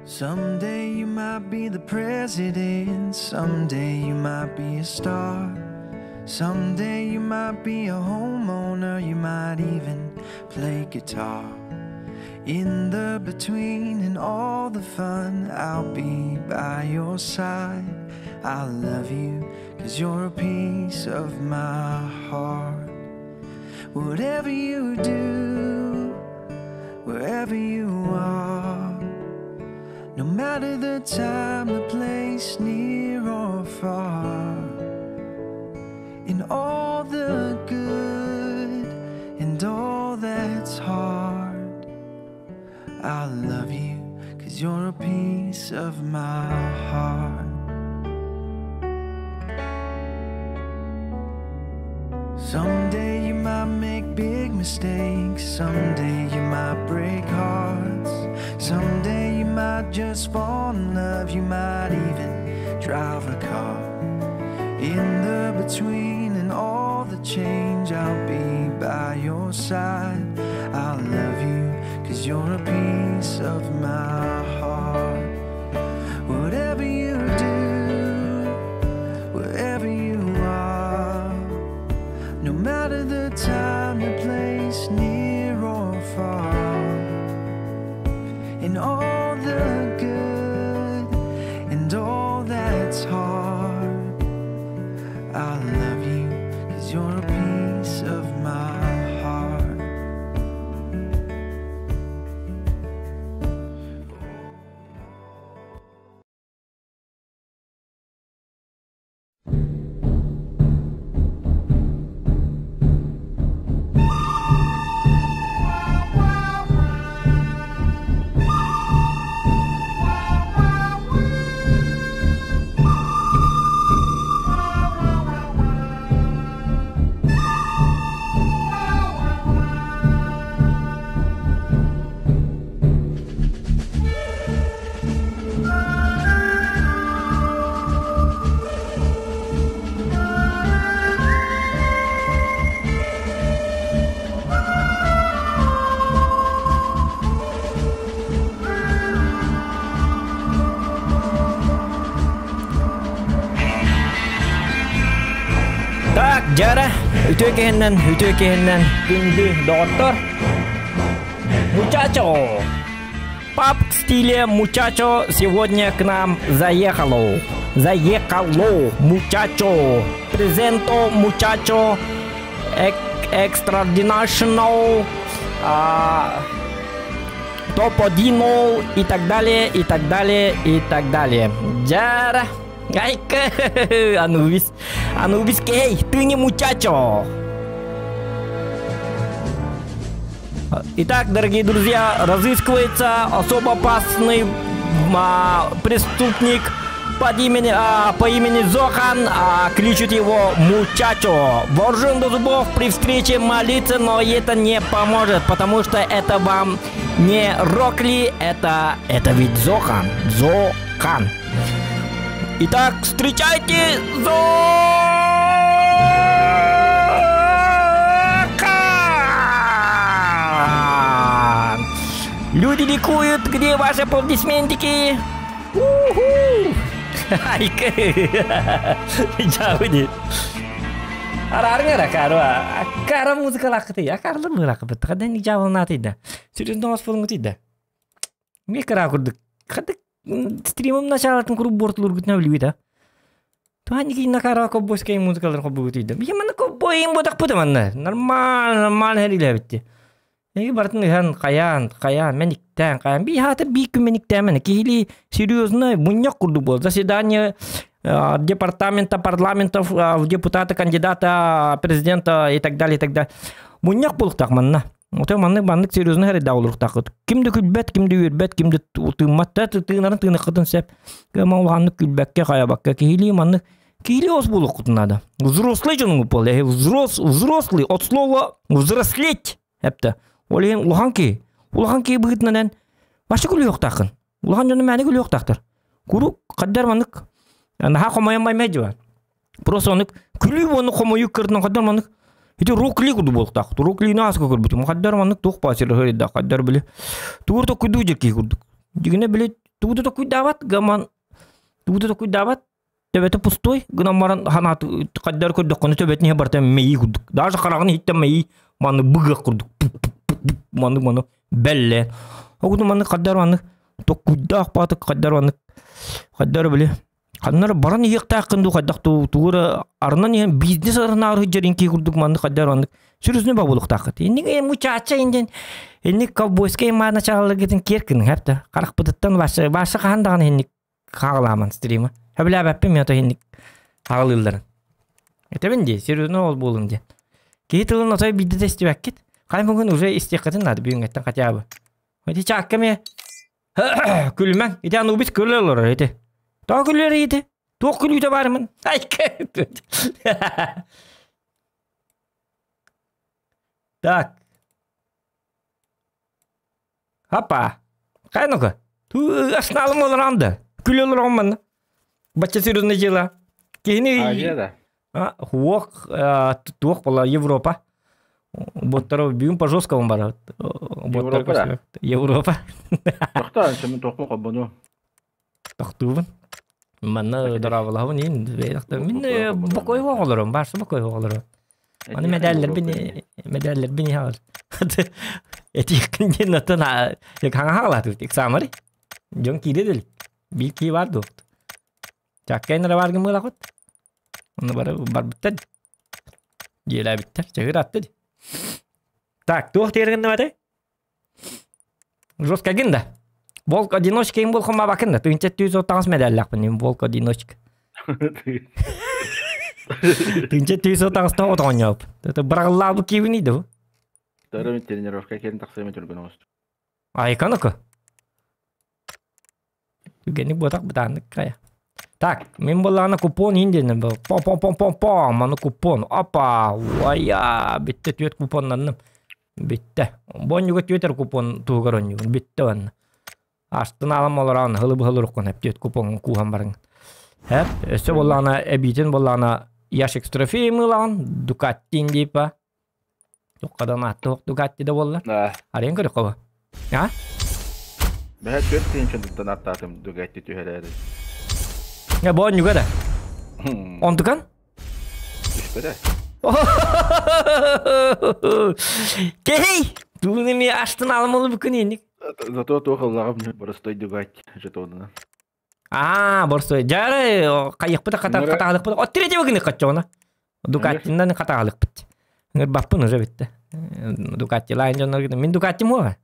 Someday you might be the president, someday you might be a star. Someday you might be a homeowner, you might even play guitar. In the between and all the fun, I'll be by your side. I love you, cause you're a piece of my heart. Whatever you do, wherever you are, no matter the time, the place, near or far, in all the good and all that's hard, I love you cause you're a piece of my heart. Someday you might make big mistakes, someday you might break hearts, someday you might just fall in love, you might even drive a car. In the between and all the change, I'll be by your side. I love you cause you're a piece of my heart. Whatever you do, wherever you are, no matter the time, the place, near or far, in all the good and all that's hard, I love you cause you're a piece of my heart. Так, дьара, үтүө киһиннэн, үтүө киһиннэн күндү доҕоттор. Мучачо! Пап в стиле мучачо сегодня к нам заехало. Заехало, мучачо. Презенто, мучачо. Экстраординашнл, топ-1 и так далее, и так далее, и так далее. Дьара. Айка, Анубис, Анубис, эй, ты не мучачо. Итак, дорогие друзья, разыскивается особо опасный преступник под имени, по имени Зохан, кличут его Мучачо. Вооружен до зубов при встрече молиться, но это не поможет, потому что это вам не Рокли, это, это ведь Зохан. Зохан. Итак, встречайте Зохан! Люди ликуют, где ваши аплодисментики? У-ху! Дьабыни. Араарыңар акаруа. Акара музыкалаахытый. Акарлар мыраакыбыт. Хаден дьяволнаатый да. Сүрүн тоҥос буолуҥутуй да. Эмиэ кыра курдук. Хадык стримым началатын куруук буортулуургутуна билбит а. Туһан накара ковбойскай музыкалар хоббугутуй да. Биһи манна ковбойын ботахпыт манна. Нормально, нормально хэриилээбитти. Эги барытын ыһан, хайаан, хайаан, мэниктээн, хайаан. Би хаата биир күн мэниктээмэн. Киһилии серьезно мунньах курдук буол. Заседание департамента, парламентов, депутата, кандидата, президента и так далее, и так далее. Мунньах буолуохтаах манна. Отой маннык маннык серьезно хэрайдаах олоруохтааххыт. Ким да күлбэт, ким да үөрбэт, ким да тыыммат да тыынарын тыыныаххытын сөп. Кыама улаханнык күлбэккэ, хайабакка киһилии маннык киһилии ос буолуоххутун наада. Взрослый дьонуҥ буол. Взрос, взрослый от слова взрослеть. Эптэ. Ол иһин улахан киһи. Улахан киһи быһыытынан эн вообще күлүөхтааххын. Улахан дьону мээнэ күлүөхтаахтар. Куруук хаддар маннык наһаа хомойон баймай дьиба. Просто оннук күлүү уонна хомойуу кырдынан хаддар маннык ити рокли курдук буолуохтаах. Роклини ааска көрбүтүм. Хаддар маннык туох баасыр хаддар били тугур токуйдуу дьэ киһи курдук. Дьигинэ били Тугу да токуйдаабат, гаман тугу да токуйдаабат, төбөтө пустой гынан баран ханаат хайдар көрдөххүнэ төбөтүн иһэ барыта мэйии курдук. Даже хараҕын иһиттэн мэйии маннык быгыах курдук. Маннык маннык бэллэ. Огуну маннык хайдар маннык токуйдаах баатык хайдар маннык хайдар били ханна эрэ баран иһиэхтээххин дуу хайдах дуу тугу эрэ арынан иһэн бизнес арынаары сылдьар инки курдук маннык хайдар маннык сүрүсүнү бабылыктааххыт инник э мучача инден инник ковбойскай маана чаҕаларгытын киэр кыныһар да харахпытыттан ваша ваша хаһан даҕаны инник хаҕалааман стрима хөбүлээбэппин мен инник хаҕалыылларын этэбин дии серьезно ол буолун диэн киһи тылын отой биирдэ да истибэккит хай бүгүн уже истиэххитин наада бүгүҥҥэттэн хотя бы ити чаакка эмиэ Күлүмэҥ. Ити Анубис күлэ олорор ити. Тоҕо күлэр ити? Туох күлүүтэ баарымын? Так. Хапа. Хай ну-ка. Асналым олорон да. Күлэ олорон манна. Бачча серьезное дело. Киһини Азия да. Хуох, туох була Европа. Боттара бүгүн по жесткому барабыт. Европа да. Европа. Тохтоо, мен тохпун холбону. Тохтуубун. Манна дорооболоһобун иин мин бокой оҕолорум, барсы бокой оҕолорум. Аны медаллербин медаллербин иһаҕар. Этиэххин диэн оттон хаҥа хаалаатыбыт экзамары. Дьон киирэ дэл. Биир кии бар дуо? Чаккайын эрэ баар гыммыылахпыт. Онно бары барбыттар. Дьиэлээбиттэр. Чаһыыр атты. Так, туох тиэргэннэмэтэй? Жестко да. Волк одиночка им был хомабакын да. Тыынча түйіз отағыз медаллақпын. Волк одиночка. Тыынча түйіз отағыз тоғы тоғын Это бырағыллабы киевин иді bu. Второй тренировка келин тахсыма түргөн оҕусту. Айканыка. Түгэнник буотах бытааннык кая. Так, мин буоллаҕына купон иин диэннэн бу пом пом пом пом пом аны купон опа уайа бүттэ түөрт купоннанным бүттэ бу онньуга түөрт эрэ купон туһугар онньугун бүттэ уонна астын аалам олороон һылы быһылы уруккун эп түөрт купон кууһан барыҥ хэп өссө буоллаҕына эбиитин буоллаҕына ящик с трофеем ылаҕын дукаттин диипа туоххадан ааттыах дукатти да буолла Да. арыйан көрүөххэ бу а Бэһэ түөрт тыһыынчаттан аттаатым Дугатти түһэрээри. Я бу онньуга да онтукан Түспэтэ. Кей! Тугун эми астын аламалы бүкүн инник. Зато туох ыллаҕым боростой Дугатти жетонунан. Аа, борстой. Жары кайыкпыт катагалыкпыт. От третьего гыны каччоҕуна. Дукаттиндан катагалыкпыт. Ыңыр баппын уже битте. Дукатти лайн дьоннор мин Дукатти муға.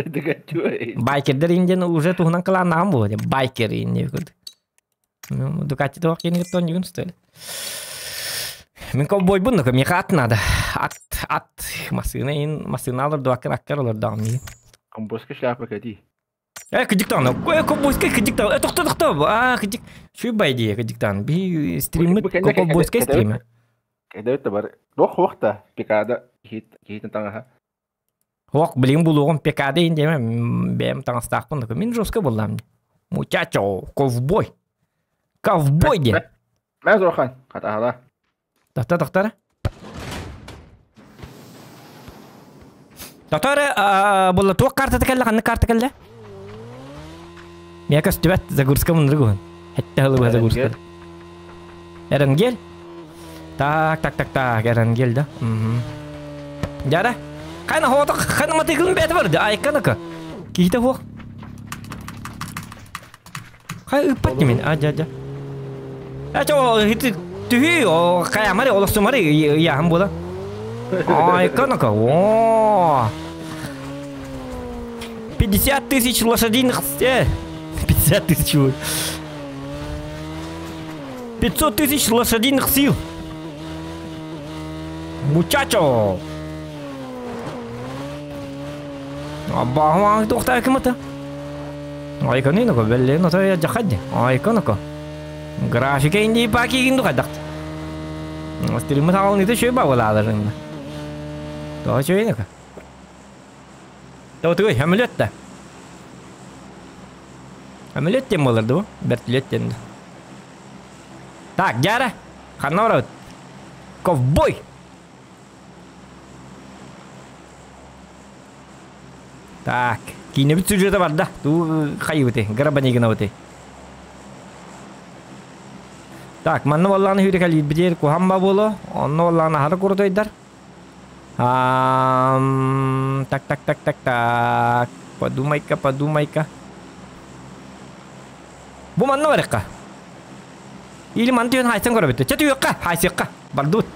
Дугатти. Байкердер инден уже туһунан кылааннаҕым буо байкер инне курдук. Дукатти туох кини тон югун стоили. Мин ковбойбун, но миэхэ ат надо. Ат, ат, массыына ин, массыына алар дуаккар аккар олордоҕум миигин. Комбоска шляпа кэти. Э, кыдьыктаан, э, ковбойскай кыдьыктаан, э, тохто, тохто, аа, кыдьык, шуй идея кыдьыктаан. Би стриммит, ковбойскай стриме. Кэдэбит да бар. Туох хуох да пикада киһит киһитин таҥаһа. Ох, блин, булуоҕум пекада ин диэмэ, бэйэм таҥастаахпын, мин жестко буллаам. Мучачо, ковбой. Ковбой диэн. Мэ Зорхан, хатаһала. Тохто, тохтор. Тохтор, була туох картата кэллэ, ханнык карта кэллэ? Миэхэ көстүбэт, загрузка муннур Хэтте хылыбы загрузка. Эренгел? Так, так, так, так, Эренгел, да? Угу. Дяра? Хайна хоото, хайна матыгын бэт барды, айканыка. Киһитэ хуох. Хай ыппат мен, а, дя, дя. Эчо, хити түһүү, о, хайамари, олохсумари, яхам була. Айканыка, о. 50 тысяч лошадиных... 50 тысяч. 500 тысяч лошадиных сил. Мучачо! Абаҕаҥ туохтаа кымыта? Айканынако, беллен ото жахадди. Айканако. Графика инди паки гинду кадакт. Стримы таалныты шөй бабылааларында. Тоҕо шөйнөкө. Тоҕо хамилет да. Хамилет тем болар бу. Вертолет тем. Так, жара. Ханна барабыт? Ковбой! Так. Киинэбит сюжета барда. Туу хайыбыты, Грабанигинабыты. Так, манна боллааны хүрэ кэлиирбитигэр куһамма буолуо. Онно боллааны аһары курутуйдар. Так, так, так, так, так. Подумай-ка, подумай-ка. Бу манна барыахха. Или манна түһэн хайсан көрөбүт. Чэ түһүөххэ, хайсыахха. Бардыбыт.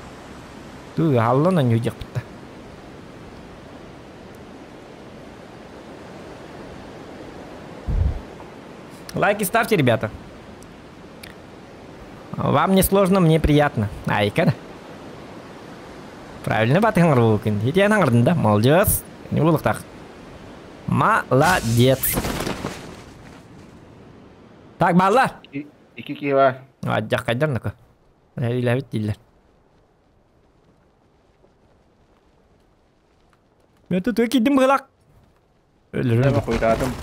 Туу, халлан онньуу диэхпит. Лайки ставьте, ребята. Вам не сложно, мне приятно. Айка. Правильно батыһын оҥорбуккун. Итиэн оҥордун да? Молодец. Не булуктах. Молодец. Так, баллар. Икки киһи бар. Адьаххайдар нака. Илэбит дииллэр. Мен тут киирдим быһылаах. Өлөрүм. Хуйдаатым.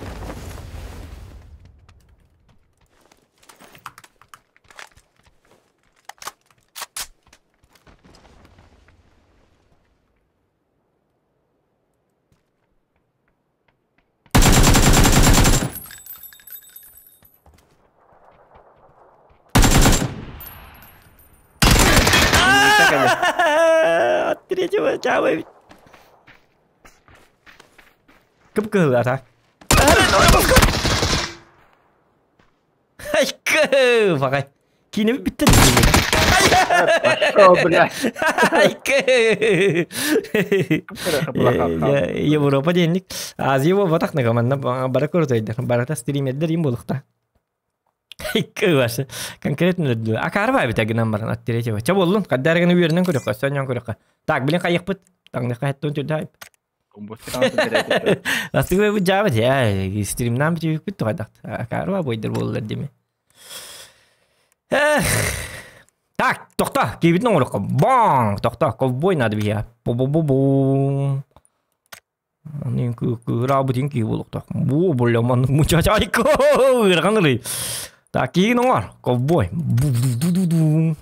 От третьего чаба. Кып-кыһыл ата. Айкы, баҕай. Киинэбит бүттэ Пошел, блядь. Айкы. Европа диэнник. Азия буолбатах нага манна бары көрөтөйдөр. Барыта стримердер им буолуохта. Икки башы. Конкретно өлдү. Акары баа бит гынан баран от третьего. Ча боллун? Каддар гына үөрүнэн көрүөххэ, сонньон көрүөххэ. Так, билин хайыхпыт. Таҥныхха хэттон түрдэ Астыгы бу жаабыт я стримнан бүтүбүт тугайдахт. Акары баа бойдыр боллар деми. Эх. Так, тохто, киибитин оҥороххо. Баң, тохто, ковбой надо биһиэхэ. Бу-бу-бу-бу. Манын кыыраабытын киһи буолуохтаах. Бу бля маннык мучачайка ыарахан ырый. Так, киһигин оҥор, ковбой. Бу-ду-ду-ду.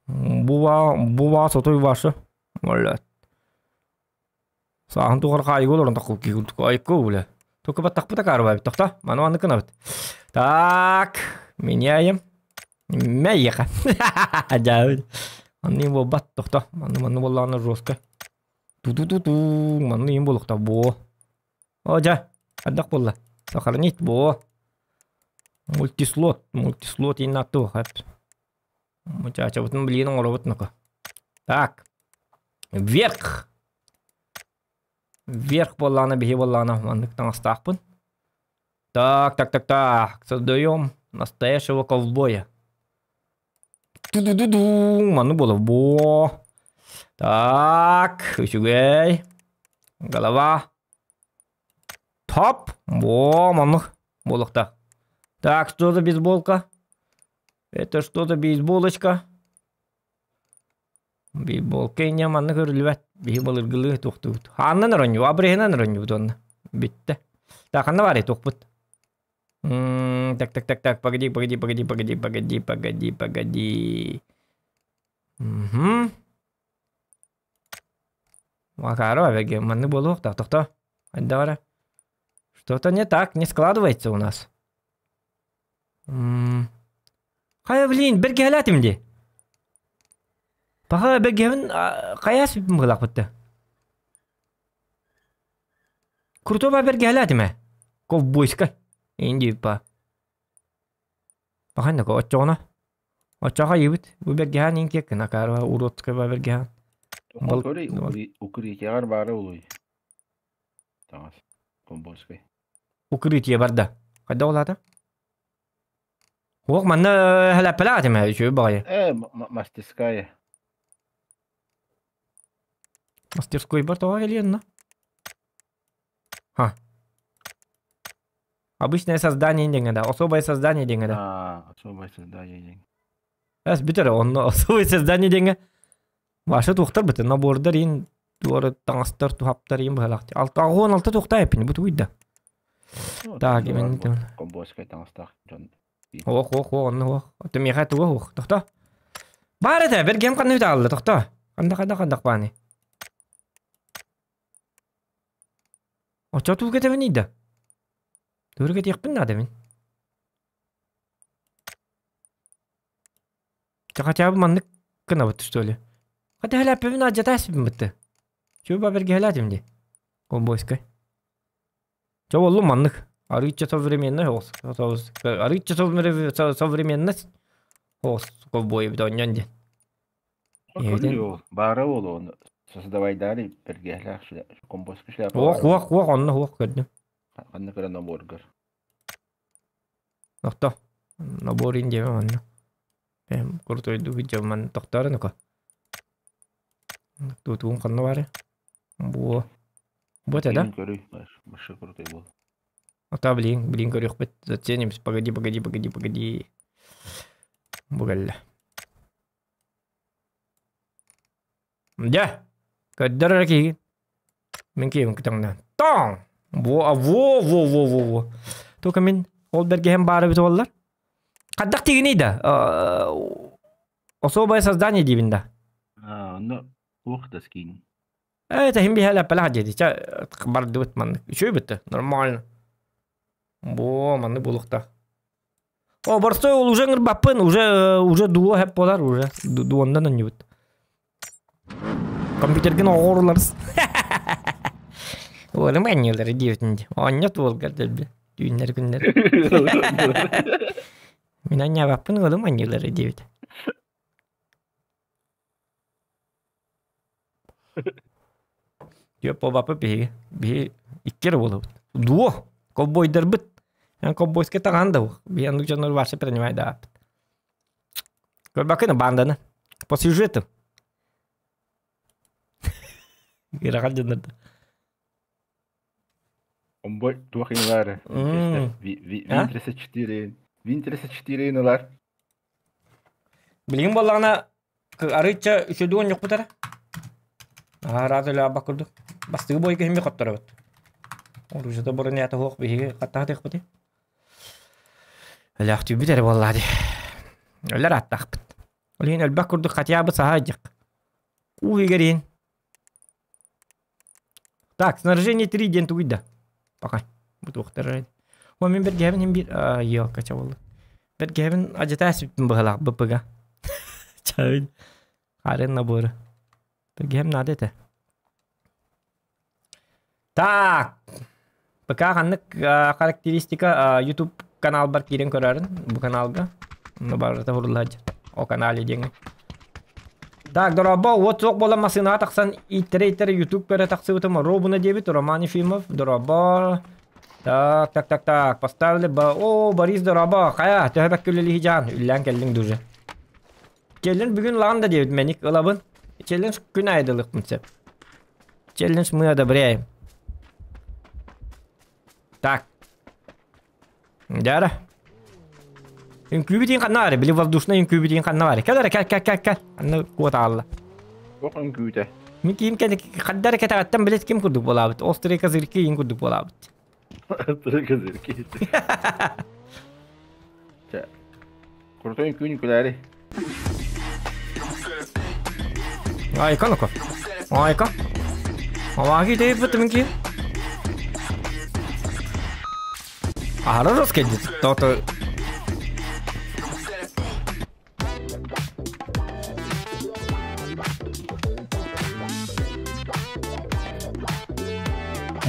Буба, буба сотой башы. Бля. Сааһын тухары хаайыга олорон таххыл киһи курдук. Айко, бля. Только баттахпыт акаарыбай тохто. Маны маннык гынабыт. Так, меняем. Мэйиэхэ. Дьаабыт. Манны буолбат тохто. Манны манны буоллаҕына жестко. Ту-ту-ту-ту, манны им буолуохтаах буо. О, дьэ, хайдах буолла? Сохранить буо. Мультислот, мультислот иин аттуох эп. Мучачабытын билигин оҥоробут нука. Так. Вверх. Вверх буоллаҕына биһи буоллаҕына маннык таҥастаахпын. Так, так, так, так. Создаем настоящего ковбоя. Ту-ду-ду-ду, маннык буолар. Бо. Так, үчүгэй. Голова. Топ. Бо, маннык буолуохтаах. Так, что за бейсболка? Это что за бейсболочка? Бейсболка инньэ маннык өрүллүбэт. Биһи былыргылыы туохтуубут. Хааннан оронньу, абреһынан оронньубут уонна. Бүттэ. Так, ханна баарый туохпут? Так, так, так, так, погоди, погоди, погоди, погоди, погоди, погоди, погоди. Угу. Макарова, беги, манны буолуохтаах, тохто. Айдара. Что-то не так, не складывается у нас. Хайа, блин, бэргэһэлээтим дии. Паха бэргэһэбин хайа сүппүм быһыылаахпытта. Крутой бэргэһэлээтим ээ. Ковбойскай. Инди па. Паханна оччоҕуна. Оччоҕо хайыыбыт. Бу бэргэһээн иин киэккин акаарба уродскай ба бэргэһээн. Бал... Укрытиеҕар баара улуй. Таҥас. Ковбойскай. Укрытие барда. Хайда олаата? Уох, манна хэлэппэлээх этим ээ, үчүгэй баҕайы. Э, мастерская. Мастерскойбар тоҕо кэлиэн на? Ха. Обычное создание диэҥҥэ да, особое создание диэҥҥэ да. А, особое создание диэн. Эс бүтэр онно особое создание диэҥҥэ. Ваша туохтар бүтэ набордар иин туора таҥастар туһаптар иин быһалаах. Алта аҕыс уон алта туохтаа эппин бу тугуйда. Так, именно. Комбойскай таҥастаах дьон. Ох, ох, ох, онно ох. Ото миэхэ туга ох. Тохто. Баар этэ, бэргиэм ханна үтэ тохто. Ханда ханда хандах бааны. Оччо тугу кэтэбиний да? Тугу кэтиэхпин наада мин. Чэ хотя бы маннык гынабыт что ли? Хотя хэлээппэбин алдьатаа сиппин бытты. Чуба бэргэһэлээтим дии. Ковбойскай. Чэ буоллум маннык. Арыычча современный оҕус. Арыычча современность оҕус ковбой эбит онньон диэн. Эбитин Баара буолуо создавайдаары бэргэһэлээх компостка шляпа Уох уох уох онно уох көрдүм. Ханна көрө наборгар. Тохто. Набор диэмэ манна. Эм куртуйду видео тохтоору нука. Тутуун ханна бары? Бу. Бу это да? Көрүй, башы крутой был. Ата блин, блин көрүөхпүт. Заценим. Погоди, погоди, погоди, погоди. Бу кэллэ. Дьэ, көрдөр эрэ киһигин. Мин киһим кытаҥнаан. Тоҥ! Во, во, во, во, во, во. Только мин ол бэргэһэм баара эбит буоллар. Хайдах тигиний да? Особое создание диибин да. А, онно туох да скин. Э, тэһин биһэлэппэлэх диэти. Чэ, бардыбыт маннык. Үчүгэй бүтте. Нормально. Бо, маннык буолуохтаах. О, борстой ол уже ыңырбаппын, уже уже дуо хэп болар, уже дуоннан онньубут. Компьютерген оҕорларс. Уолум анньылары диэбитин оонньот уолгар дэлби түүннэр күннэр. Мин анньаабаппын уолум анньылары диэбит. Дьэ, буолбаппыт биһиги. Биһи икки эрэ буолабыт. Дуо, ковбойдарбыт. Эн ковбойскай таҥаһын да уох. Биһи оннук дьоннор вообще принимайдаабыт. Көрбөккүн баанданы. По сюжету. Ыарахан дьоннорда. Омбой туох инылар? Вин 34, Вин 34 инылар. Билигин буоллаҕына арыычча үчүгэй оонньуохпут эрэ. Аһараат өлөөрбөх курдук. Бастакы бойга иһин хотторобут. Оружиета бронята суох биһиги хаттаатыахпытый. Өлөөхтүүбүт эрэ буоллаа дии. Өлөр ааттаахпыт. Ол иһин өлбөх курдук хотя бы саһа дьик. Уу иһигэр иһин. Так, снаряжение 3 диэн тугуй да? Пока. Бу туохтар О, мин бэргэһэбин иһин биир елка чабылы. Бэргэһэбин ажатаа сүппүн быһалаах БПга. Чабын. Харын наборы. Бэргэһэм наада этэ. Так. ПК ханнык характеристика YouTube каналбар киирэн көрөрүн бу каналга. Онно барыта хуруллар О канале диэҥҥэ. Так, дорообо, уот суох буолан массыынаҕа тахсан ииттэрэ-ииттэрэ YouTube көрө тахсыбытым Робуна диэбит Роман Ефимов, дорообо. Так, так, так, так, поставили ба... О, Борис, дорообо, хайа, төһө бэккэ үлэлиһи дьаан, үллээн кэллиҥ дуже. Челлендж бүгүн ылаҕын да диэбит, мэник ылабын. Челлендж күн аайы да ылыахпын сөп. Челлендж мы одобряем. Так. Дьара. Үҥкүүбүтүн ханна баар? Били воздушный үҥкүүбүтүн ханна баар? Кэл эрэ, кэл, кэл, кэл, кэл. Анна куот аалла. Туох үҥкүүтэ? Мин киим кэнник ханна эрэ кэтэҕиттэн билет ким курдук буолаабыт? Острые козырьки иин курдук буолаабыт. Острые козырьки. Чэ. Крутой үҥкүүнү күлээри. Айка ну-ка. Айка. Алаги дейбит мин киим. Аһара жестко дит. То-то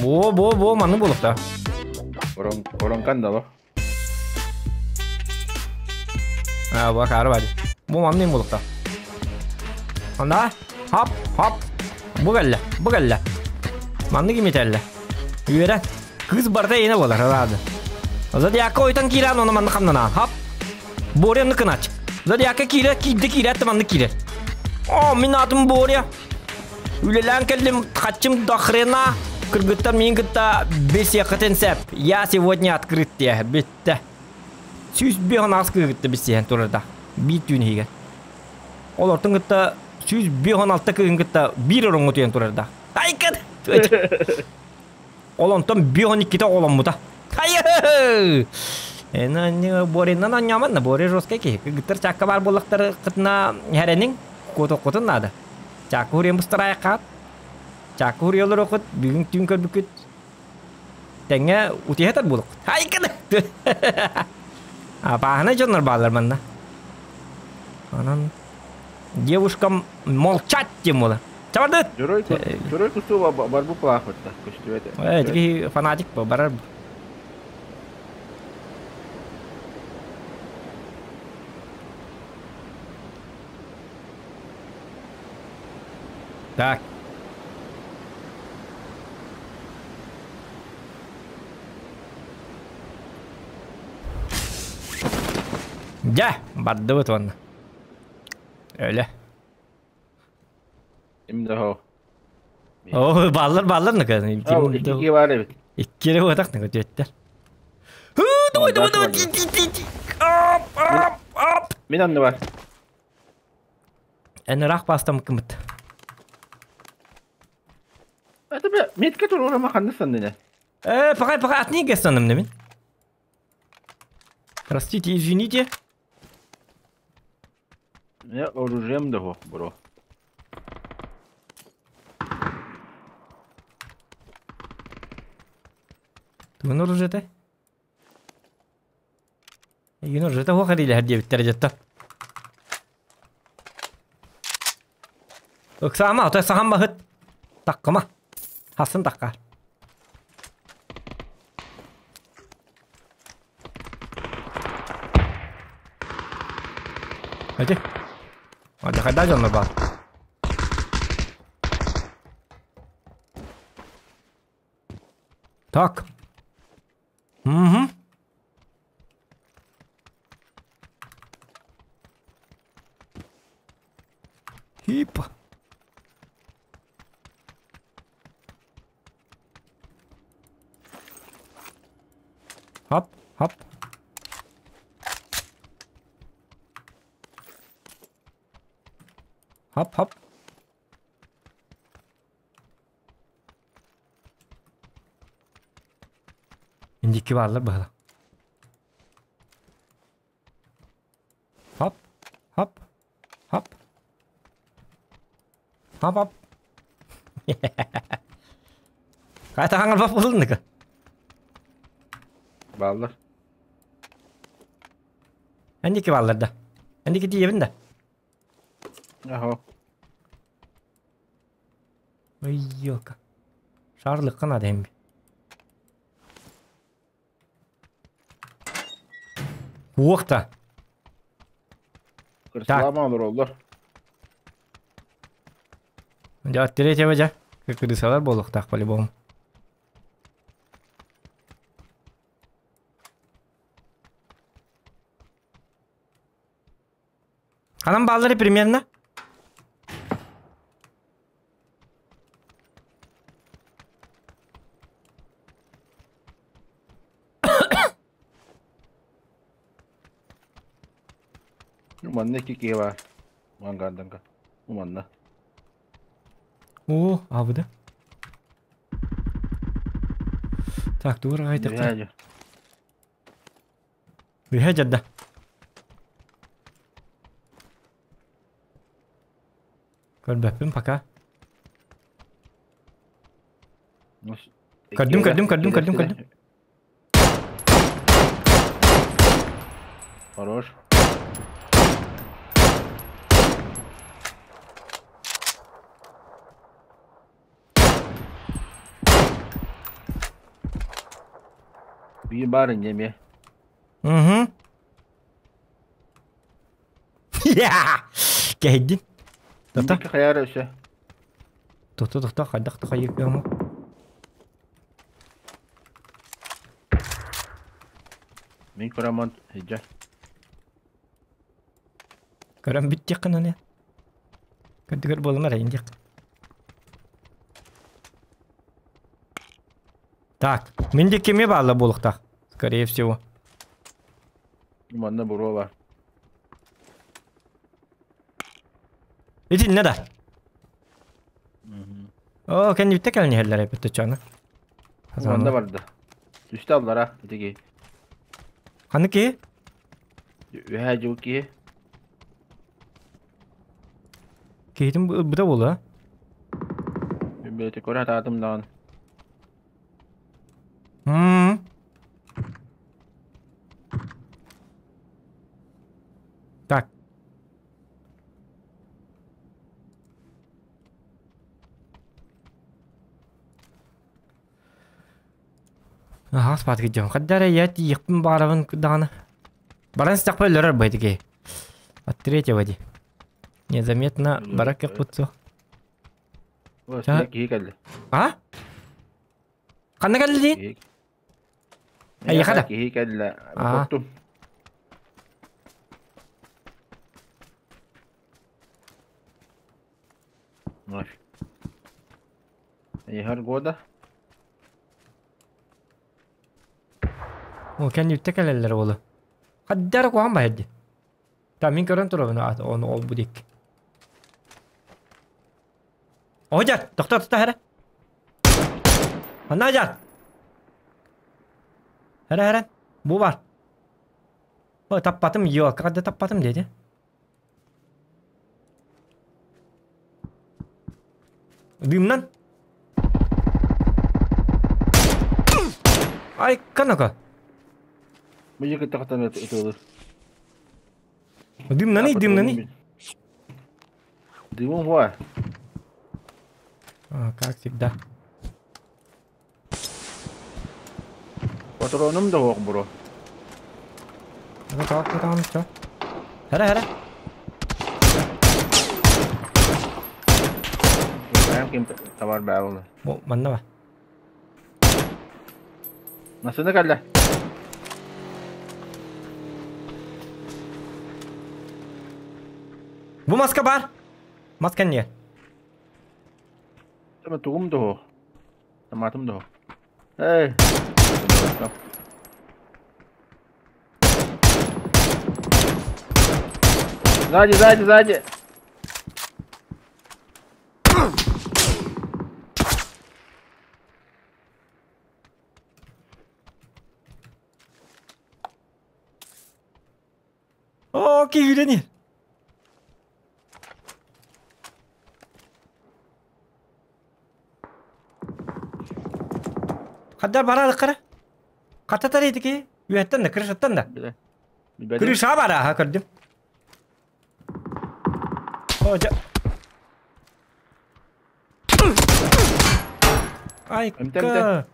Бо, бо, бо, манны буолуохта. Орон, оронкан да А, бу акаары бади. Бу манны буолуохта. Анда, хоп, хоп. Бу кэллэ, бу кэллэ. Маннык имитэллэ. Үөрэ. Кыыс барыта эйиэнэ буолар, ыраады. Зодиакка ойтон киирэн ону маннык хамнанаан. Хоп. Боря оннук гынааччы. Зодиакка киирэ, киирдэ киирээт да маннык киирэр. О, мин аатым Боря. Үлэлээн кэллим, хаччым до хрена. Кыргыттар миин кытта бесиэххитин сөп. Я сегодня открыт диэ, бүттэ. 105 кыыгытта билсиһэн турарда. Биир түүн иһигэр. Олортон кытта 156 кыыһын кытта биир ороҥҥо утуйан турарда. Айкат! Ол онтон 5-12-те оҕоломмута. Хайы! Бориннан анньаман да, Боря жесткай киһи. Кыргыттар чаакка баар буоллахтарына хэрэниҥ, куотуоххутун наада. Чаакка хуруйан быстараайаххаат. Чаакка хуруйалар окут, бүгүн түүн көрбүккүт. Тэҥҥэ утуйа буолук. Хайканы! Апааһынай дьоннор бааллар манна. Онон девушкам молчать диэн буолар. Чабардыт! Дьоруой кустуу барбы плахытта көстүбэт. Э, фанатик барар. Так. Дьэ, бардыбыт уонна. Өлө. Имдо. О, баллар баллар ныкы. Икки бар эбит. Икки отак ныкы түөттер. Давай, давай, давай. Оп, оп, оп. Мин анны бар. Эн ыраах бастам кымыт. Это бе, метка турура маханны санныне. Э, пока, пока, от них санным мин. Простите, извините. Я оружием да бро. Тугун оружие-то? Егин оружие-то хуа хадиле диэбиттэр дьаттан. Ыксаама, отой сахан баһыт. Таккыма. Хасын таккар. Эти. Ада хайда дьоннор баар. Так. Угу. Хип. Хоп, хоп. Хоп, хоп. Индики бааллар быһыла. Хоп, хоп, хоп. Хоп, хоп. Хайта хаҥар булуннука. Бааллар. Эндики бааллар да. Эндики тиийэбин да. Аха. Ой, ёлка. Шарлыкка надо эми. Уохта. Кырсалама олороллор. Дьэ, третьего дьэ. Крысалар буолуохтаах по-любому. Ханан бааллары примерно? Манна икки киһи баар. Мангарданка. Манна. О, абыда. Так, тугур аҕай Үһэ дьадда. Көрбөппүн пока. Көрдүм, көрдүм, көрдүм, көрдүм, көрдүм. Хорош. Биир баар инньэ Угу. Кэһэйдин. Тота. Хайаар өссө. Тота тота хайдах да хайык Мин көремон иджа. Көрөн бүттиэххин аны. Көрдүгэр буолумар эйин диэх. Так, мин диэки эмиэ баалла буолуохтаах. Скорее всего. Манна буруо бар. Итиннэ да. О, кэннибиттэ кэлэн иһэллэр эбит төчөөнө. Манна барда. Түстэ аллара итиги. Ханнык киһи? Үһээ дьыл киһи. Киһитин ылбыта буолуо. Бэйэтэ көрө атаатым даҕаны. Так. Аһаас баатыгы дьон. Хадда эрэ я тиийиэхпин баҕарабын даҕаны. Баран истэхпэ өлөрөр байтыгы. От третьего ди. Незаметно барар кыахпыт суох. Киһи кэллэ. А? Ханна кэлли дии? Эйиэхэ да? Киһи кэллэ. Хоттум. Нафиг. Ехар года. О, кэнниттэ кэлэллэр уолу. Хаддара куһаҕан баһырди. Та мин көрөн турабын аата ону ол бу дик. Оһо тохтоо тута хара. Манна дьар. Хара хара. Бу бар. О, таппатым, ёлка, хадда таппатым деди. Дымнан. Ай, канака. Мыйы кытта ытылыр. Дымнаны, дымнаны. Дымом var. А, как всегда. Патроным да yok bro. Ну так, там все. Хара, хара. Бэйэм ким товар баа буолла. Бу манна ба. Масына кэллэ. Бу маска бар. Маска не. Тама тугум да Томатым да Эй. Сзади, сзади, сзади. О, киһилэни. Хаддар бараары кара. Хата тарыйдыки. Үөттэн да, крышаттан да. Крыша бар аха көрдүм. О, жа. Айка.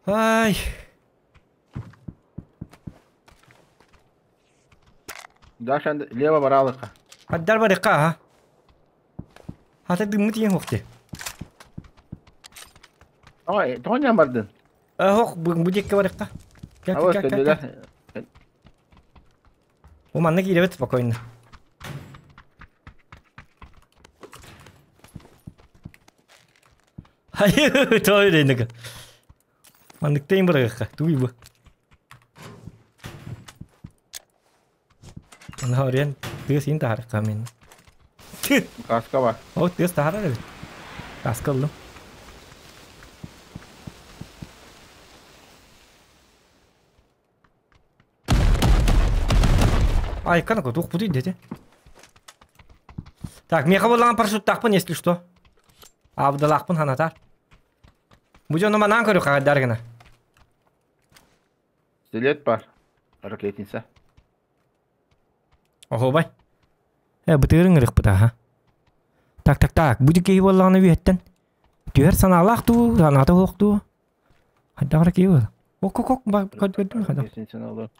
Ай. Даша лево баралыка. Хаддар барыкка аха. Хата дыммыт иен хохте. Ой, тоня бардын. Хох, бу дикке барыкка. А вот кэллилэр. Бу манна киирэбит спокойно. Хайы, той рейнега. Манныктайын барыгакка, туй бу. Ана орен тыас ин тахарыкка мен. Каска бар. О, тыас тахарар эбит. Каска ыллым. Ай, канако, тух путый дети. Так, меха боллаған парашюттаахпын, если что. Абдалаахпын ханатар. Бу дьону манаан көрү хагардар гына. Стилет бар. Ракетница. Оһуобай. Э, бытыырын ырыхпыт аха. Так, так, так, бу киһи буоллаҕына үөһэттэн. Түһэр санаалаах дуу, санаата суох дуу. Хайдах эрэ киһи буолла. Ок, ок, ок, көрдүм хайдах. Ракетницаны ылар.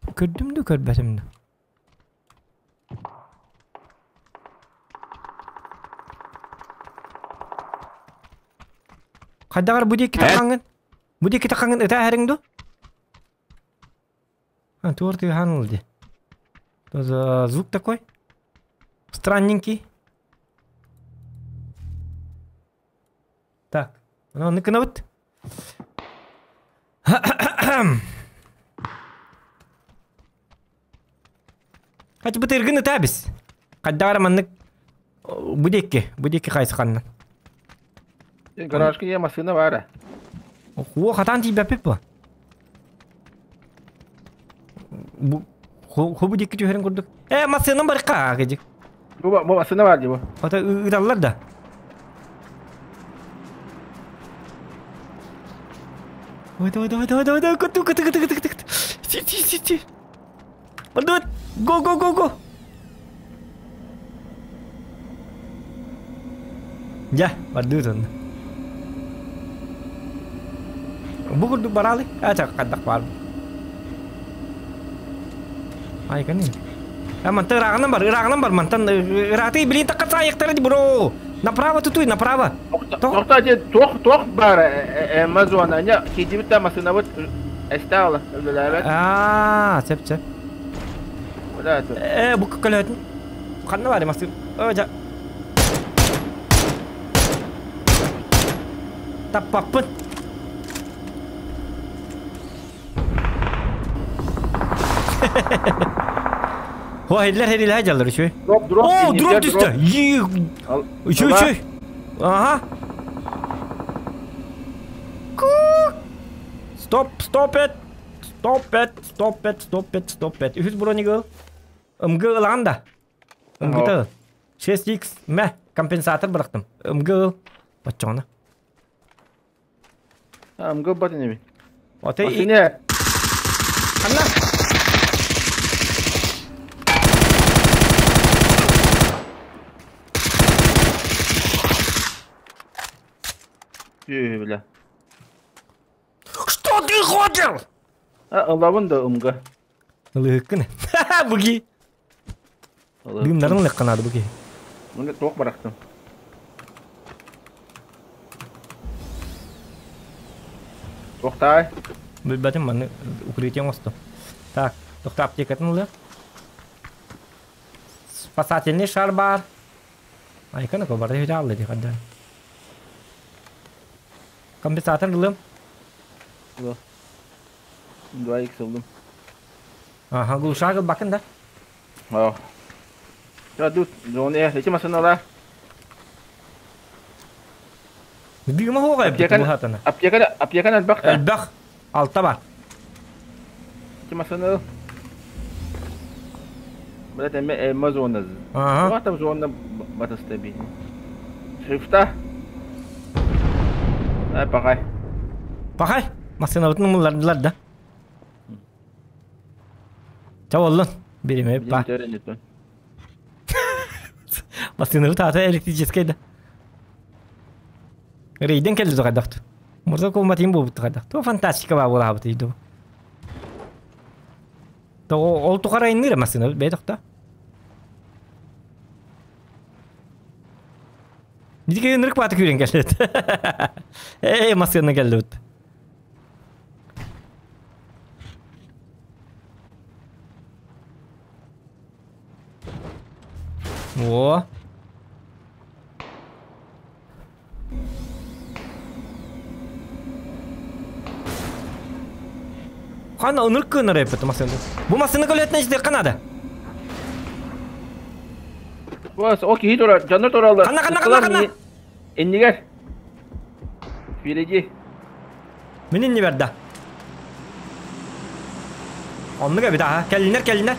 Көрдүм дуу, көрбөтүм дуу. Хайдах эрэ бу диэки таххаҥҥын, бу диэки таххаҥҥын ытаа эһэриҥ дуу? А, туор тыаһаан ыл дии. Что за звук такой? Странненький. Так, ону гынабыт. Хачы бытыргын ытаабис. Хайдах эрэ маннык бу диэки, бу диэки хайысханнан. Гаражка я массыына баара. Хуо хатаан тиийбэппит буо. Бу ху бу диэки түһэрин курдук. Э, массыынам барыкка кыдьык. Бу массыына бар дии бу. Ата ыыталлар да. Давай, давай, давай, давай, давай, давай, көтү, көтү, көтү, көтү, көтү. Си, си, си, си. Бардыбыт. Го, го, го, го. Дьэ, бардыбыт онно. Бу курдук бараалы. Ача, хаддах баар. Ай, кani. А, мантан ырааҕынан бар, ырааҕынан бар, мантан ыраатый, блин, такка саайыктара ди, бро. Направо тутуй, направо. Тохто дьэ туох туох баар Амазона ня киирдибит да массыынабыт эстаала үлэлээбэт. Аа, сөп сөп. Э, бу көлөтүн. Ханна бар массыына? Э, жа. Таппаппын. О, хиллер хиллер жаллар үчү. Дроп, дроп. О, дроп түстө. Үчү, үчү. Ага. Стоп, стоп it. Stop it, stop it, stop it, stop it. Үһүс бронигыл. МГ ылаҕын да. МГ 6X мэ компенсатор бырахтым. МГ ыл. Баччоҕуна. МГ бат инеби. Оте Машина. Ханна? Түү бля. Что ты хотел? А, ылабын да МГ. Ылыһыккын. Буги. Дымнарын ылыхханаады буги. Мында тоқ барақтым. Тоқтай. Билбэтим маны укрытие оҥосту. Так, тохто аптекатын ылыах. Спасательный шар бар. Айкана ко барды хүтэ алды дии Компенсатор ылым. 2x ылдым. Ага, глушак бакын да. О. Я тут, зоне, эти машиналар. Дыма хоҕай быһатана. Аптека, аптека элбэх да. Элбэх. Алта бар. Эти машина. Блядь, эме эме зона. Ага. Там зона батастаби. Шрифта. Ай, пахай. Пахай. Машинабытын муллардылар да. Ча боллун. Бириме па. Машинабыт ата электрический да. Рейден келди тугайдахту. Мурза комбатин буолбут тугайдах. То фантастика баа буолаабыт иду. То ол тухарайынныыр машина бэйдохта. Нитике ынырык бааты күүрен келлет. Эй, машина келлибит. О. Хана ынырык кыынар эппит машина. Бу машина көлөтүнө жите канада. Бас, окей, тура, жанна тураллар. Ханна, ханна, ханна, ханна. Иннигер. Впереди. Мин инни берда. Оннук эбит аха. Кэллинер, кэллинер.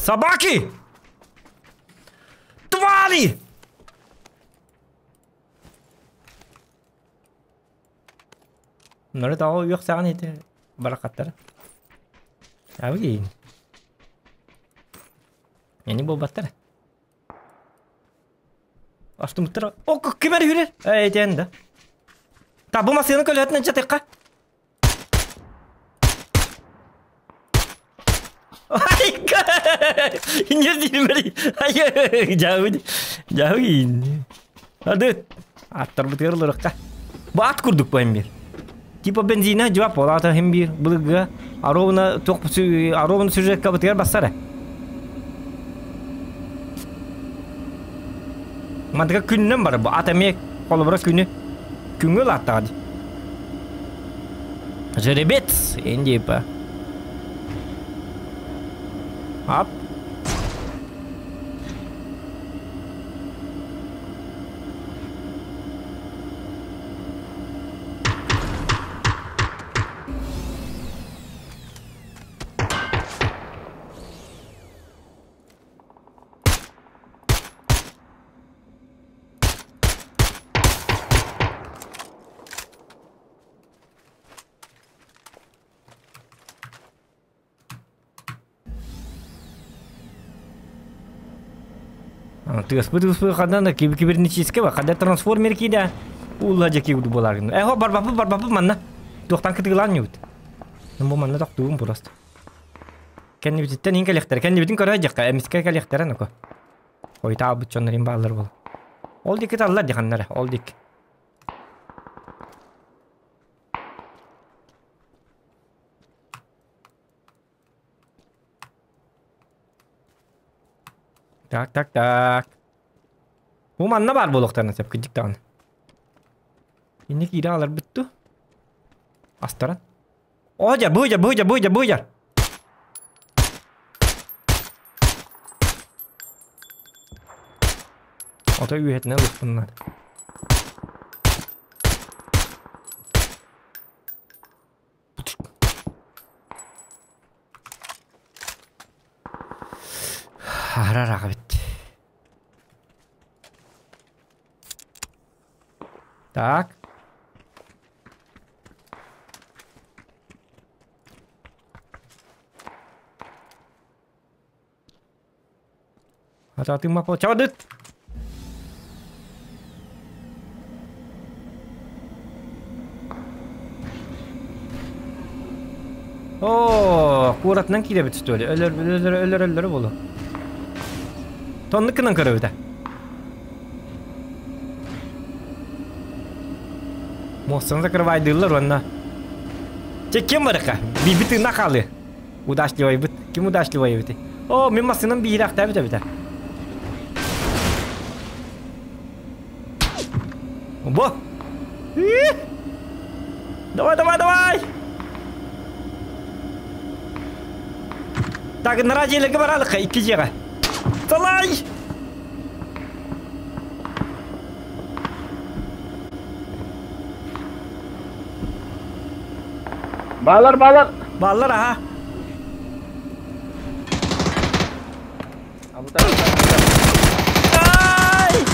Собаки! Твари! Нөрө тоҕо үөхсэҕин ити барахаттар. Абы Эни буолбаттар. Астымыттар. О, кимер хүрер? Эй, тен да. Та бу масыны көлөтүнэн жатыкка. Ай, Иньер Ай, жауди. Жауди. Ады. Аттар бытыр лырыкка. Бу ат курдук бу бир. Типа бензина жуап болата хем бир былыгы аровна ток аровна сюжетка бытыр бассара. Мандыга күннен бар бу ат эме колобура күнү күнгө аттагы. Жеребец энди па. Ап. Тыаспыт ыспы ханна кибернетический ба, хада трансформер кида. Улла жеки уду болар. Эхо барбапы барбапы манна. Туохтан кытыгылаан ньубут. Бу манна тохтуум просто. Кэннибититтэн иин кэлиэхтэрэ. Кэннибитин көрө дьахха, эмискэ кэлиэхтэрэ нука. Ойта албыт дьоннорин бааллар буол. Ол дикки таллар диханнара, ол дик. Так, так, так. Бу манна баар буолуохтарына сөп кырдьык даҕаны. Инник киирэ аларбыт дуу? Астаран. Оодьа, быдьа, быдьа, быдьа, быдьа. Ото үөһэтинэн ылыппыннар. Аһарар бит. Так. Атаатыҥ мапа чабадыт! Оо, куоратынан киирэбит что ли? Өлөр, өлөр, өлөр, өлөр болу. Тоннук гынан көрөбүт. Муостаны закрывайдыыллар уонна. Че ким барыка? Бибит тыына хаалыы. Удачливайбыт. Ким удачливай эбитий? О, мин массыынам биһирэхтээбит эбитэ. Бо! Давай, давай, давай! Так, нара дьиэлэргэ баралыкка, икки дьиэҕэ. Салай! Баалар, баалар! Бааллар, аха. Ай!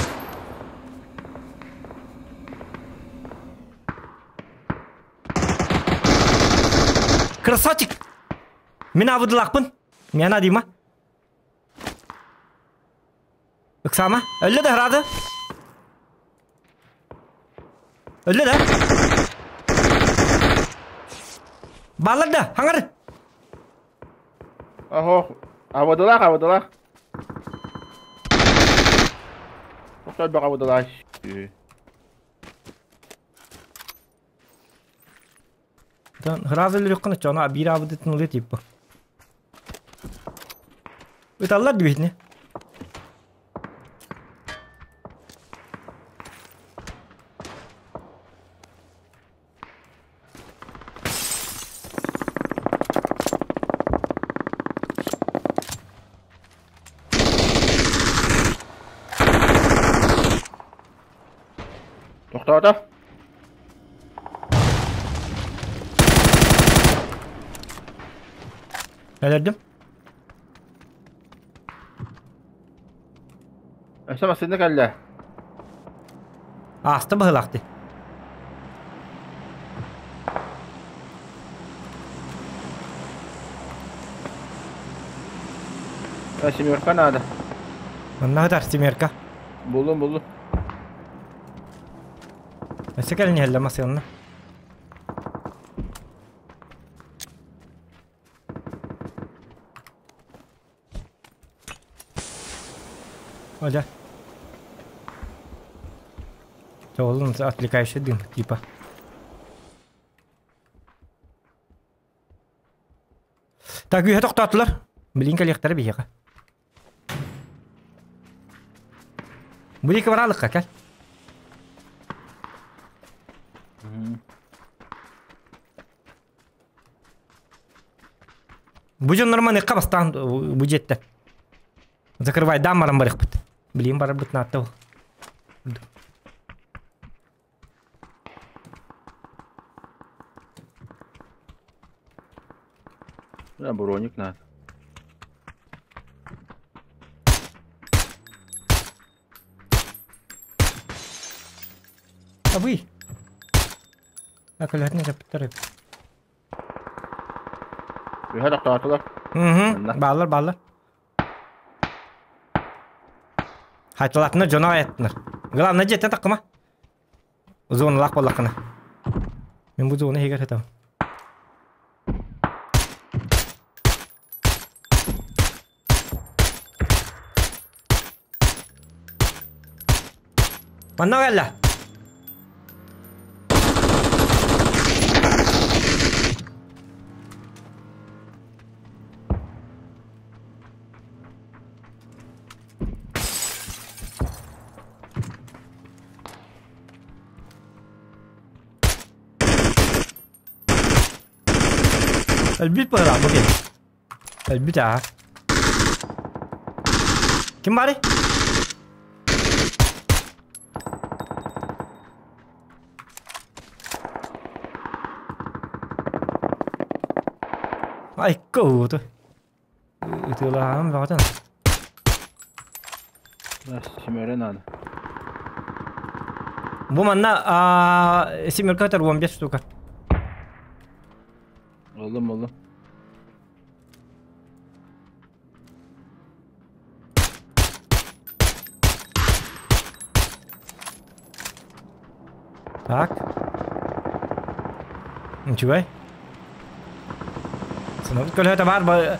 Красавчик! Мин абыдылаахпын. Миана Дима. Ыксаама. Өллө да рады. Өллө да. Баалар да, хаҥар. Охо, абыдылаах, абыдылаах. Тохтойбох абыдылаах. Сразу өлөрүөххүн оччоҕуна биир аабытыттан ылыа типа. Ыталлар дибитини. Тохтоото. Өлөрдүм. Өссө массыына кэллэ. Ааста быһылаахтый. Семерка надо. Манна сытар семерка. Буллум, буллум. Өссө кэлин иһэллэ массыынна. Оля. Ол отвлекающий дым, типа. Так, үйэ тохтоотулар. Билин кэлиэхтэрэ биһиэхэ. Бу диэки бараалыкка кэл. Бу дьоннор маныхха бастаан бу дьиэттэн. Закрывайдаан баран барыахпыт. Билин барарбыт наатта ол. Да, броник надо. А вы? Так, өлөтүн жапыттар. Үһэ тохтоотулар. Угу. Бааллар, бааллар. Хатылатына дьоно айаттынар. Главное дьиэттэн таккыма. Зоналаах буоллаххына. Мин бу зона иһигэр сытабын. Манна кэллэ. Өлбүт быһыылаах бу киһи. Өлбүт аа. Ким баарый? Айка ууту. Ытыалааһын бөҕөтөн. Семерэ надо. Бу манна семерка өтөр 15 штука. Оллум оллум. Так. Үчүгэй. Сынабыт көлөһөтө баар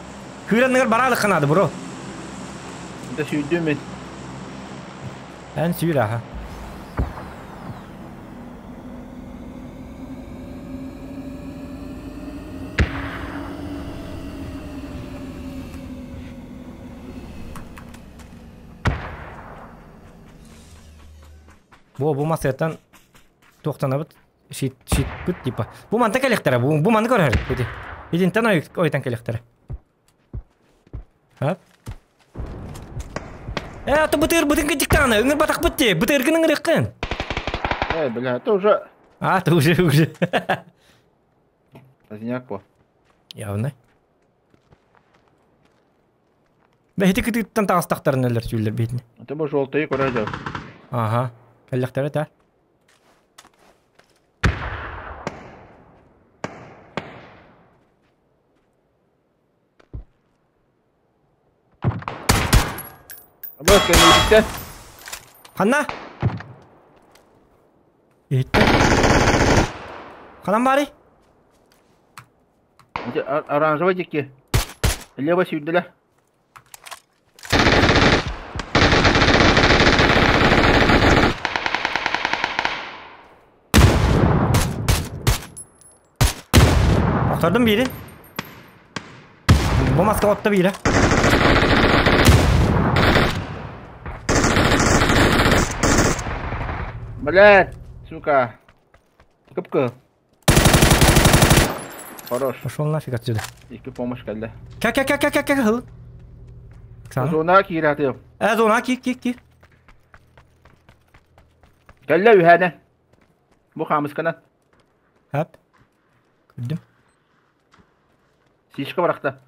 кыыранныгар бараалыкка наада бро. Это сүүрдүм мин. Эн сүүр аха. Бу бу масыаттан туохтанабыт щит щитпыт типа. Бу манта кэлиэхтэрэ, бу бу маны көрөр ити. Итинтэн ойутан кэлиэхтэрэ. А? Э, аты бытыр бытын кытыктааны, ыҥыр батахпыт дии, бытыргын ыҥырыккын. Э, бля, это уже... А, ты уже, уже. Возняк по. Явно. Бэһити кытыыттан таҕыстахтарын өлөр сүүллэр биһитини. Это бу желтые көрөдө. Ага. Кэллэхтэрэ та. Бas кэнниттэн. Ханна? Иһиттэ. Ханан баарый? Оранжевый диэки. Лево сүүрдүлэр. Охтордум биирин. Бу маска отто биирэ. Блядь, сука. Кыпкы. Хорош. Пошел нафиг отсюда. Икки помощь кэллэ. Кэ кэ кэ кэ кэ кэ Оксана. Зона киирэ Э, зона ки ки ки. Кэллэ үһээнэ. Бу хаамысканан. Хап. Көрдүм. Сишка бырахта.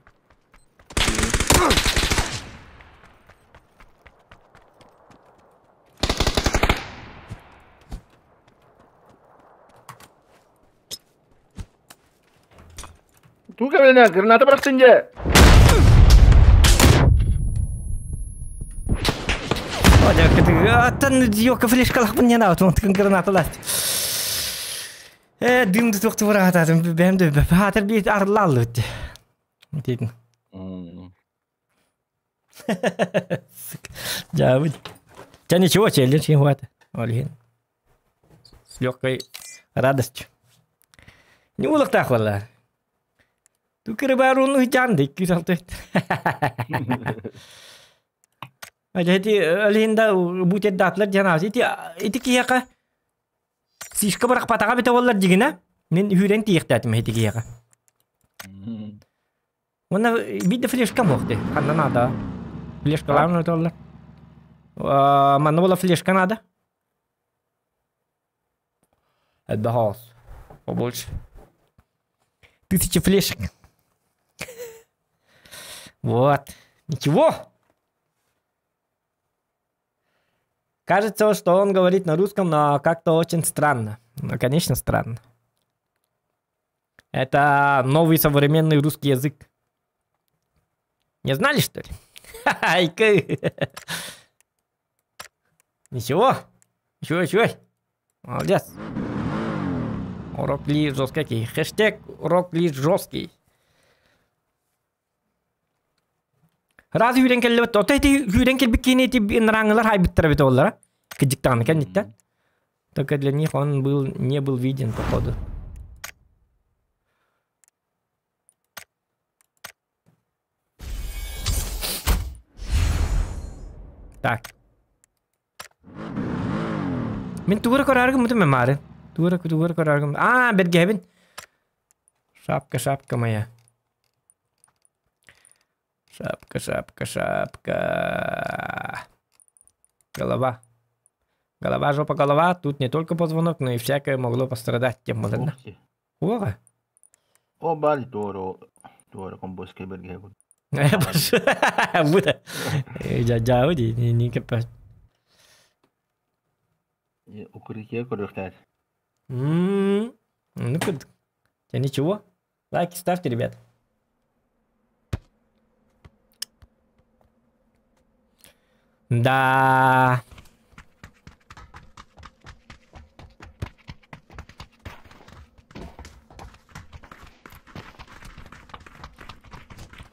Туу кэбилэнэ, граната бырахтын дьэ! Аттан ёка флешкалахпын не наут, он граната ласт. Э, дым туохту быраататым, бэм да хаатар биит арыллааллыбыт. Тиитин. Дьаабыт. Ча ничего, челлендж не хватит. Ол С легкой радостью. Не улахтаах буолла. Тукырыбааруну жан дикки салты. Эти алинда бутет датлар жанас. Ити ити киһиэхэ сишка бырахпатаҕа битэ буоллар дьигинэ. Мин үүрэн тиийэхтээтим ити киһиэхэ. Уонна биир да флешка муох дии. Ханна наада? Флешкалаан отоллар. Манна буола флешка наада. Элбэх оҕус. Побольше. Тысяча флешек. Вот. Ничего. Кажется, что он говорит на русском, но как-то очень странно. Ну, конечно, странно. Это новый современный русский язык. Не знали, что ли? Ничего. Ничего, ничего. Молодец. Урок ли жесткий. Хэштег урок ли жесткий. Раз үүрэн кэллибит. Ото ити үүрэн кэлбит киини ити ынырааҥылар хайбыттара эбит оллара. Кыдьыктаҕына кэнниттэн. Только для них он был не был виден, походу. Так. Мин тугура көрөргүм мутум мары. Тугура тугура көрөргүм. Аа, бэргэһэбин. Шапка, шапка моя. Шапка, шапка, шапка. Голова. Голова, жопа, голова. Тут не только позвонок, но и всякое могло пострадать. Тем более. Уога. О, бали туоро туоро комбоска бэргэһэ Бу да. Дьа ди не кеппэ. Укрытие көрүөхтээр. Ну кырдык. Ничего. Лайки ставьте, ребят. Да.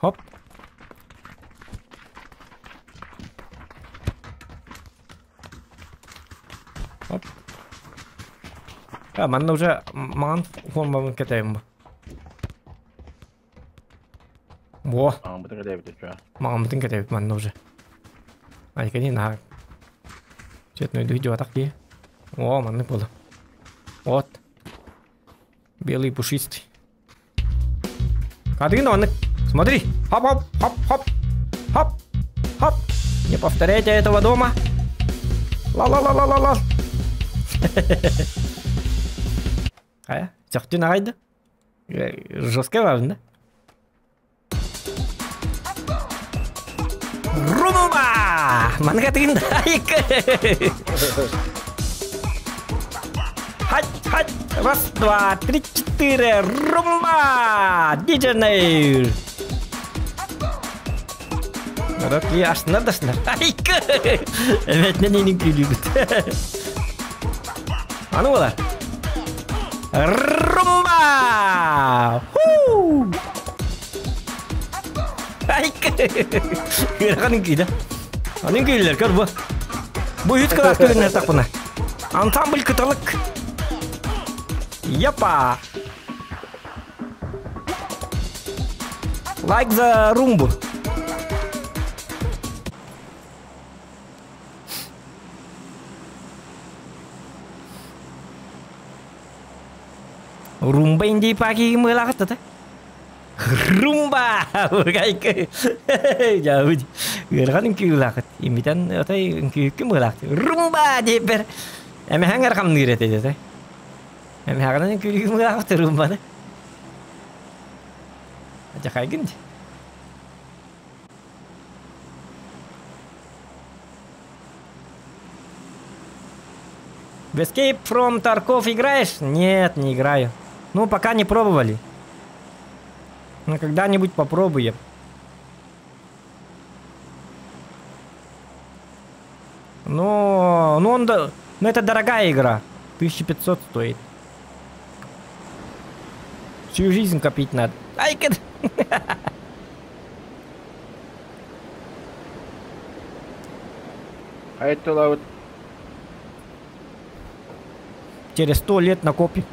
Хоп. Хоп. А, манна уже маҥан формабын кэтэйим бу. Во. Маҥаммытын кэтэйбит чуа. Маҥаммытын кэтэйбит манна уже. Айкани наһаа. Цветной дүйдү дии. О, маннык буолла. Вот. Белый пушистый. Кадыгын маннык. Смотри. Хоп-хоп, хоп-хоп. Хоп. Хоп. Не повторяйте этого дома. Ла-ла-ла-ла-ла-ла. А, сөхтүн ағайды. Жестко важно, да? Румба! Манга тыгын Хать, хать! Раз, два, три, четыре! Румба! Диджей! Рокли ашнар дашнар. Айка! Evet, не күлүгүт. Аны болар. Румба! Ху! Айка! Ырахан күйді. Анын күйлер көр бу. Бу үт кылас көрүнөр тақпына. Ансамбль кыталык. Япа! Лайк за румбу. Румба инди паки мылағыты. Румба! Жабыт. Ыархан үҥкүүлаахыт. Имитен отой үҥкүүккү мылаахыт. Румба деп бер. Эме хаңар хамныыр эте дете. Эме хаңар үҥкүүлүгү мылаахыт румбаны. Жахайгын. В Escape from Tarkov играешь? Нет, не играю. Ну, пока не пробовали. Но когда-нибудь попробуем. Но, ну он, но это дорогая игра. 1500 стоит. Всю жизнь копить надо. Ай, А это вот через 100 лет накопим.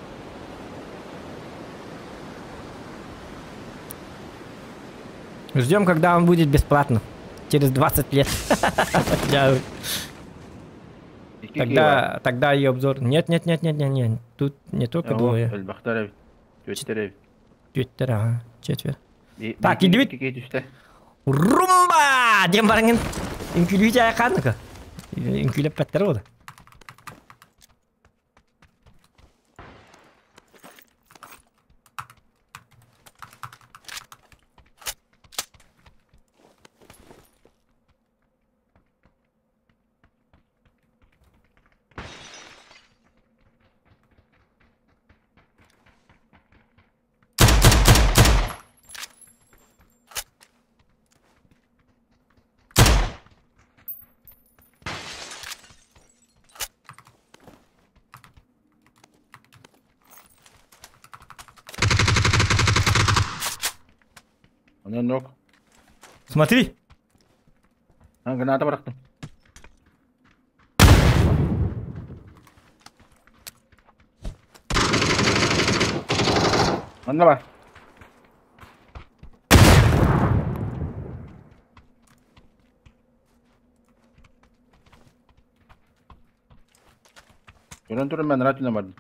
Ждем, когда он будет бесплатно. Через 20 лет. Тогда, тогда ее обзор. Нет, нет, нет, нет, нет, нет. Тут не только двое. Твиттер, ага, четверо. Так, иди. Румба! Дем барыңын. Үҥкүүлүү жайқаныка. Үҥкүүлэп паттар болды. Онон нок. Смотри! Граната бырахтым. Манна бар. Көрөн туран мен ратина бардым.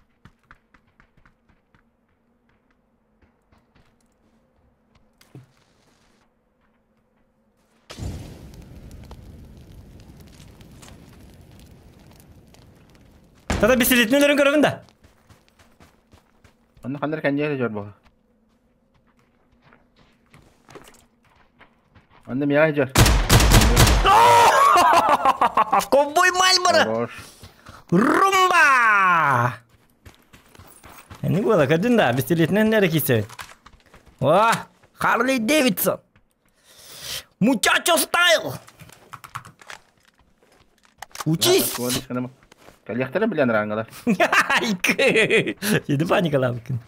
Тата бисилитин өлөрүн көрөбүн да. Онно ханнар кэнниэ дьор буолла. Онно миэхэ дьор. Ковбой Мальборо! Хорош. Румба! Эни буола көрдүн да, бистилетинен эрэ киирсэбин. О, Харли Дэвидсон! Мучачо стайл! Учись! Кэлиэхтэрэ билэн рангалар. Сиди паникалаабыккын.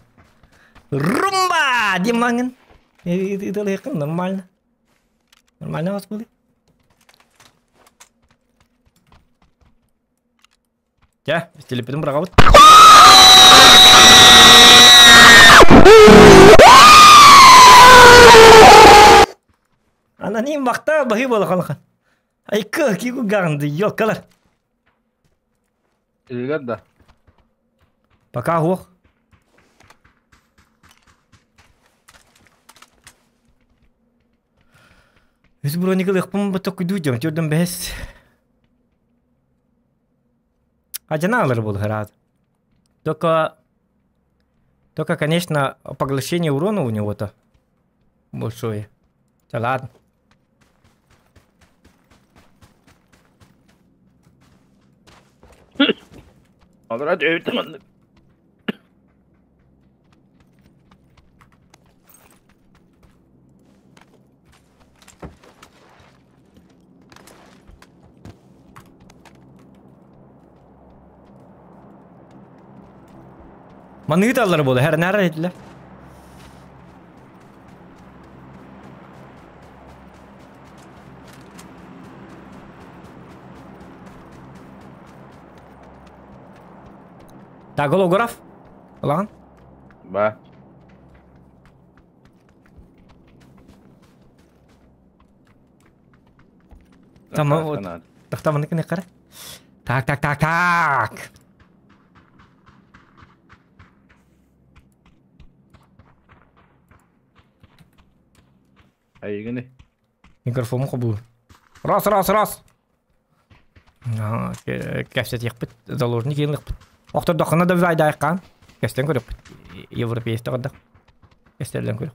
Румба! Димаҥын. Ыталыаххын нормально. Нормально вас были? Дьэ, телепитин быраҕабыт. Аноним бахта баһыы буола халахан. Айкы кику гаҕынды ёлкалар. Илигэр да. Пока уох. Үс броник ылыахпын бу токуйдуу дьон төрдөн бэһэс. Одинаково был град. Только, только, конечно, поглощение урона у него-то большое. Да ладно. Алра дьөйүттэн Манныгы таллар буолла, хэр наар этилэр. Так, голограф. Ылаҕын? Ба. Там вот. Тахтаманы кини кара. Так, так, так, так. Айгыны. Микрофон хобу. Раз, раз, раз. Кэпсэтиэхпит, заложник иилыхпыт. Охтордоххуна да баайдаайхаан. Кэстэн көрүөхпүт. Европеец да Кэстэллэн көрүөх.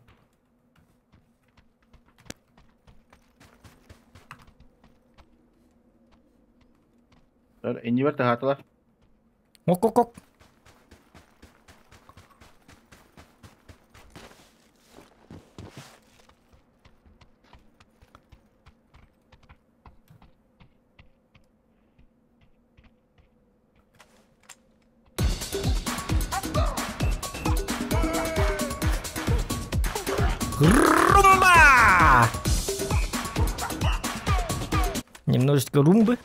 Иннибэр таһаатылар. Ок-ок-ок. Румба! Немножечко румбы.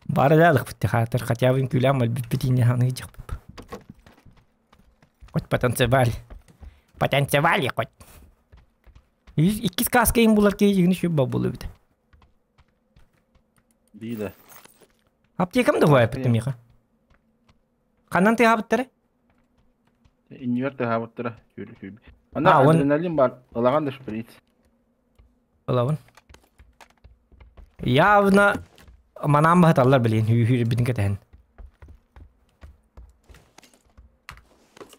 Бары да хатыр хотя бы күләм битине ханы жакпып. Хоть потанцевали. Потанцевали хоть. Икки сказка им булар кей жигини шү бабулы бит. Биде. Аптекам да хуай бит миха. Ханан ты хабыттары? Иннибэр таһаабыттара. Ана адреналин бар. Ылаган да шприц. Ылабын. Явно манам баһаталлар билин хүү битин кетен.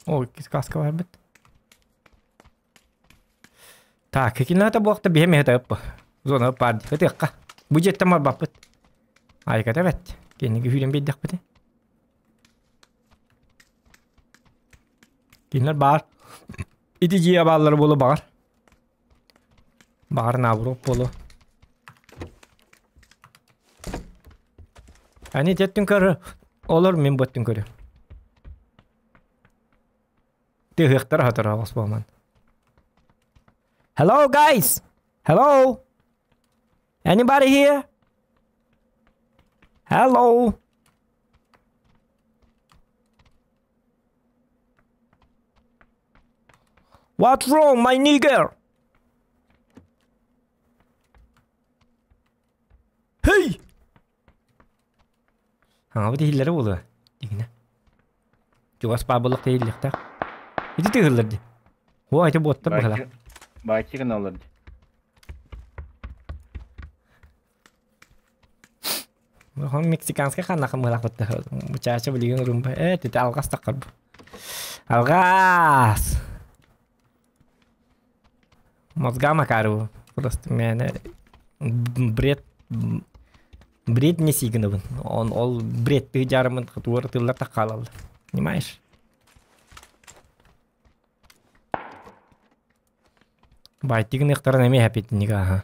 О, сказка бар бит. Так, кината буакта биһеме хата Зона пар. Хытыкка. Бу жеттем бар баппыт. Айката бет. Кенниги хүрен бейдек бит. Кинлер бар. Ити жия баллар болу бар. Бар наброп болу. Ани теттин көрü. Олор мен боттун көрü. Тыһыахтара хатара оспоман. Hello guys! Hello! Anybody here? Hello! What's wrong, my nigger? Hey! Хаҥабыт иһиллэрэ буолуо дигинэ. Чугас баабылык тиһиллиэхтээх. Ити тыһыллар дии. О, ити буоттар быһалаах. Бааччы гыналлар дии. Хон мексиканскай ханнахан быһалаах Мучача билигин румба. Э, тите алгас таххар бу. Алгас! Мозга макару. Просто мээнэ бред бред не сигнабын. Он ол бред ты жарымын туор тыллар таккалаллар. Понимаешь? Байтигин ыктарын эми хапитиннига аха.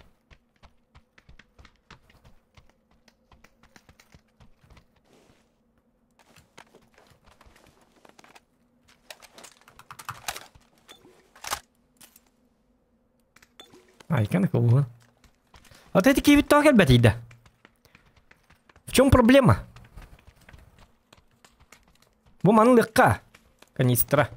Айкан кобуһун. Вот эти киевит тоҕо кэлбэтийдэ? В чем проблема? Бу манлыкка канистра.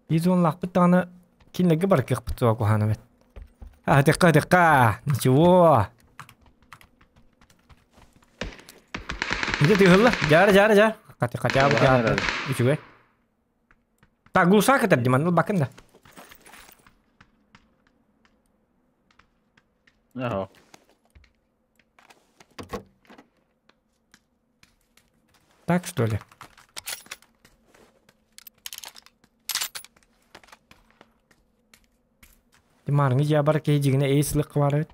Изонлаахпыт даҕаны кинилэргэ барыкыахпыт суоҕа куһаҕан эбит. Атыкка, атыкка, ничего. Ити тыһылла, жара, жара, жара. Хотя, хотя бы, үчүгэй. Так, глушак это, Диман, ну бакын да. Ага. Так, что ли? Димарыңы дьиэ бар киһи дьигинэ эйс ылык бар эбит.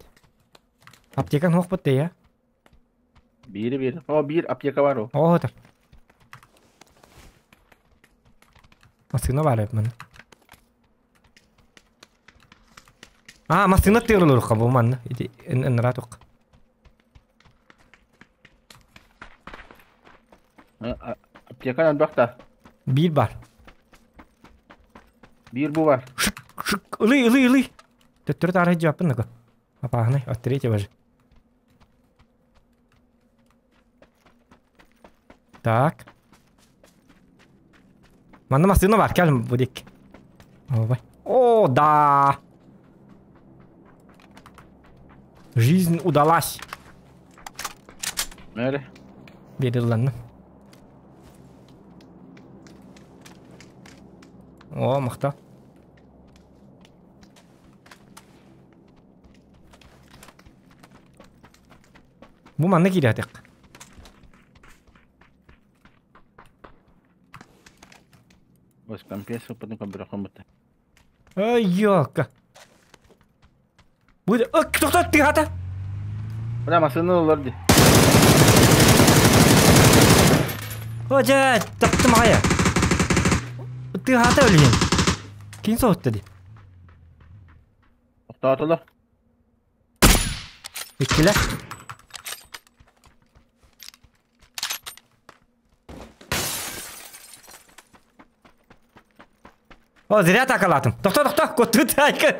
Аптекан суох бут я. Биири биир. О, биир аптека бар о. Оо, отар. Массыына бар эбит манна. А, массыына тыырылырха бу манна. Ити ыныраа туох. Аптека элбэх да. Биир бар. Биир бу бар. Шик, шик, ылый, ылый, ылый. Төттөрү таары дьаппын нако. Апааһынай, от третьего же. Так. Манна массыына бар, кэл будик. Ой. О, да! Жизнь удалась. Мэри. Берилланна. О, махта. Бу манна киирэтик. Ось компьютер потом компьютер. Ай, ёлка. Будет. О, кто кто ты хата? Бля, машина ылар ди. О, дьэ, таптым аҕайа. Тыаһаата өлүһүн. Ким соһутта ди? Тохтоотулар. Иккилэр. О, зря атакалаатым. Тохто, тохто, куттут айка.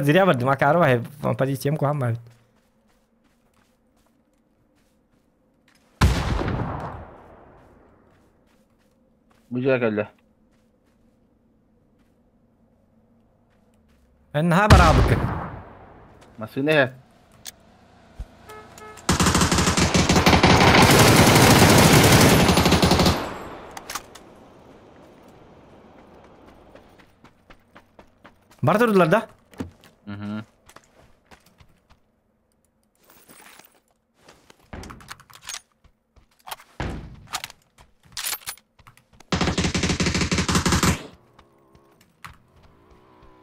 Зря бардым, акары позициям куһан бабит. Бу дьиэ кэллэ. Эн наһаа бараабыккын. Массыына иһэр. Бара турдулар да? Угу.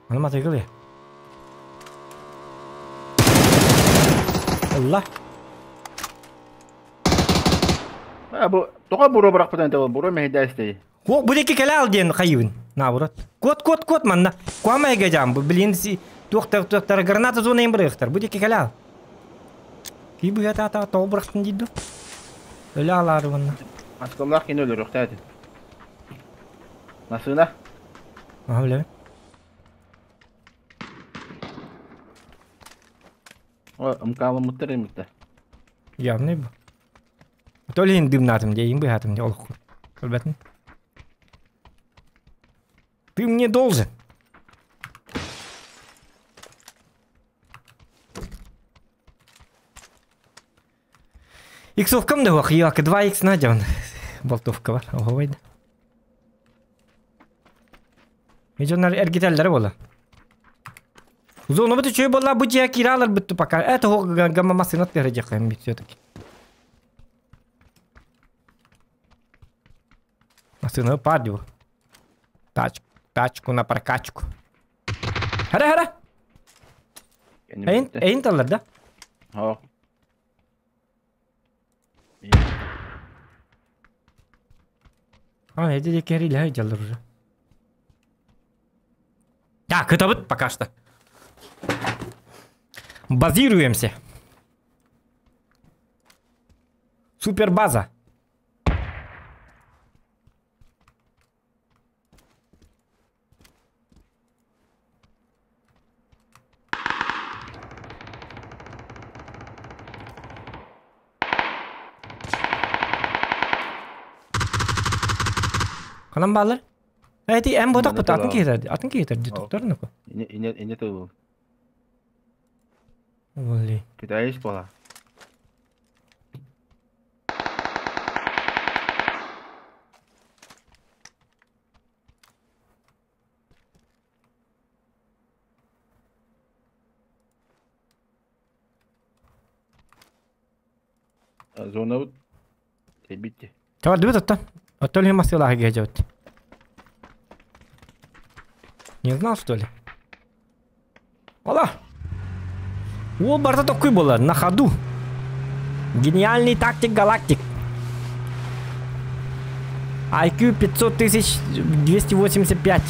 Аны матыгыл Алла. А бу тоҕо буруо бырахпытын этэ буруо мэһэйдээстэй. О, бу диэки кэлэ ал диэн хайыбын. Наоборот. Кот, кот, кот манна. Куама эгэ жам. Бу блин си Туохтар туохтар граната зона им бырыахтар. Бу диэки кэлэ. Ки быһа та тоҕо бырахтын диир ду? Өлө алаары уонна. Маскалаах кини өлөрүөхтээх этим. Масына. Аха билэбин. О, мкаламмыттар эмиттэ. Явный бу. То ли дымнатым дии, им быһаатым дии олоххун. Көрбөтүн. Ты мне должен. Иксовкам да хуох, як 2х надян. Болтовка бар, оһовайда. Миллионар эргитэллэрэ буола. Зона бут үчүгэй буолла, бу дьиэ киирэ аларбыт пока. Это гамма массыына тыһырдьаххын все-таки. Массыына пар Тач, тачку на прокачку. Хара, хара! Эйин, эйин таллар да? О. А, эти дикери дьаллар уже. Так, это вот пока что. Базируемся. Супербаза. Ханан баалар? Эти эм ботак бут атын киһитэр атын киһитэр дитуктар нуку. Ине ине ине тыл. Оли. Китаец була. Зона бит. Тавар дыбыт оттон. Оттон хем масылаах гежет. Не знал, что ли? Ола! О, барда такой было, на ходу. Гениальный тактик галактик. IQ 500 285.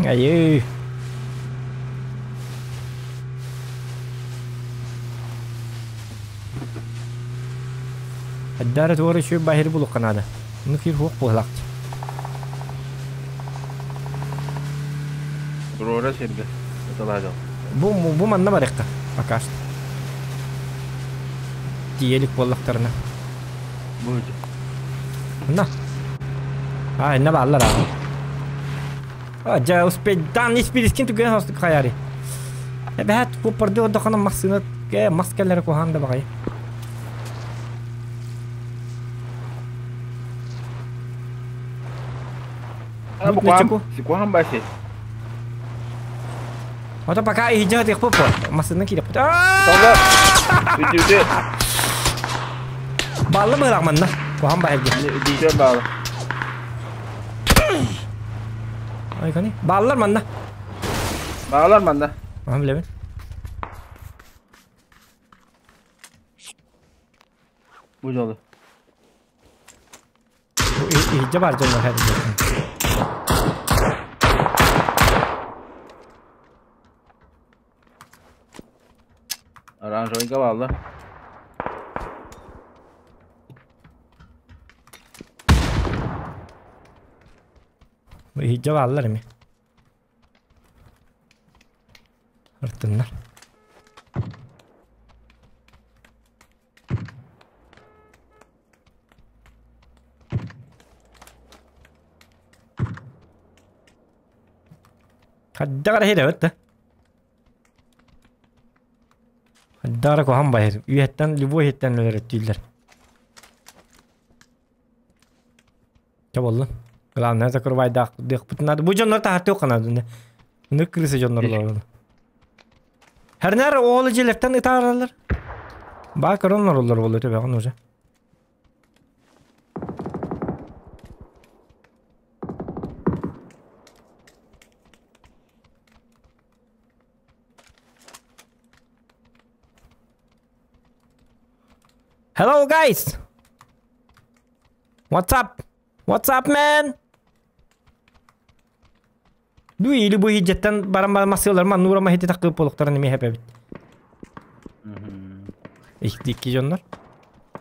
Ай-эй. Аддара туора еще бахир булукка надо. Ну кир хук буһлакт. Турора сирге. Это Бу бу манна барыкка пока что. Тиелик боллактарына. Будет. На. А, на баллар. А, жа успеть дан не спирискин түген хостук хаяри. Эбэт купарды одохана массына ке маскалары куханда багай. Сикуам баси. Ото пока идет их попо. Массына кире. Талла. Үтүтү. Баллы быракманна. Кухан байырды. Үтүтү баллы. Ай кани. Баллар манна. Баллар манна. Ам билебин. Бу жолу. Иһдьэ бар дьоннор хэдэ. Оранжевый баллы. Иһдьэ баллар эми. Артыннар. Хаддагара хире өттө. Хаддагара кухан байыр. Үйеттен, любой хеттен өлөрөттүйлер. Чаболлун. Главное, закрывай дах, дых надо. Бу жоннор тахарты оканады. Үнү крысы жоннор олар. Хернер оолу желектен ытааралар. Ба короннор олар болду төбөгөн уже. Hello guys. What's up? What's up, man? Бу или бу иһдьэттэн баран баран массыылар маннуура маһити таккып буолуктарын эмиэ хэпэбит. Икки дьоннор.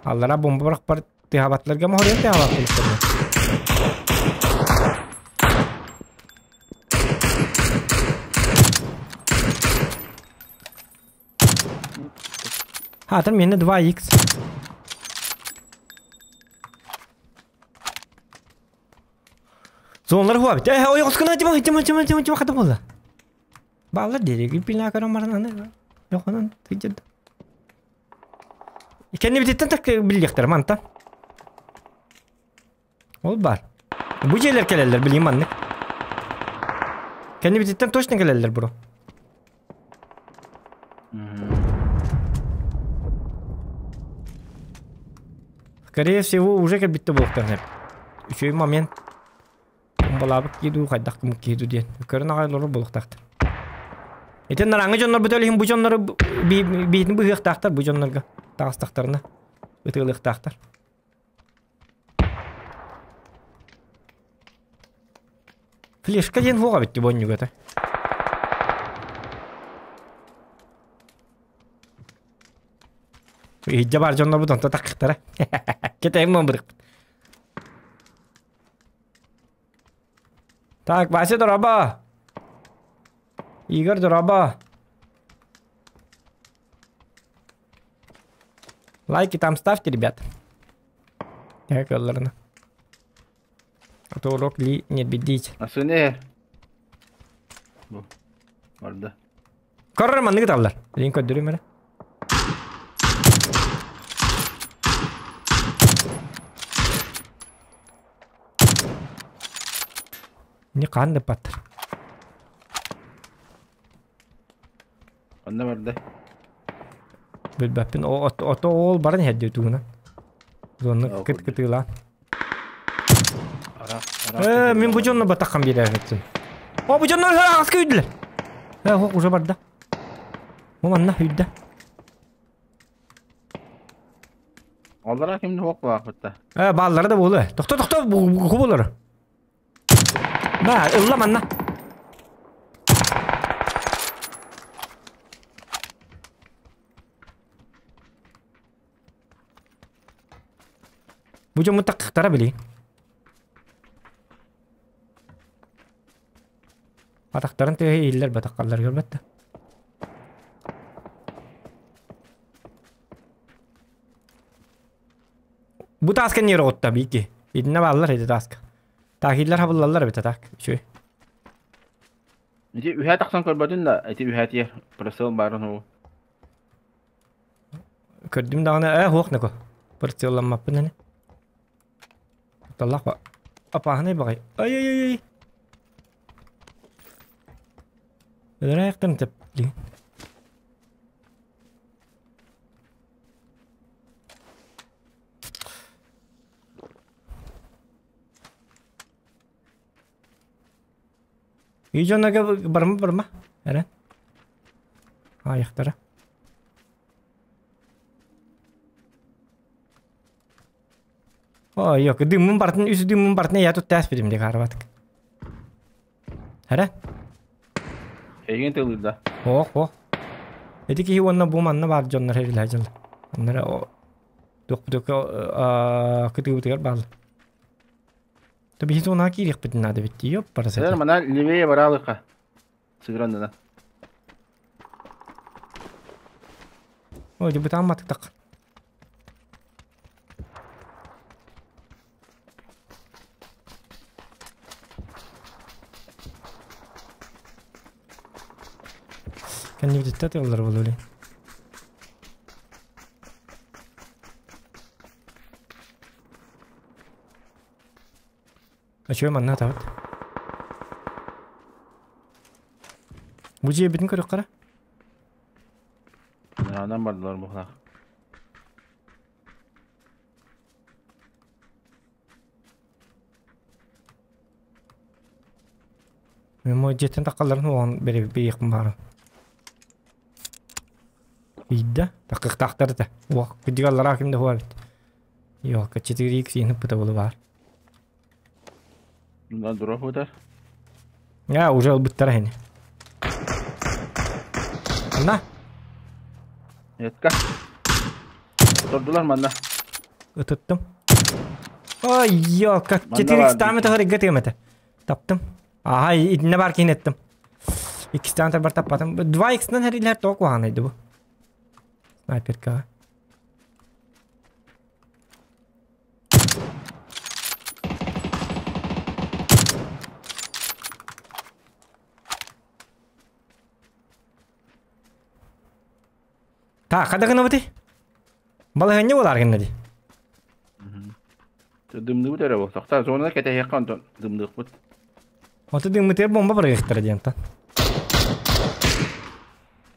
Аллара бомба бырахпар тыһабатларга моһоруйан тыһабат буолуктар. Атын мені 2х. Зоналар хуа бит. Э, ой, оскына тима, тима, тима, тима, тима хата буолла. Баалар диэри пилна көрөн баран аны. Йохонан тыйдырды. Кэнни бититтен так биллиэхтэр мантан. Ол бар. Бу дьиэлэр кэлэллэр билим маннык. Кэнни бититтен точно кэлэллэр бро. Скорее всего, уже кэлбитте буолуохтарын сөп. Үчүгэй момент. Балаабыт киирдүү хайдах кымык киирдүү диэн. Көрөн аҕай олорор буолуохтаахтар. Итин нараҥы дьоннор бу иһин бу дьоннору биитин быһыахтаахтар бу дьоннорго таҕыстахтарына ытыалыахтаахтар. Флешка диэн суох эбит бонньугата. Иһдьэ бар дьоннорбут онто такыктара. Кетейм мамбырык. Так, Вася дороба. Игорь дороба. Лайки там ставьте, ребят. Так, ылларына. А то урок ли не бедить. Асыне. Бу. Барда. Көрөр манныгы таллар. Лин көрдөрүм эрэ. Не хаан да паттар. Онно барда. Билбэппин ото ол баран иһэрдии тугунан. Зонна кыт кытыылаан. Э, мин бу дьонно батаххам биэрээхиттин. О, бу дьоннор аҕаска үйдүлэр. Э, хок уже барда. Бу манна үйдэ. Олара кимни хок баахпытта. Э, бааллара да буолуо. Тохто, тохто, бу болар. Ба, ылла манна. Бу дьоммут такыктара били. Атахтарын тыаһы иһиллэр батаххаллар көрбөт да. Бу тааска не оҕутта бики. Итиннэ бааллар ити тааска. Таахиллар хабыллаллар эбит так. Үчүгэй. Ити үһэ тахсан көрбөтүн да, ити үһэ тиэр просыл баарын уу. Көрдүм даҕаны ээ хуох нако. Прицелламмаппын аны. Таллах ба. Апааһынай баҕай. Ай ай ай ай. Өлөрөөктөн тэп. Үй дьоннорго барма барма эрэ. Аайахтара. Ой, yok, дыммын бартын, үс дыммын бартын я тут тәспедим деп харабатык. Эрэ? Эйигин тылыырда. Ох, ох. Эти киһи уонна бу манна баар дьоннор эрилэ дьон. Оннара туох кытыыбытыгар баалла. То биһи туона киириэхпитин наада бит ёп Сэр, мана левее баралыка. Сыграннана. Ой, дебутан матыктак. Кэннибититтэ тыаллар буолуо Ачуй манна атабыт. Бу дьиэбитин көрүөххэ эрэ. Анан бардылар бухлах. Мен дьиэттэн таххалларын уоҕун бириэхпин баҕарабын. Ыйда такыктаахтар этэ. Уох, кырдьыгаллара ким да хуа эбит. Ёлка, 4 х иһин ыппыта буолу баар. Мына дурах утар. Я уже ылбыттара хини. Анна. Нетка. Тордулар манна. Ытыттым. Ой, ёлка. 4 икстаамы тахыр игга тыгым этэ. Таптым. Аха, итинне бар киин еттим. Иккистаан бар таппатым. 2 икстан хэрилэр тоқ куһаанайды бу. Снайперкаҕа. Так, хада гынабыты? Балаһыанньа буолаар гынна дии. Дымныбыт эрэ буолсах. Та зонада кэтэһиэххэ онтон дымныахпыт. Ото дыммытыгар бомба бырыгыахтара диэн та.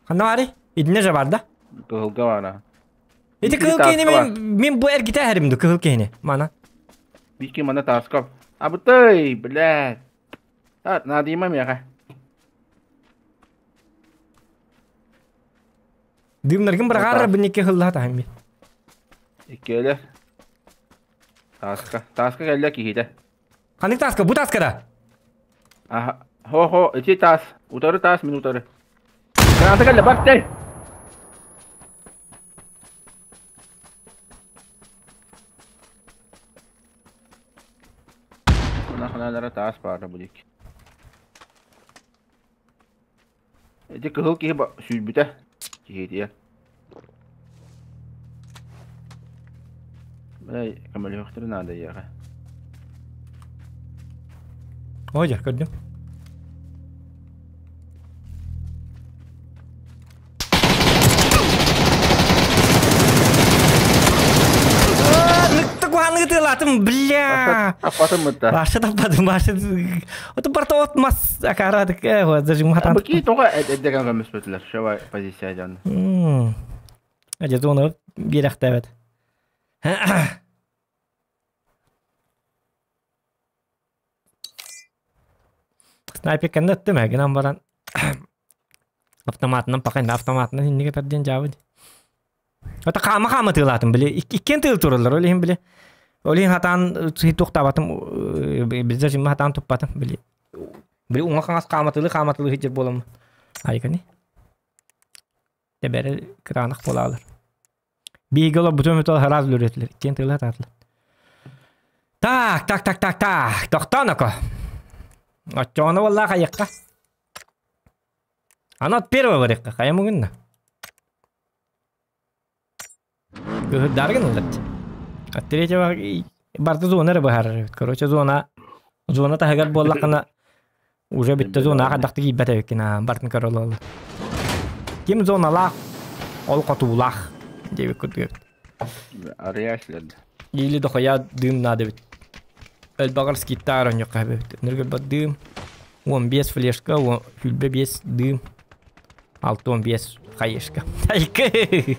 Ханна баарый? Итиннэ же бар да? Кыһылга баара. Ити кыһыл киһини мин, мин бу эргитэ эһэрим ду кыһыл киһини. Мана. Бики мана тааска. Абытай, блядь. А, наадыйма миэхэ. Дымнаргын быраҕаар бинникке хыллаха таһым би. Иккиэлэр. Тааска. Тааска кэллэ киһитэ. Ханнык тааска? Бу тааска да? Аха. Хо-хо, ити таас. Утары таас, мин утары. Граната кэллэ, бар, тэй! Хана таас баара бу диэки. Ити кыһыл киһи сүүрбүтэ. Киһитиэ. Бля, көмөлөһөхтөрү наада ийэҕэ. Ой, дьэ, көрдүм. Ныкта куһаныгы бля. Таппатым мытта. Баша таппатым, баша. Ото барта от мас акарадык, э, зажим хатан. Бу тоҕо эддеген көмүспөтүлэр. Шөбай позиция дьон. Ажа зона биэрэхтээбэт. Снайпер кэннэ ыттым гынан баран автоматынан пакын автоматынан инниге тарден жабыд. Ата хаама хаама тыылаатым били. Иккен тыыл тураллар, ол иһин били. Ол иһин хатаан туохтаабатым, билзе жимма хатаан туппатым били. Били уҥа хаҥас хааматылы хааматылы хиджер болом. Айкани. Тебери кыраанах болаалар. Биһиги олор бутун метол хараз лүретилер. Иккен тыыла таатылар. Так, так, так, так, так. Тохтооноко. Оччоҕуна буоллаа хайыкка. Аны от первого барыахха хайа муҥунна. Кыһырдаргын ыллат. От третьего барда зона эрэ быһаарар эбит. Короче, зона зона таһыгар буоллаххына уже бүттэ зона хадахты киирбэт эбиккин бартын көрө Ким зоналаах, ол хотуулаах диэбит курдук эбит. Арыйаачылар. Или дохуя дым надо эбит. Элбэҕэр скиттаар онньукка эбит. Ныргырбат дым. 15 флешка, хүлбэ 5 дым. 6-15 хаешка. Айкы!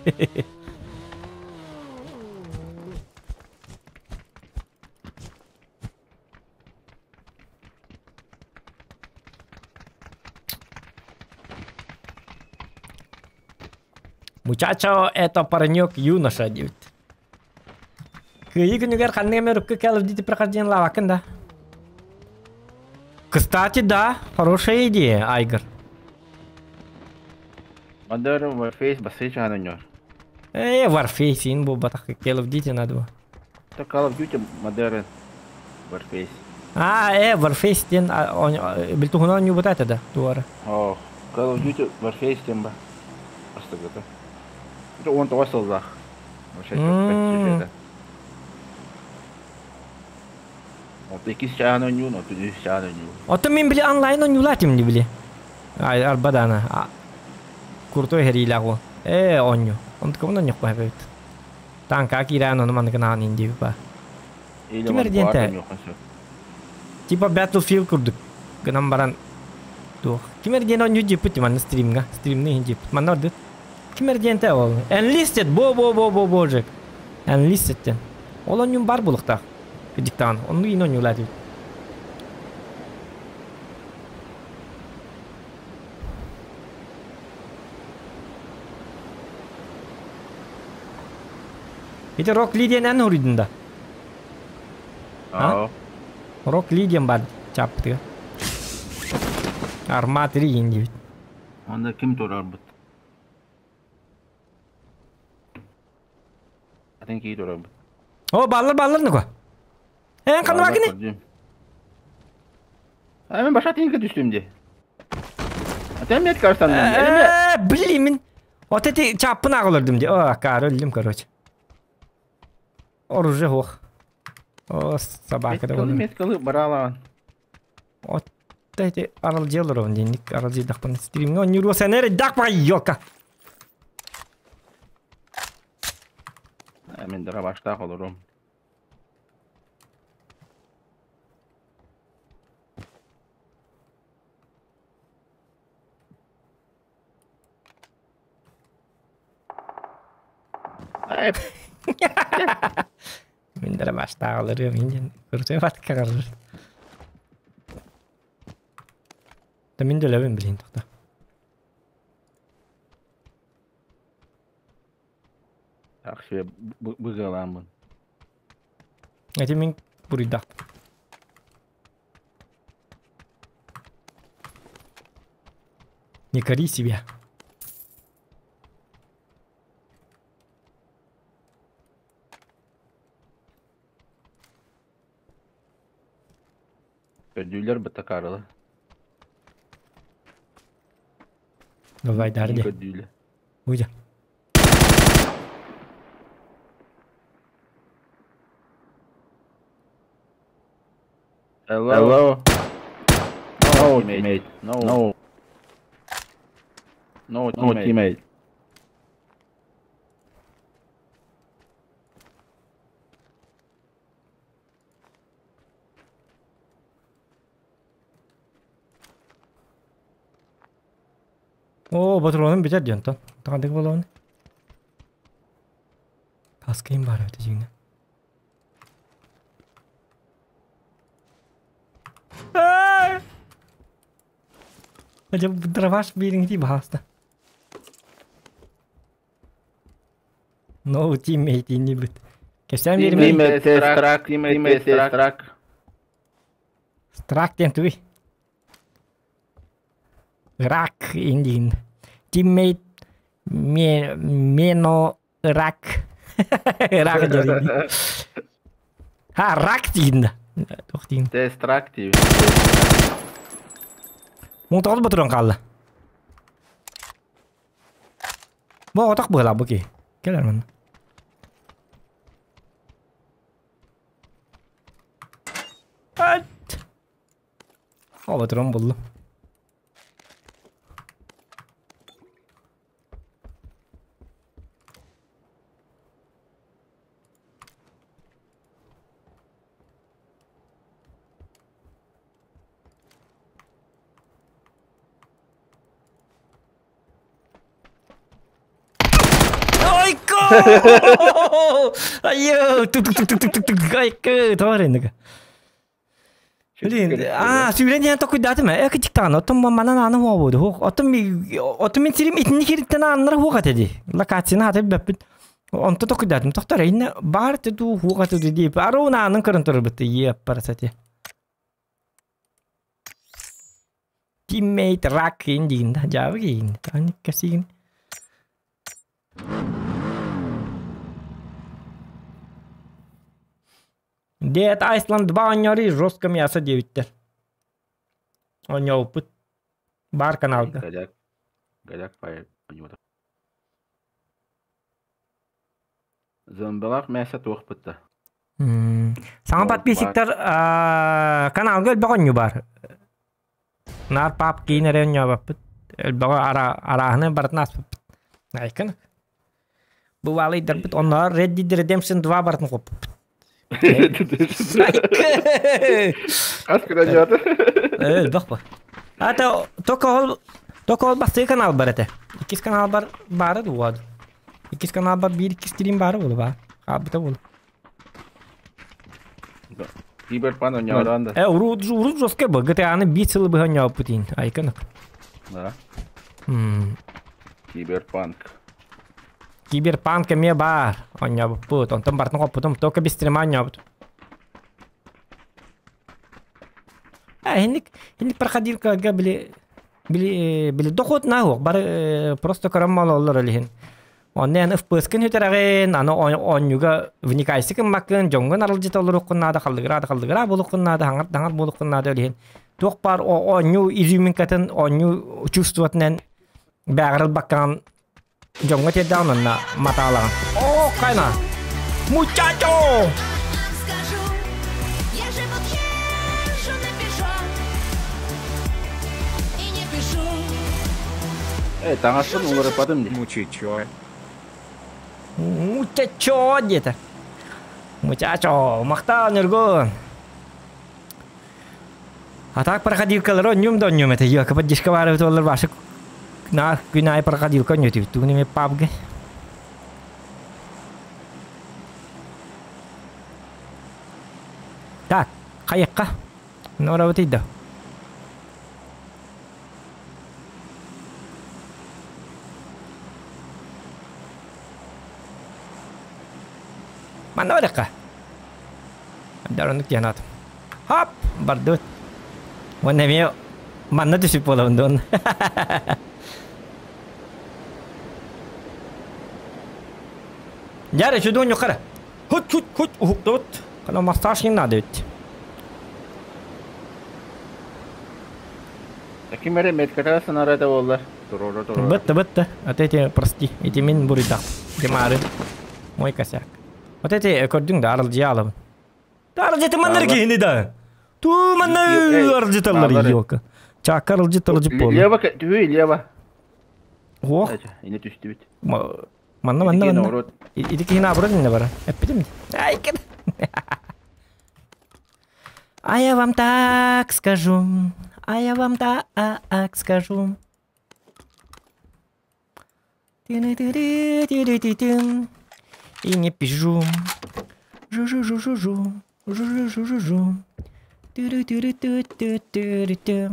Muchacho, это паренек юноша диэбит. Кыайыы күнүгэр ханнык эмэ рукка Call of Duty прохождение лавакын да. Кстати, да, хорошая идея, Айгор. Modern Warfare бассейн чаһан Warface ин буолбатах Call of Duty надо было. Это Call of Duty Modern Warfare. А, Warface диэн билтуһунан оонньуубута этэ да, туора. О, Call of Duty Warface диэн ба. Астыгыта. Это 19 сыллаах. Вообще сюжета. Вот иккис чаһан оонньуун, оту үс чаһан оонньуун. Ото мин били онлайн оонньуулаатым дии били. Ай, арбадана. Крутой хэриилээх уол. Оонньуу. Онтукабын оонньуохпун эбит. Танка киирэн ону маннык гынаҕын ин диэбит ба. Или Ким эрэ диэн Vanguard тэ оонньуоххун сөп. Типа Battlefield курдук гынан баран туох. Ким эрэ диэн оонньуу диэппит манна стримҥа. Стримҥа иһин диэппит. Манна ордук. Ким эрэ диэн тэ ол. Enlisted бо бо бо бо божик. Enlisted диэн. Ол оонньуум бар буолуохтаах. Кырдьыктаҕын. Оннук иин оонньуулаат эбит. Ити Рок Ли диэн эн уруйдун да? А? Аа. Рок Ли диэн бар чааппытыгар. Арматри иин диэбит. Онно ким турарбыт? Атын кии турарбыт. О, баллар баллар нука. Эн ханна бакини? А мен баша тинке түстүм ди. Атем мет карсан. Блин, мин. Вот эти чаппын аҕалырдым ди. О, акаары өллүм, короче. Оружие хуох. О, собака да болдум. Меткалы баралаан. Вот эти аралдьыалар денник аралдьыйдахпын стримҥа онньуруо сэнэр дак ёлка. Мен дара баштаах олорум. Мин дара баштаах олоруом индин курсуя батка карыр. Да мин да блин тохта. Так, себе быгаламын. Эти мин буруйдах. Не кори себя. Ödüller бытакарылы. Давай, дарди. Уйдя. Hello. Hello. No, teammate. No. No. No, no teammate. О, патроным битер диэн Тагадык болон. Каскайым бар өтө жигне. Acaba дроваш бириңти баста. No teammate inni бит. Кесен берме. Teammate страк, teammate страк. Страк ден туй. Рак индин. Teammate мено рак. Рак ден. Ха, рак дейін. Тоқ дейін. Тест рак дейін. 19 патрон қалды. Бу отақ бұғыла бұ ки. Келер мін. Ат. О, патрон булду. Ойко! Айо, тук тук тук тук тук тук айкы, товар. Блин, а, сүүрэн диэн токуйдаатым э, кычыктаан, оттон манан аны хуа буду. Хуа, оттон оттон мин сирим итинни хириттен аннары хуа теди. Локацияны хаты бэппит. Онто токуйдаатым. Тохтор инне бар ту хуа теди дип. Аруна анын көрөн турбут. Е, парасати. Teammate рак индин, жабы кийин. Таник касигин. Dead Island 2 оонньоору жестко мясо диэбиттэр. Оонньооппут. Бар каналга. Голяк. Голяк пай оонньоото. Зомбалах мясо туох бытта. Саҥа подписчиктар каналга элбэх оонньуу бар. Нар пап киин эрэ оонньообаппыт. Элбэҕи арааһыны барытын аспыппыт. Айкын. Бу онноор Red Dead Redemption 2 барытын хоппуппут. Ас күнә Элбэх бу. Ата только ол только ол басты канал бар эте. Иккис канал бар бары дуад. Иккис канал бар бир иккис стрим бары болу ба. Хабыта болу. Киберпан оонньоорон да. Э, урут урут жестко бу. GTA-ны бит сылы быһа оонньооппут Айкын. Да. Киберпанк. Киберпанк эме бар. Оонньооппут. Онтон бартын хоппутум. Только без стрима оонньооппут. А, хинник хинник проходилка били. Били били дохуот наа бары просто көрөн олороллор илиһин. Онно эн FPS-кин сүтэрэҕин, аны оонньууга вникайсы гыммаккын, дьоҥҥун аралдьыта олоруоххун наада, халлыгыраа да халлыгыраа буолуоххун наада, хаҥар да хаҥар буолуоххун наада илиһин. Туох баар оонньуу изюминкатын, оонньуу чувствотынан бээҕэр ылбаккаҕын дьоҥҥо тиэрдэҕин онно матаалаҕын. О, хайна! Мучачо! Э, таҥаспын уларыппатым дии. Мучичо. Мучачо диэтэ. Мучачо, махтал Ньургун. А так проходилкалары онньуум да онньуум этэ. Йока поддержка баар эбит олар башы на күн аайы проходилка онньуутубут. Тугун эми пабг. Так, хайыкка. Нора бытыйда. Манна барыахха. Даронук диэн аатым. Хоп! Бардыбыт. Уонна эмиэ манна түсүп буолабын дуон. Дьэ, чудун юқара. Хут хут хут уһуктубут. Kana массаж не надо ведь. Ким эрэ метката сынара да буоллар. Туруора туруора. Бытты бытты. Вот эти, прости, эти мин буруйдах. Демары. Мой косяк. Вот эти көрдүң да арылдьыйа алабын. Арылдьыты маннар киһини да. Туу манна арылдьыталлар елка. Чаакка арылдьыт арылдьыт буолла. Лево, түһүй лево. Ох. Ини түстүбүт. Манна манна манна. Ити киһини абырын инне бара. Эппитим. Ай, А я вам так скажу, а я вам так скажу. И не пижу. Жу-жу-жу-жу-жу. Жу-жу-жу-жу-жу. Тыры-тыры-ты-ты-ты-ты.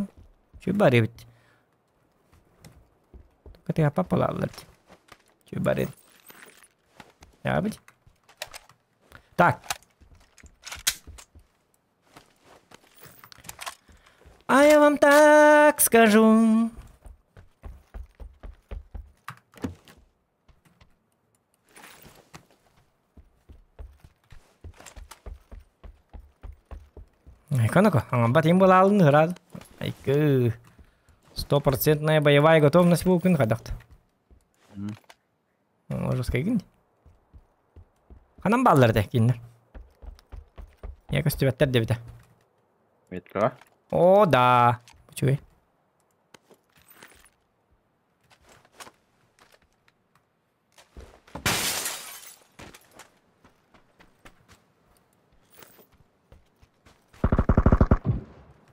Чү бар эбит. Только ты папалалар. Чү бар эбит. Так. А я вам так скажу. Айконоко, аңамбат им булаалын ырад. Айкы. Стопроцентная боевая готовность буукун хадахт. Ожускайгин. Ханан бааллар да киннер. Я көстүбэттэр дебите. Метро. О, да. Үчүгэй.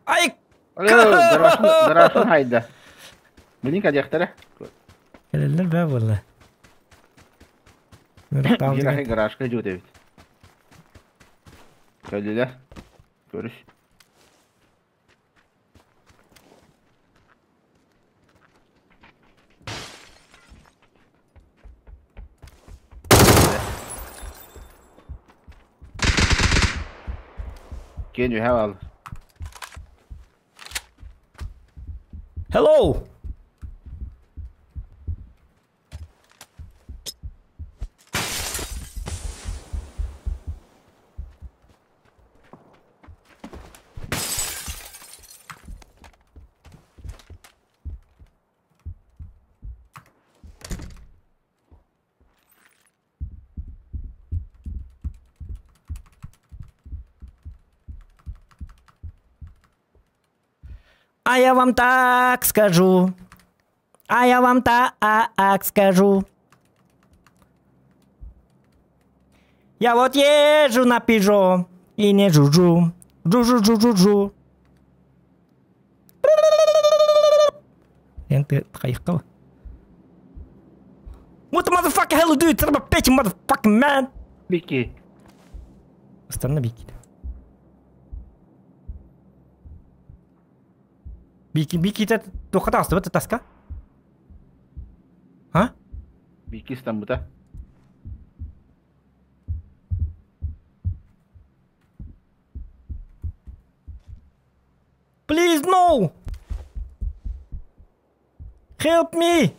Ай! Гаражын хайда. Билин кадяхтара. Кэлэллэр бээ буолла. Биир гаражка жуут эбит. Кэллилэр. Көрүс. Киэн үһэ баалар. Hello! А я вам так скажу. А я вам так скажу. Я вот езжу на Пежо и не жужжу. Жу-жу-жу-жу-жу. What the motherfucking hell do you tell my bitch motherfucking man? Бики. Останна Бики. Бики, Бики, это тухатас, вот это тоска? А? Бики стамбута. Please no! Help me!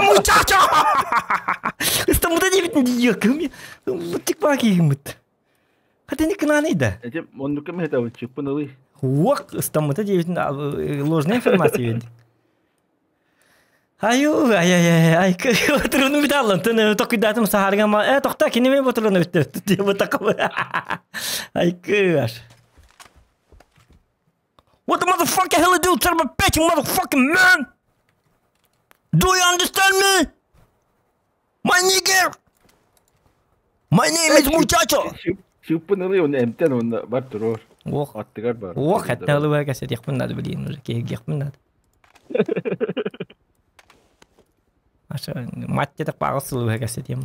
Muchacho! Ыстаммыта диэбитин диэким. Тик баа киһиммит. Хата не кынааны да. Эти оннук кем это чыппын ылый. Уок ыстаммыта диэбитин ложная информация берди. Аю, ай ай ай ай отуруну бит аллан тын токуйдатым сахарга ма э тохта кинеме ботуруну бит диэбит Ай кыаш. What the motherfucking hell do, son of a bitch, you motherfucking man? Do you understand me? My nigger! My name is Muchacho! Чыппын ылый оны эмтен оны бар турор. Ох, Аттыгар бар. ох, хатта ылыбар кэсэтиэхпин наада билигин уже киһиргиэхпин наада. Аша маттетах баҕас сылыбыһа кэсэтиэм.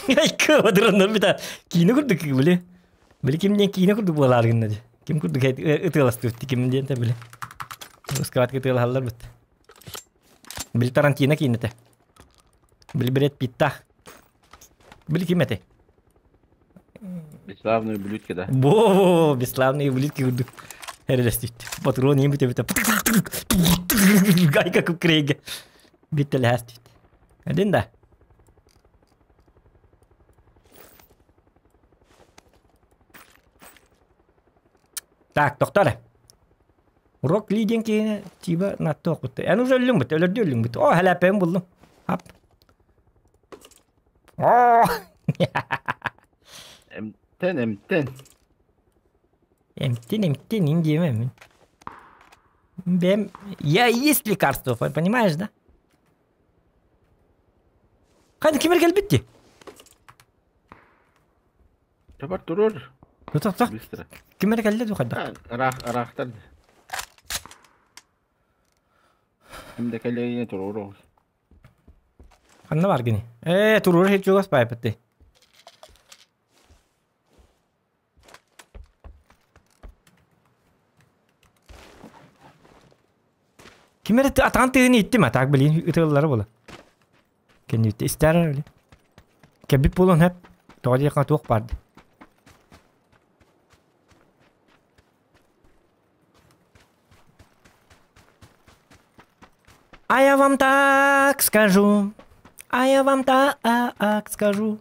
Айка бадыраннар бита киинэ курдук били. Били ким диэн киинэ курдук буолаар гынна дии. Ким курдук ытыаластыбыт ким диэн били. Русскаватка ытыалаһаллар бит. Били Тарантино киинэтэ. Били Бред Питтах. Били ким этэй? Бесславные ублюдки, да. Бо, бесславные ублюдки курдук. Эрэлэстибит. Патрон иин бүтэ бүтэ. Гайка кукрейге. Биттэлэһэстибит. Один да. Так, доктор. Урок ли диэн киһини тиба наттоох бутта. Эн уже өллүҥ бут, өлөрдүү өллүҥ бут. О, хэлээппэйин буллум. Хап. О! Эмтен, эмтен. Эмтин, эмтин, ин диэмэ мин. Бэм, я есть лекарство, понимаешь, да? Хайда кимер кэлбит дии? Табар турор. Тох, Быстро. кимер кэллэ дуу хайдах? Араах, араахтар. Ким да кэлэйине туруору. Ханна бар гини? Ээ, туруору хит чугас баайбыт Ким эрэ атаҕын тыһын иттим, а так билин ытыаллара буола. Кэнниттэ истээр били. Кэбит буолуон сөп. Тоҕо диэххэ туох баар дии. А я вам так скажу, а я вам так скажу.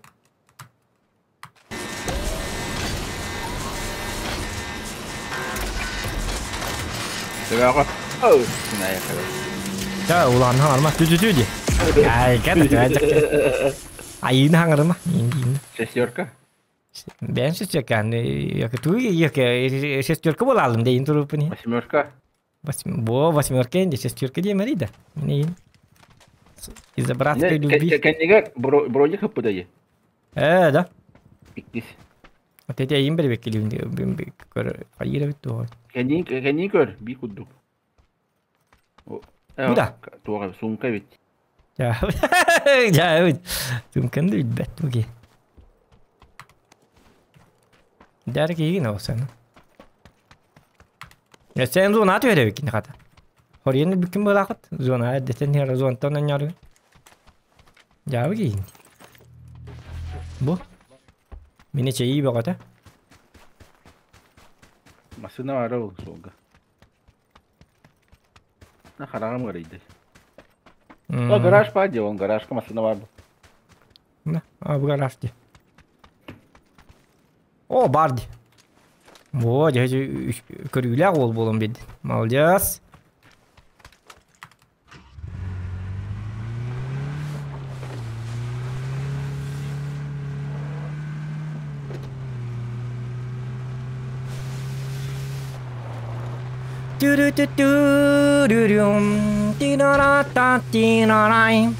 Төбөҕө. Оу, Да, улахан хаҥарма, тү-тү-тү дии. Ай, ката Айыны хаҥарыма. Шестерка. Бэйэн шестерка, шестерка буолаалым дейин туруппун. Восьмерка. Бо, восьмерка инди, шестерка диэмэр да. Минейин. Из-за братской любви. Кэннигэр броник хаппыдайы. Э, да. Иккис. Вот эти айын бербек көр айыра бит туох. Кэннин көр, би курдук. Бу да. Туох сумка бит. Я, я, сумканы да билбэт буги. Дәрі киигин оосаны. Сен зона түһэрэ хата. Хорьен бүккүн буолаахыт. Зона эрдэтен хера зонтан анньары. Жаабы киигин. Бу. Мине чэйии бөҕөтө. Машина бар ол суолга. На хараҕым ыарыйды. О, гараж па дии, он гаражка машина бар. На, а бу гараж дии. О, бар дии. Во, дьэ көрүүлээх уол буолан биэрдин. Молодец. Ту-ру-ту-ту-ру-рум, ти-на-ра-та-ти-на-рай.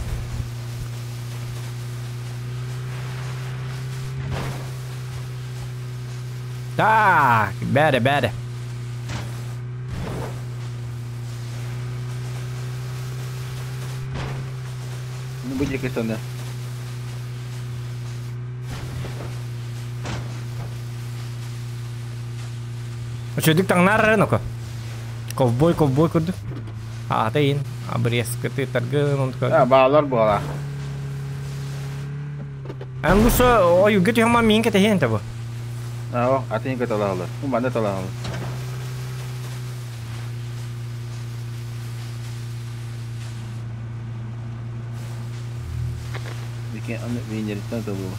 Так, бәрі, бәрі. Ну, будь якось. Үчүгдүк таҥнаар ноко. Ковбой, ковбой курдук. Аата иин, обрезкаты таргын онтука. А, баалар буола. Эн лучше ойуга түһэн миин кэтэһиэн табы. Аа, атын кыталаалар. Бу манна талаалар. Биkin аны венериттен талыыла.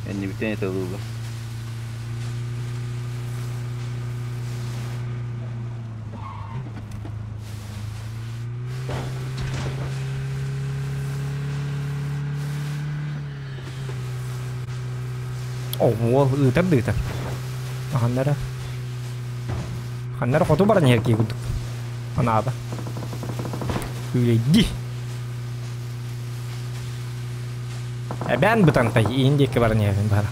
Эннибитен талыыла. Оо, ыытар да ыытар. Ханнара. Ханнара хоту баран иһэр киһи курдук. Анаата. Үлэйди. Эбээн бытантай иин диэки баран иһэбин бара.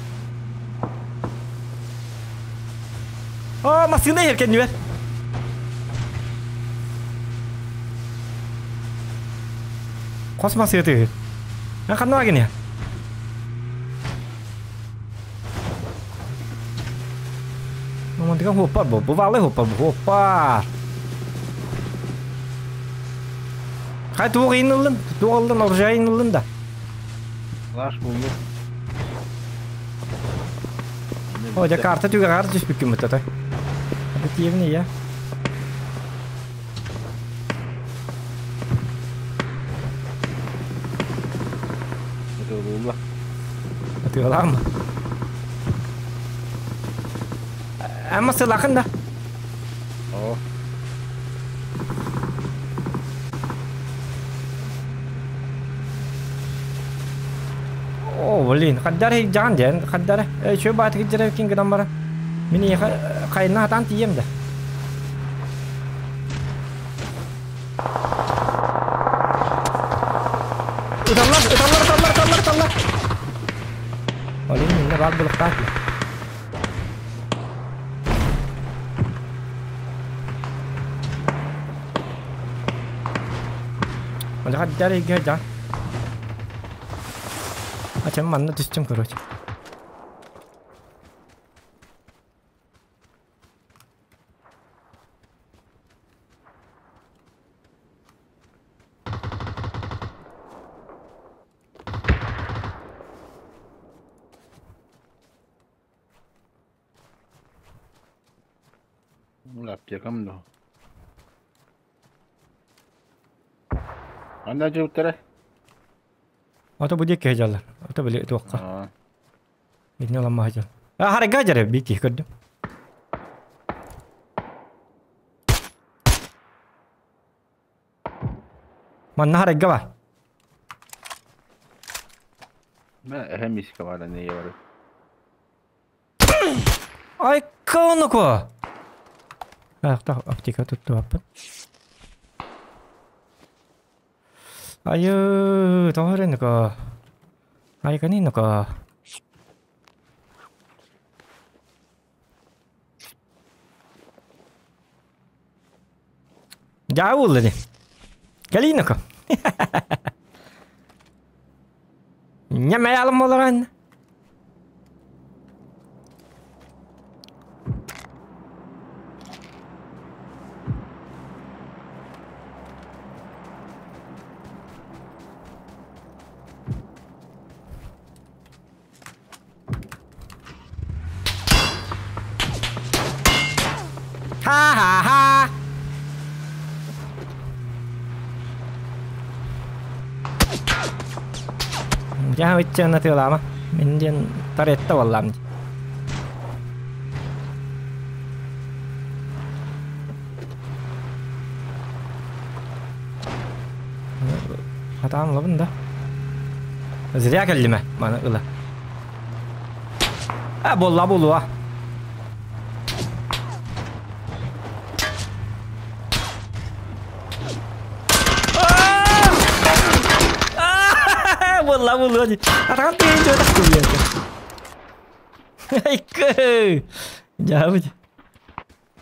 Оо, массыына иһэр кэннибэр. Хос массыына тыһыр. Мен ханна баран иһэр? Мантыка хоппар бу. Бу валы хоппар бу. Хоппар. Хай туох иин ыллын? Туох ыллын? Оружие иин ыллын да. Лаш булду. О, дьэ карта түгэҕэр түспүккүн быттата. Это тиевни я. Атыылыылла. Атыылаам. Ама сылахын да. Оо. О, блин, хаддар жаан диэн, хаддар чө баатыгы дьэрэ кин гынан баран. Мин хайна хатан тиийэм да. Ыталлар, ыталлар, ыталлар, ыталлар, ыталлар. Олин минне бар булуктаах. Онда хаддар иге жаан. Ачам манна түстүм, короче. Аптекам да. Анда жуттара. Ото бу диэки жаллар. Ото били туохха. Аа. Итини оламма хажал. А харага жаре бики көрдүм. Манна харага бар. Мен эхэм миска бар не бар. Ай кауnuko. Ах, аптека тутту аппын. Айы, тоһоренуко. Айканинуко. Жаулы. Калинуко. Нямай алым болоран. Ха-ха-ха! Дьэ, ыччана тыалаама. Мин диэн таретта буоллаам дии. Хатаан ылабын да. Зря кэллим ээ, маны ыла. А, буолла буолуо. буолла буолуо дии. Атаҕын тыаһын дьуотах күлүөтэ. Айкы! Дьаабыт.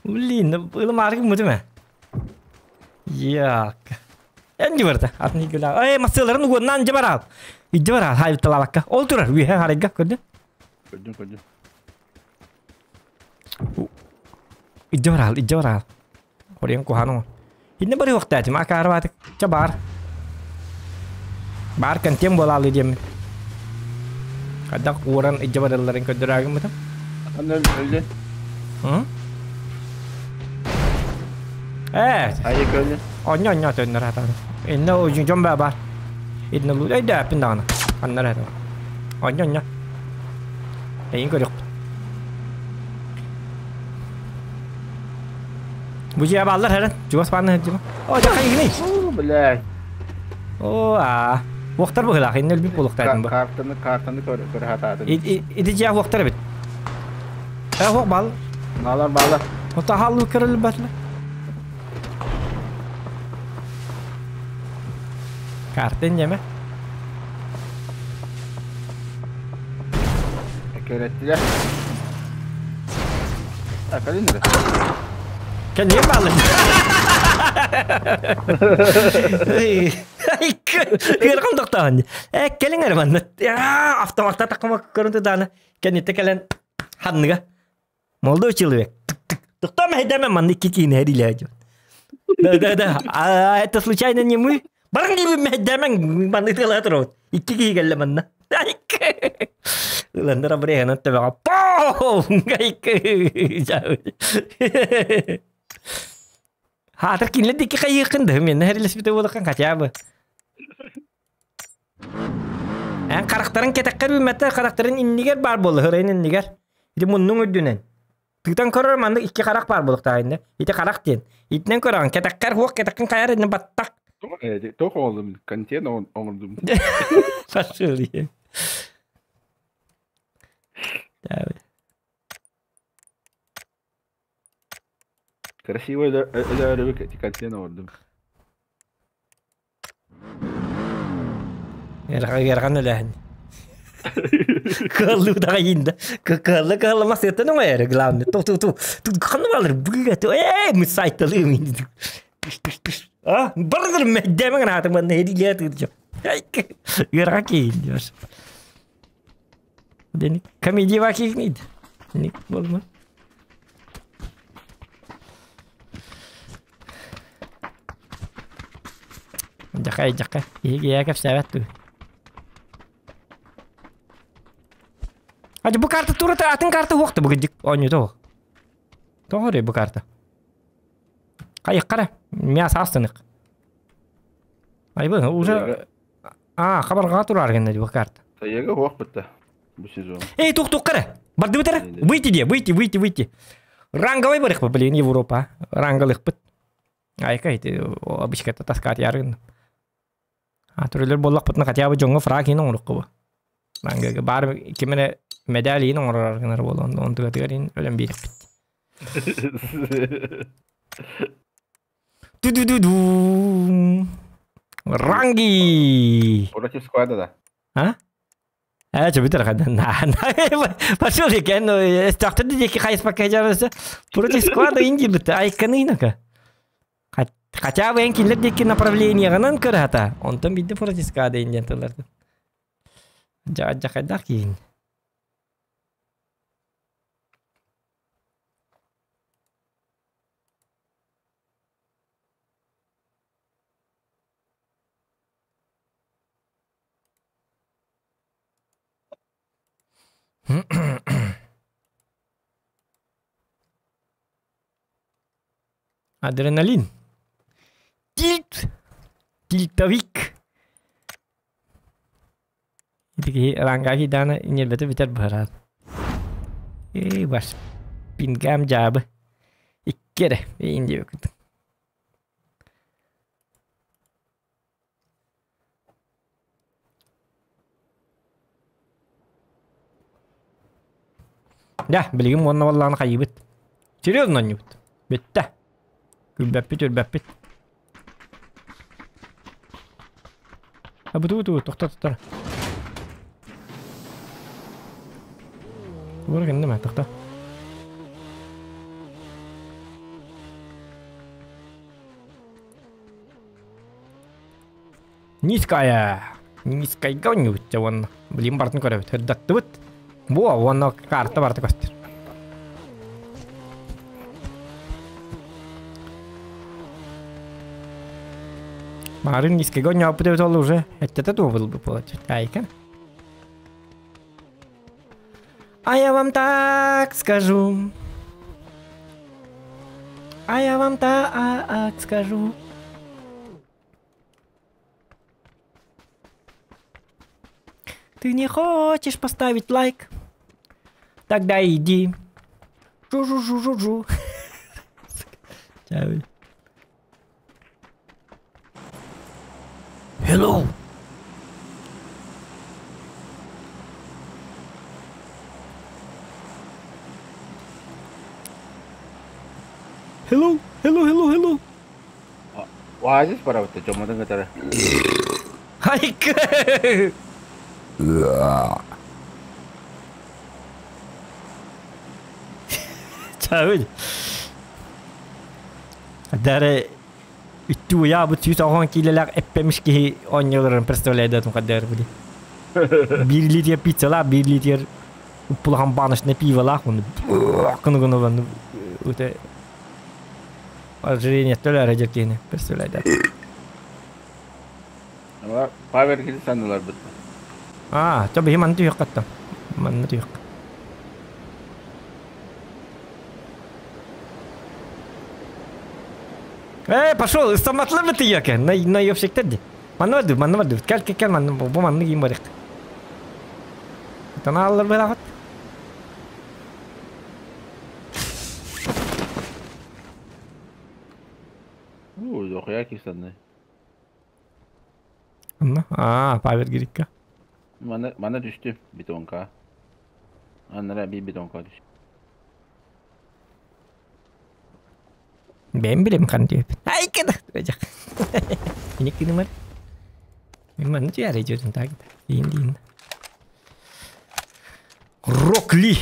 Блин, ылымаары гыммытым ээ. Як. Эн дьыбарда, атын игилаа. Эй, массыаларын угуоннаан дьыбараал. Иддьыбараал, хайытталаабакка. Ол турар, үөһэ харайга, көрдө. Көрдүм, көрдүм. Иддьыбараал, иддьыбараал. Хорен куһаан оҥор. Инне барыахтаатым, акаарбаатык. Ча баар. Баар контент буолаалы диэммин. Хайдах уоран илдьэ баралларын көрдөрөөгүммүтүм. Аны өллүн. Ээ. Айы көлүн. Онньо онньо төннөр хатан. Инне дьон баа бар. Инне луу өйдөөппүн даҕаны. Аннар этэ. Онньо онньо. Эйин көрүөхпүт. Бу дьиэ бааллар хэрэн. Чугас баанна сылдьыма. О, дьэ хайыгыный? О, блядь. О, аа. Уохтар быһыылаах, иннэ өлбүт буолуохтаатым бу. Картаны, картаны көр, көр хатаатым. Ити дьиэ уохтар эбит. Э, уох баал. Баалар, баалар. Ота хааллыы көрөлбөтүлэр. Карта инньэмэ. Кэрэттилэр. А, кэлин эрэ. Кэнниэ баалын. Ыархан тохтоон. Э, кэлиҥ эрэ манна. Автоматта такыма көрүн тутаана. Кэнниттэ кэлэн ханныга. Молодой человек. Тохтоо мэһэйдээмэ манна икки киинэ эрилээ Да, да, да. А это случайно не мы? Баран диибин мэһэйдээмэҥ манна ытыалаһа туробут. Икки киһи кэллэ манна. Ыланнара бреһынан төбөҕө поо! Хаатыр кинилэр диэки хайыаххын да мен эрилэспитэ буолаххын хотя бы. Эн харахтарын кэтэххэр үүммэтэ харахтарын иннигэр баар буолла һырайын иннигэр. Ити муннуҥ үрдүнэн. Тыытан көрөр маннык икки харах баар буолуохтаах иннэ. Ити харах диэн. Итинэн көрөҕүн кэтэххэр хуох кэтэххин хайар иннэ баттах. Тоох оҥордум, контент оҥордум. Пошел я. Красивый өлөөрүбүт контент оҥордум. Ыарахан үлэһин. Кыаллыы да Кыалла кыаллама сыаттан оҥойор главное. Ту ту ту. Ханна балыр быга ту э мы сайталыым. А баргыр мэддэмэн аатым манна хедиле тыыржа. Ыарахан киин диyor. Дени комедия вакигнид. Ник болма. Дьахай, дьахай. Иһигийэ кэпсээбэт дуу. Adi bu карта турата атын карта хуохта бу гидик оонньуута хуох. Тоҕо эрэ бу карта? Хайыккара мясо астынык. Айбы уже а хабарга турар генне бу карта. Тайга хуох бытта бу сезон. Эй, тух тух кара. Бардыбыт эрэ. Выйти де, выйти, выйти, выйти. Ранговый барых блин, Европа. Рангалыхпыт. Айка ити обычката таскаат ярын. А түрөлөр буоллахпытына хотя бы дьоҥҥо фраг иин оҥорукку бу. Рангага баар ким эрэ медаль иин оҥорор гынар буолуон онтугатыгар иин өлөн биэриэхпит. Ту-ду-ду-ду. Ранги! Против склада да. А? Э, чөбүтэр хадан. Пошел екен, эстахты диэки хайыспакка жарысы. Против склада индибит, айканыйнака. Хотя бы эн кинилэр диэки направлениеҕынан көрө Онтон бидде против склада индиэн тылларды. Жа-жахайдах киин. Адреналин. Тильт. Тильтовик. Ити киһи рангаки даана ньиэрбэтэ бүтэр быһараат. Эй, бас. Пингам дьаабы. Икки эрэ. Иин диэбиккит. Дьэ, билигин уонна буоллаҕына хайыыбыт? Серьезно оонньуубут. Бүттэ. Күлбэппит, үрбэппит. А буту буту тохто тохто. Тугу гынным ээ, тохто. Низкая. Низкайга оонньуубут уонна. Блин, бартын көрөбүт. Ырдаттыбыт. Бу уонна карта барыта көстөр. Марын низкайга оонньооппут эбит ол уже. Эттете туох был буолат. Айка. А я вам так скажу. А я вам так скажу. Ты не хочешь поставить лайк? Тогда иди. Жу-жу-жу-жу-жу. Hello. Hello, hello, hello, hello. Оазис барабыт дьоммутун кытары. Айка! Чабыт. Дары үттү уйаабыт 190 киилэлээх эппэмиш киһи оонньууларын представляйдатым хаддаар били. Биир литр пиццалаах, биир литр уппулахан баночное пиволаах, оны кыны гына өте ожирение төлөр эдер киһини представляйдат. Павел киһи саннылар бит. А, то биһи манны түһүөх каттам. Манны түһүөх. Эй, пошел, ыстаматлар бит еке. На на ёпсектер ди. Манны барды, манны барды. Кел, кел, кел, манны, бу манны кийин барык. Танааллар быраҕат. Дохуя кистанны. Онно? Аа, Павел Гирикка. Мана, мана түстүм бетонка. Аннара bir бетонка түстүм. Бэйэм билэм хан диэбит. Ай кэдэ. Иник кинимар. Мен манны түяры жөрдүм так. Дейин дейин. Рокли.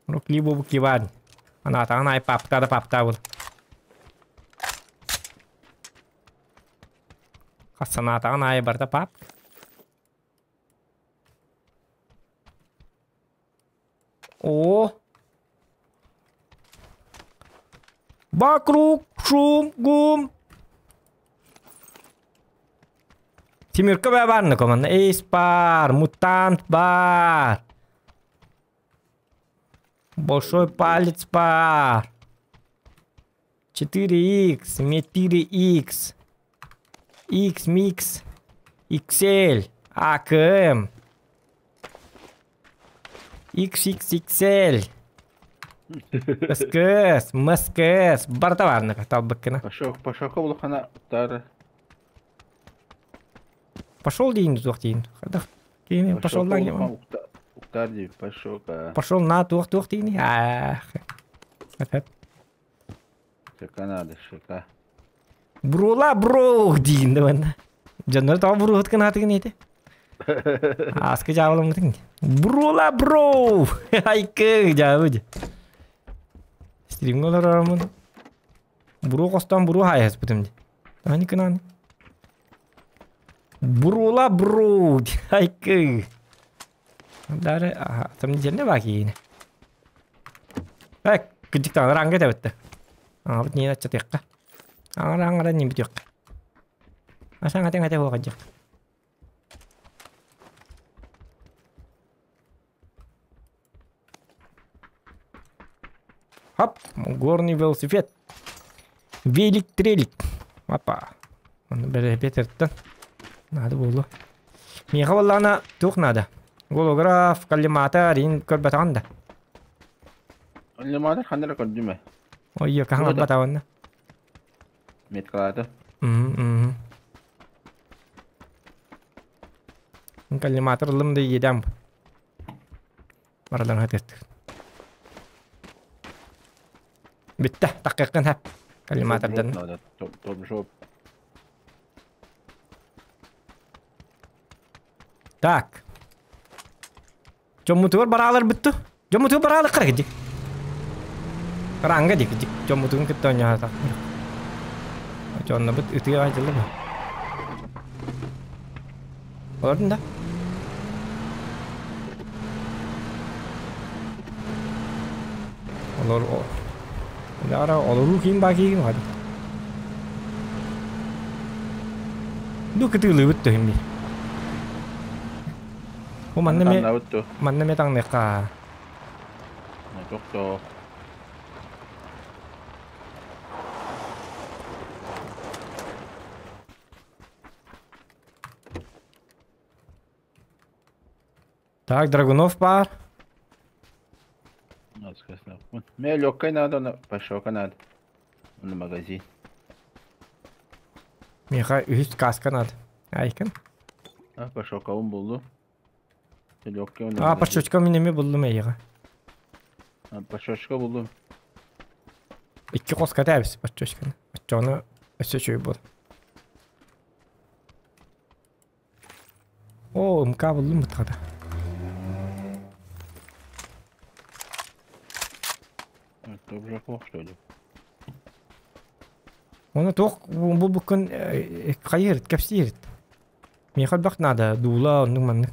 Рокли бобу киван. Ана атаҕын ай папта да папта был. Хас санаатаҕын аайы барда пап. О! Вокруг шум гум. Тимирка баар команда. Эйс бар, мутант бар. Большой палец бар. 4X, 4X. X, микс, XL, АКМ. XXXL. СКС, МСКС, барта барныка талбыккына. Пошел, пошел улахана тар. Пошел дейін туох дейін. Хадах. Кейин пошел лан. Уктар дейін, пошел. Пошел на туох туох дейін. Ах. Опять. Шика надо, шика. Брула бро дейін да Дьоннор тоҕо буруһут гынаатыгын ити. Аска дьаабыламмытыҥ. Брула бро! Айкы дьаабы. Стримҥэ олоророммун. Буруу хостоон буруу хаайаспытым ди. Ани кынааны. Брула бро! Айкы. Дары там дьэнне баа киини. Э, кырдьыктаан ранга тэбитте. Аҥабыт ньиэн аччатыахха. Аҥара аҥара ньиэн бүтүөххэ. Асан атын ате хуохадьах. Хоп, горный велосипед. Велик-трелик. Опа. Оны бэлэпиэт Надо было. Миэхэ буоллаҕына туох наада? Голограф, коллиматор, иин көрбөтөҕүн да. Коллиматор ханна эрэ көрдүм ээ. Ой, хаһан албатаҕын Меткалаата. Коллиматор ыллым да иэдэм. Бараларын хатыттык. Бүттэ, таххыаххын хэп. Коллиматордан. Так. Дьоммутугар бараалар бүттү. Дьоммутугар бараалар кара кидик. Каранга дик дик. Дьоммутугун кытта оонньоһо Дьоннобут ытыа айдылы бу. Олордун да? Олор Ара олоруу киин баа киигин хады. Ду кытыылыыбыт төһүм бир. Бу манна ме манна ме таҥныахха. Тохтоо. Так, Драгунов бар. Мне легкая надо, но пошока надо. На магазин. Миха үһүс каска надо. Айкын. А, пошока он булду. Легкий он. А, пошочка мин эми булдум эйига. А, пошочка булдум. Икки коска тәбис пошочканы. Очону өссө чөй бол. О, МК булдум бутқада. Это уже плохо, что ли? Оны тоқ бу бүкін қайырт, кәпсиырт. Меха бақ надо, дула, онның маннык.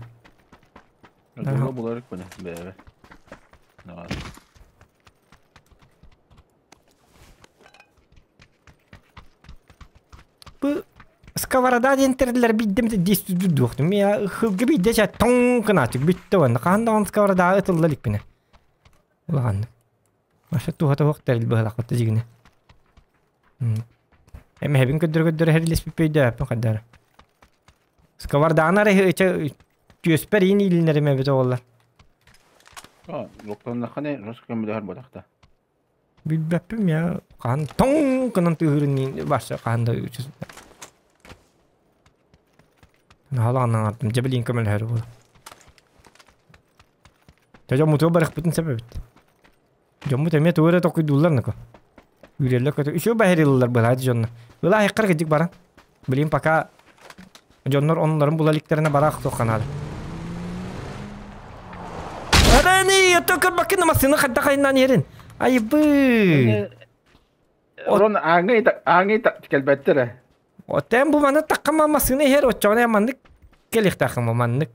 Дула буларык бұны, бәрі. Бу сковорода дентердилер биддем де дес дүдү Мия хылгы бидде ча тоң кынатык бүтті онны. Қанда он сковорода ытылла ликпине. Улаганны. Маша туха тоқ терил быһалак отты жигине. Эми хебин көдөр көдөр херлес пипейде апын кадар. Сковорода ре ча түспер ин илинереме бит оғолlar. А, локтаннахане жестко мөдәһәр бодахта. Билбәппим я. Кан тоң кынан тыгырын башы канда үчүс. Халаганан аттым. Жебелин көмөл хәр бу. Тәҗә муту барых бүтүн сәбәп бит. Жомму теме тура токуй дуллар нако. Үрелле көтө. Үшө бәһәриләр была жонна. Была хеккар гидик баран. Билим пока жоннор онларын булаликтерине барак токканады. Арани, ото бакын масыны хатта кайнан ерин. Айбы. Рон аңы аңы келбеттер. Отен бу маны таккама масыны хер очоне маннык келих таккама маннык.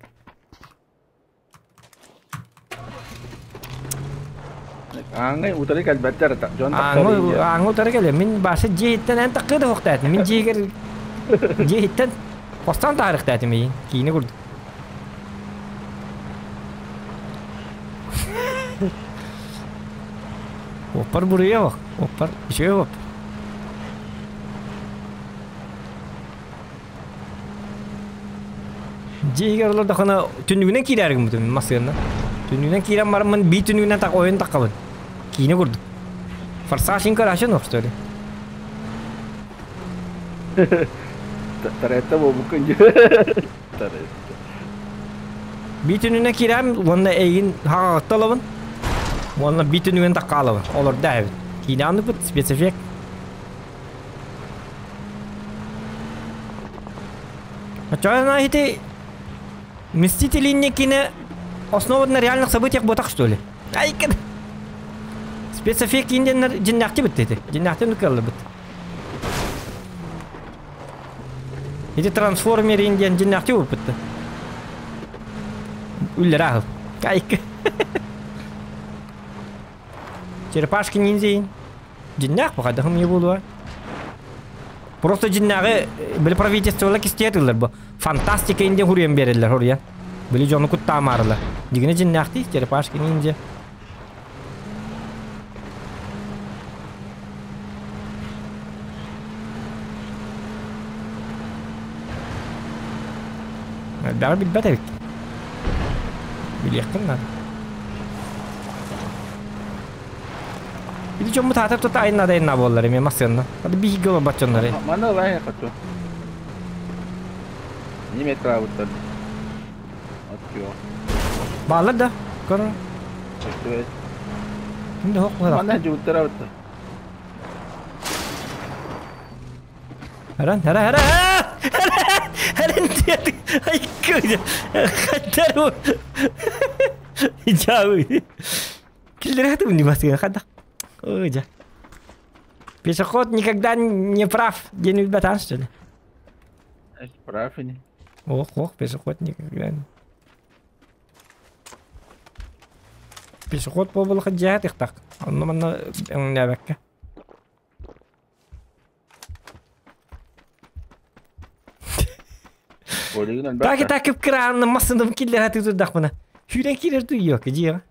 Аңы утары келбеттер. Жон аңы аңы утары келе. Мин башы жеһиттен эн таккыды хоктат. Мин жегер жеһиттен постан тарыхтат мин. Кийини курду. Опар бурая бак. Опар ишеге бак. Жегер олар дахана түнүгүнен кирәргим бүтүн масыгына. Түнүгүнен кирен барымын би түнүгүнен так ойын таккабын. Кийини курду. Форсаж инкарашын что ли? Таретта бу күн. Таретта. Би түнүгүнен кирәм, онна эйин хагатталабын. Онна би түнүгүнен таккалабын. Олар да бит. Кийини аны бит спецэффект. А хити Мстители некине основан на реальных событиях ботах, что ли? Ай, спецэффект инденнер жиннахти бит деди. Жиннахти нукаллы бит. Эти трансформер индиан жиннахти бит битти. Үллер ахыл. Кайк. Черепашки ниндзя. Жиннах пока да не буду. Просто жиннагы били правительство кистетилер бу. Фантастика инде хуриен берелер хуриен. Били жону куттамарылар. Дигине жиннахти черепашки ниндзя. Бәрі билбәт эбит. Билиэхтин надо. Биди жомму таатар тута айна да айна боллар эме масыгына. Hadi bir гыла бачоннары. Мана лай хату. Не метра вот Отчё. Балар да. Көр. Кимде хок була. Мана жуттара вот. Харан, хара, хара. Харан. Ай, көйдө. Хаттар. Дьаабы. Киллэрэ хатыбын басыга хадах. Ой, дьа. Пешеход никогда не прав, диэн билбэтаан что ли? Прав ини. Ох, ох, пешеход никогда не. Пешеход буолбулаха дьиэҕэ тихтах. Онно манна өҥнөөбөккө. Так так кыраанна массыным киллэр хатыы турдахпына. Сүүрэн киирэр туйуок дьиэҕэ.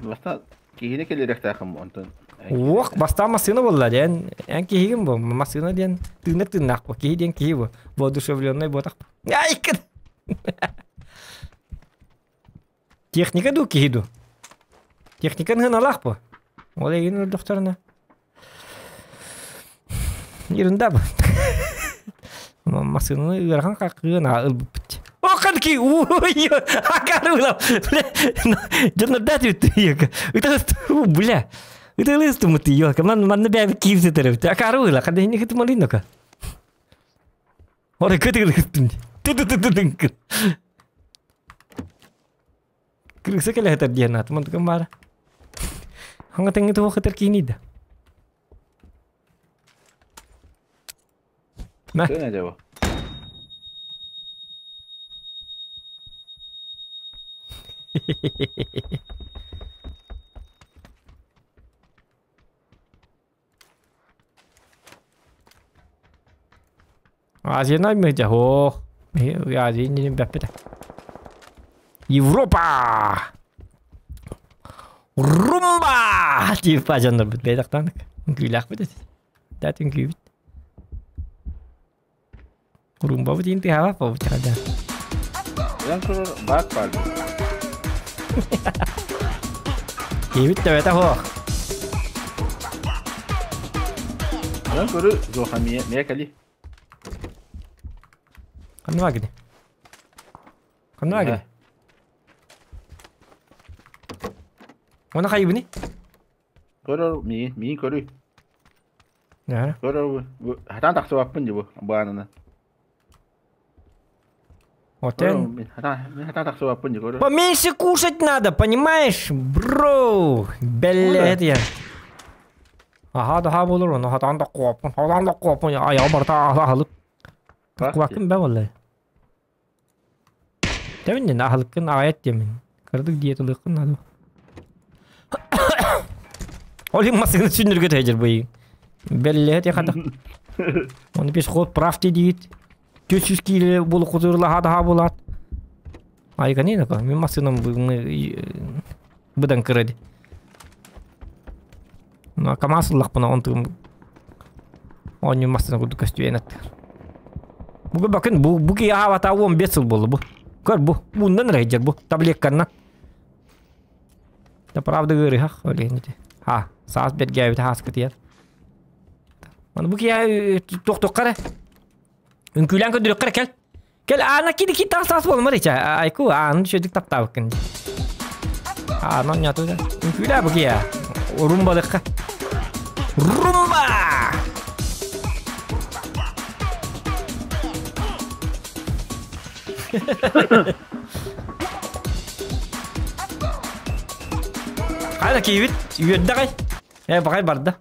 Бастаан киһини кэлиэхтээххин онтон. Уох, бастаан массыына буолла диэн. Эн киһигин бу, массыына диэн тыынар тыыннаах бу, киһи диэн киһи бу. Воодушевленный буотах. Айкын! Техника дуу, киһи дуу? Техниканы сыаналаах бу. Ол эйигин өлөрдөхтөрүнэ. Ерунда бу. Массыынаны ыарахан хаккыын ылбыппыт. О, ки ой, акарыла. Дьоннордаат үттү. Бля. Ытылыстымыт ёлка. Ман манна бэйбит киир сытар. Акарыла, ханда хини хытмалыйнока. Ора кытылыстым. Ту-ту-ту-ту. Крыса кэлэһэтэр диэн аат. Мантыкым баара. Хаҥа тэҥҥэ туох хытар киинийдэ. Мэ. Ты не Азияны аймыһдьа һуох. Азия иннинин бэппитэ. Европа! Румба! Типа дьоннорбут бэйдахтааннык. Үҥкүүлээхпит эти. Тээт үҥкүүбүт. Румбабыт иин тыһаабат буолбут чахада. Ян турар баак баар. Киһибит төбөтө суох. Ян көрү зоха мие мие кали. Ханна баа кини? Ханна баа кини? Уонна хайыбыный? Көрөр мии мии көрүй. Көрөр бу хатаан тахсыбаппын дии бу баанынан. Отен. Мин хатаан тахсыбаппын дии көрөр. Поменьше кушать надо, понимаешь, бро? Бэллэ я. Аха да ха болор, оны хатаан да куоппун, хатаан да куоппун, аяғы барта аһылык. Куакын бә боллай. Тэбиннин аһылыккын аҕайат диэмин. Кырдык диеталыаххын наада. Ол иһин массыына сүннүргэ тэйдэр быйын. Бэллэһэ хата. Оны пешеход прав диит. 400 кииле булукутурлаха daha булат. Айгани нака, мен массыынам быдан кырады. Ну, КамАЗ ыллахпына онтугум оонньуу массыына курдук көстүөн аттыгар. Бу бакын бу бу ки аабата 15 сыл буолла бу. Көр бу мундан эрэ бу таблетканнан. Да правда ыарыһах олehen ити. Ха, саас бэргээбит хааскытыйар. Аны бу киһи тохтохха эрэ. Үҥкүүлээн көрдөрүөххэ эрэ кэл. Кэл аана кини ки таас таас буолмар ичэ. Айку ааны үчүгдүк таптаабыккын. Аана оонньооту да. Үҥкүүлээ бу киһи. Румбалыхха. Румба! Хайда киһибит үөрдэҕэй. Э, баҕай барда.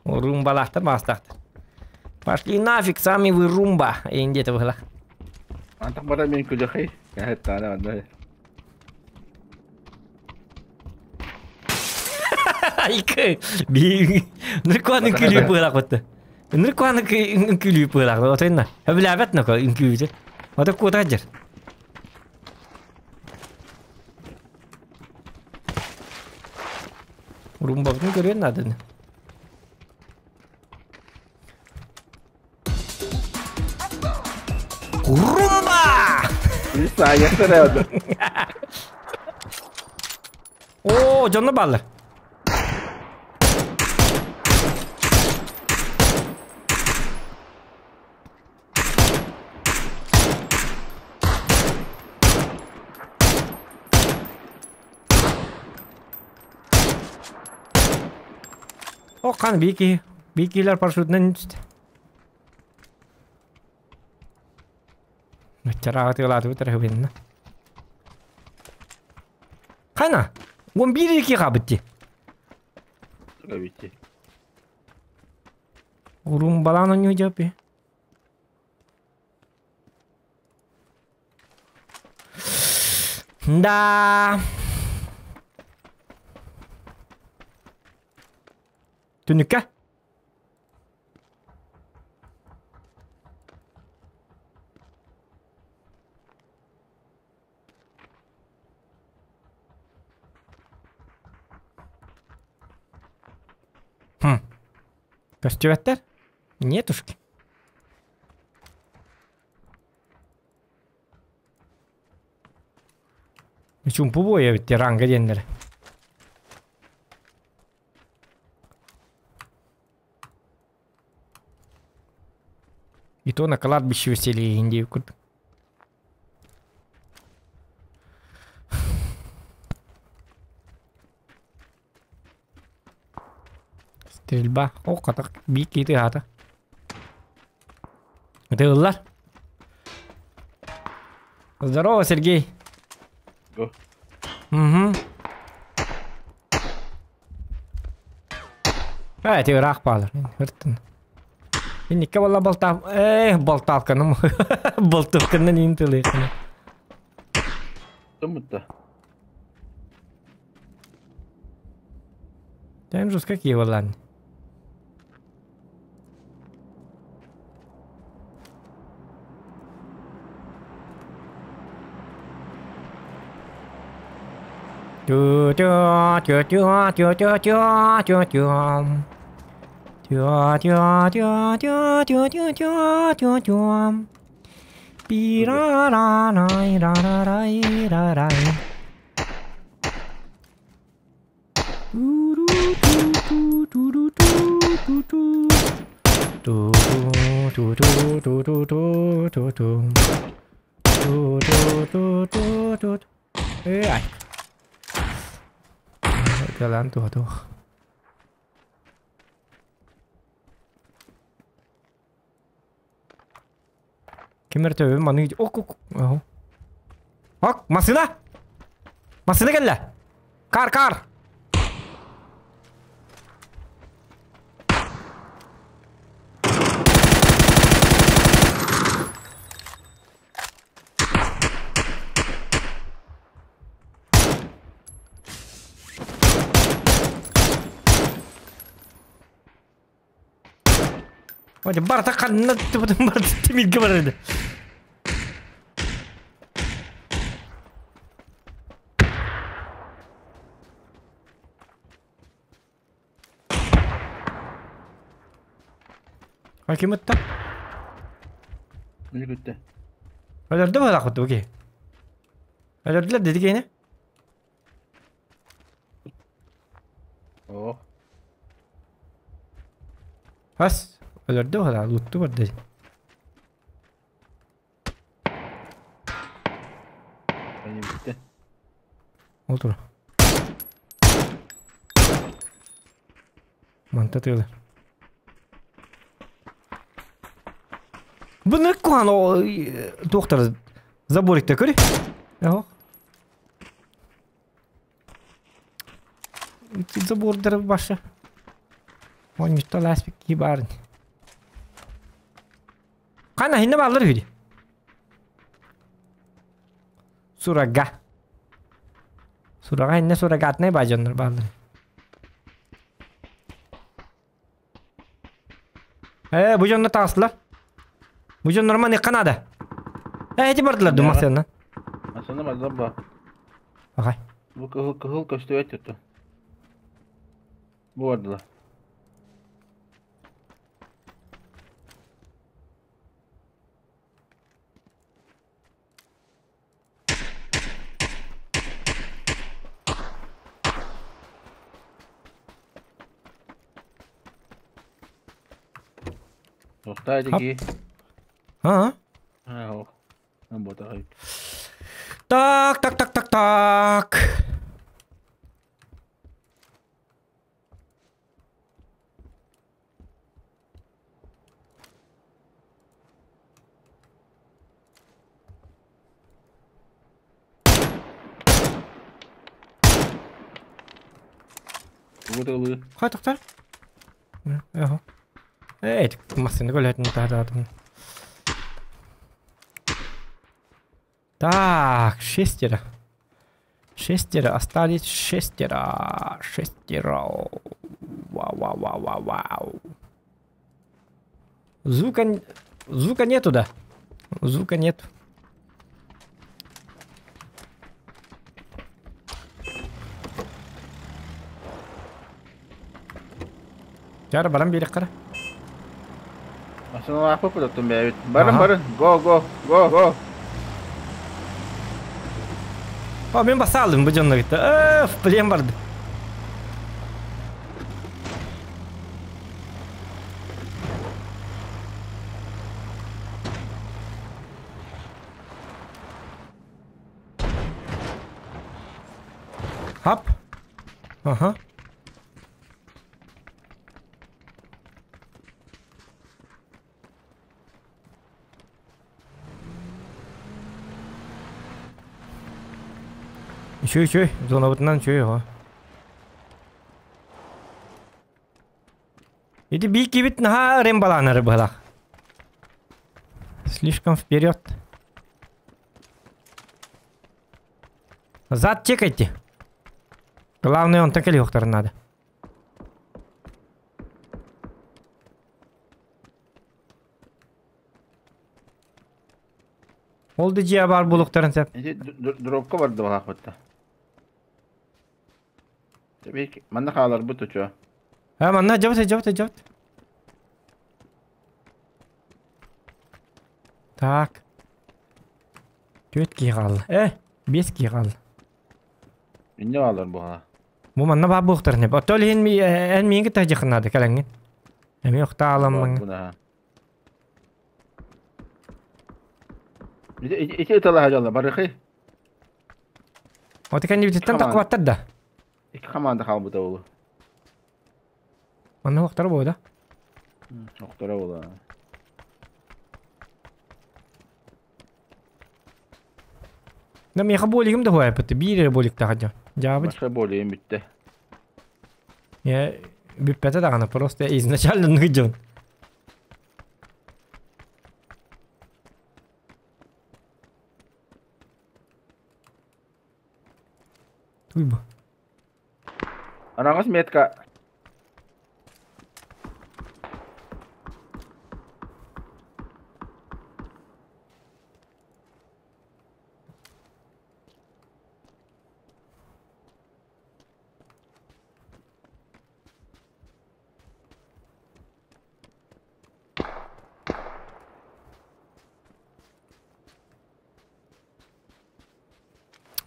Румбалаахтар маастаахтар. Пошли нафиг, сами вы румба. Эйин диэтэ быһыла. Антах бара мен күлэхэй. Кэһэттаана онно. Айкы. Би Ныркуан үҥкүүлүү быһылаах бытты. Ныркуан үҥкүүлүү быһылаах. Отойна. Өбүлээбэт ноко үҥкүүбүтү. Ото куота дьэр. Румбабытын көрүөн нааданы. Румба! Саайахтар Оо, дьонно бааллар. О, қан бики. Бикилер парашютынан түсті. Чараға тыылааты бітір хыбынна. Хана? 11 екі қабытти. Битти. Урун балан ойнуу жапи. Да. Түнүккэ. Хм. Көстүбэттэр? Нетушки. Чумпу буойа битти ранга диэннэр. И то на кладбище веселье Индии курдук. Стрельба. О, катак биир киһи аата. Ытыыллар. Здорово, Сергей. Го. Угу. А, ти ыраах баалар. Ыртын. Инникке болла болта... Эх, болталканым. Болтовканан иин тылыйканы. Тымытта. Там же какие боллан. Тю тю тю тю тю тю тю тю тю. Тю тю тю тю тю тю тю тю тю. Пи ра ра рай ра ра рай ра рай. Ту ту ту ту ту ту. Ту ту ту ту ту ту ту ту. Ту ту ту ту ту. Эй. Галан тух. Кимер төбө маны ок ок. Ок, машина. Машина келле. Кар кар. Ой, барта қанна түбітін барта темелге бар еді. Ким ытта? Мені күтті. Өлөрдү бала куту ки. Өлөрдүлөр деди кейне. О. Бас. Өлөрдү бала лутту бар деди. Мені күтті. Олтур. Манта тыылар. Бұны куан о доктор заборикте көрі. Ох. Забордар башы. Он не ласпик ки барын. Қана хинне баллар хүри. Сурага. Сурага хинне сурагатнай бажаннар баллар. Бу жонно тағыстылар. Бу жон нормальный канада. Эти бардылар думасына. Асана мазаба. Ага. Бу кыһыл кыһыл көстүбэт tuttu. Бу бардылар. Тоқтай деки. А? А, Так, так, так, так, так. Тугу тылы? Хай тоқтар. Ага. Эй, машина гулять не тогда. Так, шестеро. Шестеро, остались шестеро. Шестеро. Вау, вау, вау, вау, вау. Звука, звука нету, да? Звука нет. Жара баран бери кара. Машина апы путаттым бэбит. Барын барын. Го го го го. А, мен баса алдым бу жонно кетти. Öf, плен барды. Хап. Ага. Еще, еще, зона бытынан еще его. Иди бики бит на рембалана рыбала. Слишком вперед. Зад чекайте. Главное, он так или надо. Ол да бар булуктарын сәп. Дропка барды балак бытта. Манна хаалар бу тучу. А, манна жабыт, жабыт, жабыт. Так. Төт кийгал. Бес кийгал. Инне алар бу ха. Бу манна бар булуктарын хеп. Отол хин ми эн минге тажыхнады калаңын. Эми охта аламмын. Буна. Ити ытала хажалла барыхы. Оты кән битеттен такваттар да. Ики команда халбыта олу. Манна охтар бу да. Охтара була. Да меха болигим да хуай бит. Бир болик та хаджа. Жабы. Башка болейин битте. Я бүппәтә дагана просто изначально ныгыжын. Туйба. Араңыз метка.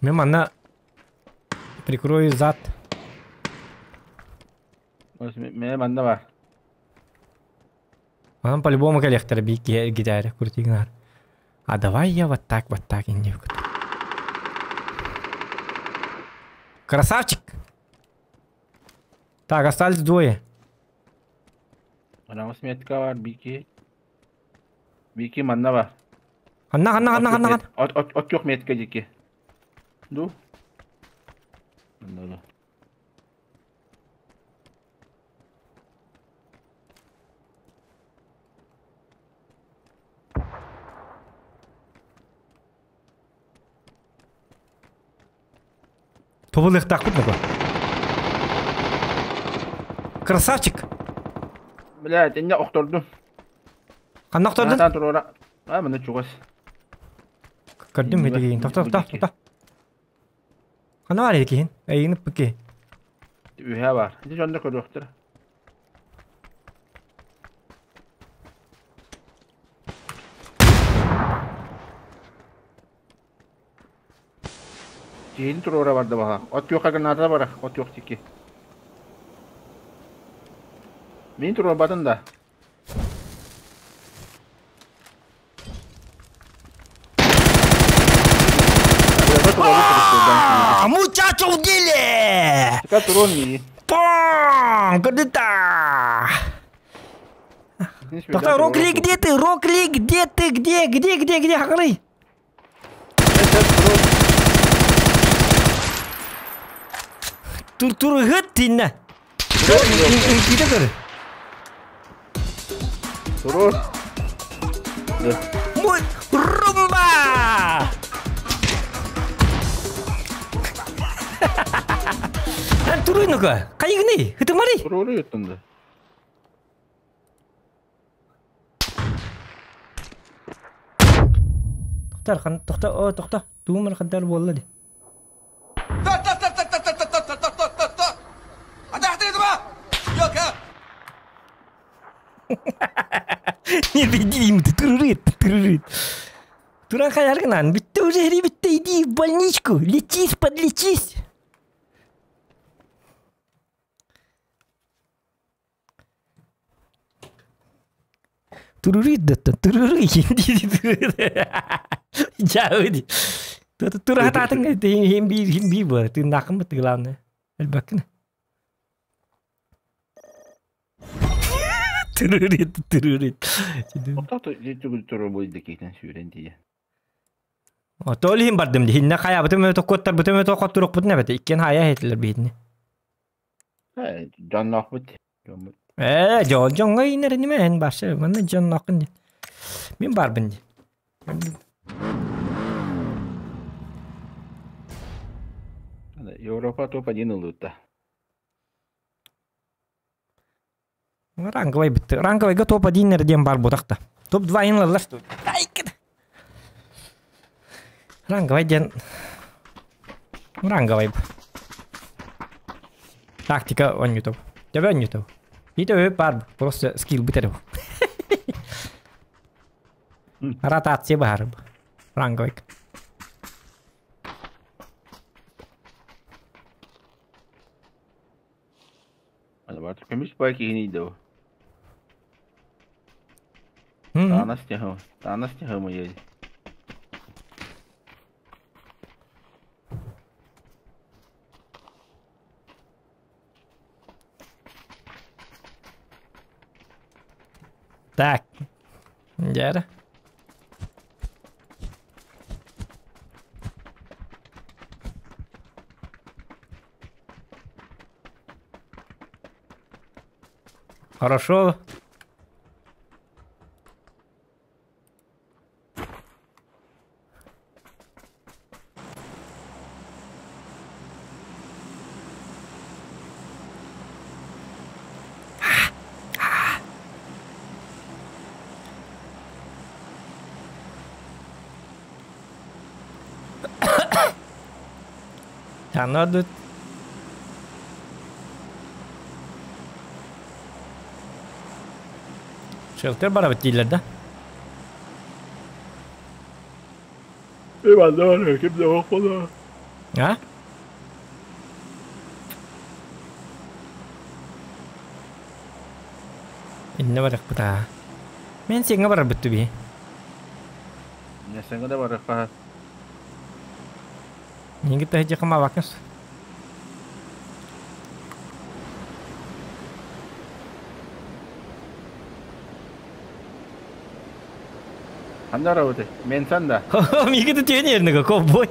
Мен манна прикрою зад. Мен манна бар. Анам по-любому коллектор би гитаре крутигнар. А давай я вот так и не. Красавчик! Так, остались двое. Араңыз метка бар, бики. Бики манна бар. Анна, анна, анна, анна. От yok метка дики. Ду. Анна. Тобылых так кутно. Красавчик! Блядь, я охтордум. Канна охтордун? Атан турора. А, мына чугас. Көрдүм медигин. Тохто, тохто, тохто. Канна бар экин? Эйин пыки. Үһә бар. Ити жонда көрөктөр. Кейин турора барды баха. От yok граната бар, от yok тики. Мен турора батын да. А, мучачо в деле! Пам! Куда-то? Тоқта, Рокли, где ты? Рокли, где ты? Где? Где? Где? Где? Хакырый? Тур-тур гыт тинна. Үҥкүүтэ көр. Туруор. Мой румба! Эн туруйнука. Хайыгыный? Хытымари? Туруору юттунда. Тохтор, хан, тохто, о, тохто. Туумар хандар буолла ди. Не беди, турурит, турурит. Туран хаяргынан, битте уже битте, иди в больничку, лечись, подлечись. Турурит да турурит. Дьаабы Тураатаатын хим биир хим биир буолар. Тыыннааххын бытты главное. Элбэккин. Турурит, турурит. Ол иһин бардым дии. Хиннэ хайаабытым өтө куоттарбытым өтө хотторукпутун эбэтэ. Иккиэн хайа иһэтилэр биһитини. Дьонноохпут. Дьоммут. Ээ, дьон дьоҥҥо иинэр инимэ эн барса манна дьоннооххун дии. Мин баарбын дии. Европа топ-1 ылыыта. Ранговай битти. Ранговайга топ-1 диэн бар бутахта. Топ-2 ылаллар. Ранговай диэн ранговай. Тактика оонньууту. Төбө оонньууту. Ити өп бар, просто скилл бүтэр. Ротация баар. Ранговай. Көмүс бай киһини да. Таанас тяхы, таанас тяхы моей. Так. Дьэ. Хорошо. Анадыт. Шелтер барабыт дииллэр да? Иван, ким да охола. А? Инне барыахпыт аа. Мен сиҥҥэ барарбыт түбү. Сеҥҥэ да барыахха. Минги таһыдьа хамаабаккын. Ханна барабыт? Мен да. Миги да түйен ернігі ковбой.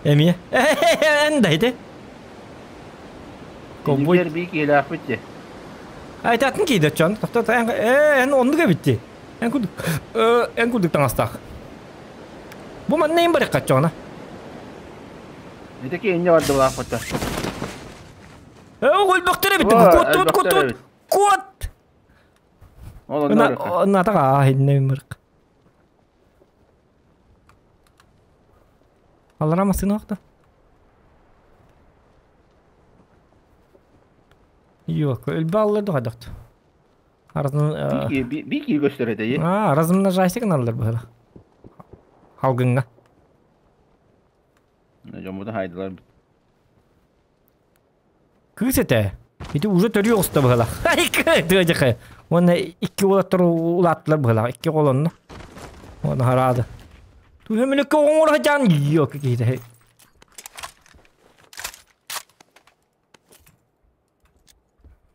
Эмиэ. Эн да ити. Ковбой. Би киилээхпит дии. Айтатын кииде чон. Тохто эн эн оннук эбитти. Эн курдук эн курдук таҥастаах. Бу манна им барык чона. Ити ки инне барды булаахпыта. Э өлбөхтөр эбит. Кот кот кот кот. Ол онно. Натага хинне мырк. Аллара масына акта. Yok, өлбө аллар духа дохт. Аразын Би көстөр эте. А, размножайся гыналлар быһыла. Халгынга. Жомуда хайдылар. Кыыс этэ. Ити уже төрүө оста быһыла. Тыажакы. Уонна икки улаттар улааттылар быһыла. Икки колонна. Уонна харады. Туһэмиликке оҥор жан yok киһи.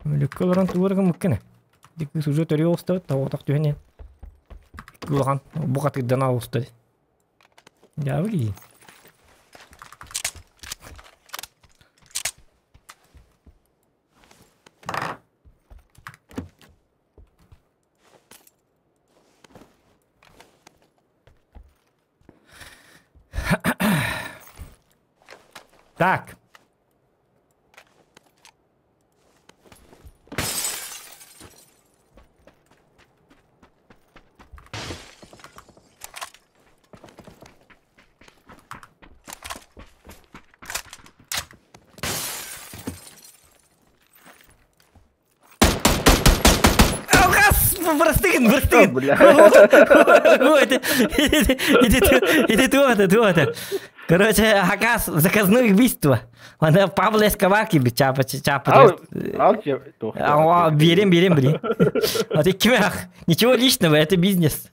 Мүлүккө олорон туурга муккене. Дикки уже төрүө оста таватак түһэне. Кулахан бу катыдан ауста. Явли. Так. Бырастыгын, бырастыгын. Бля. Иди туох туох Короче, Хакас, заказное убийство. Аны Павло Эскобар киирбит чаапа чаапа. Берем, берем, блин. А ты кимэх? Ничего личного, это бизнес.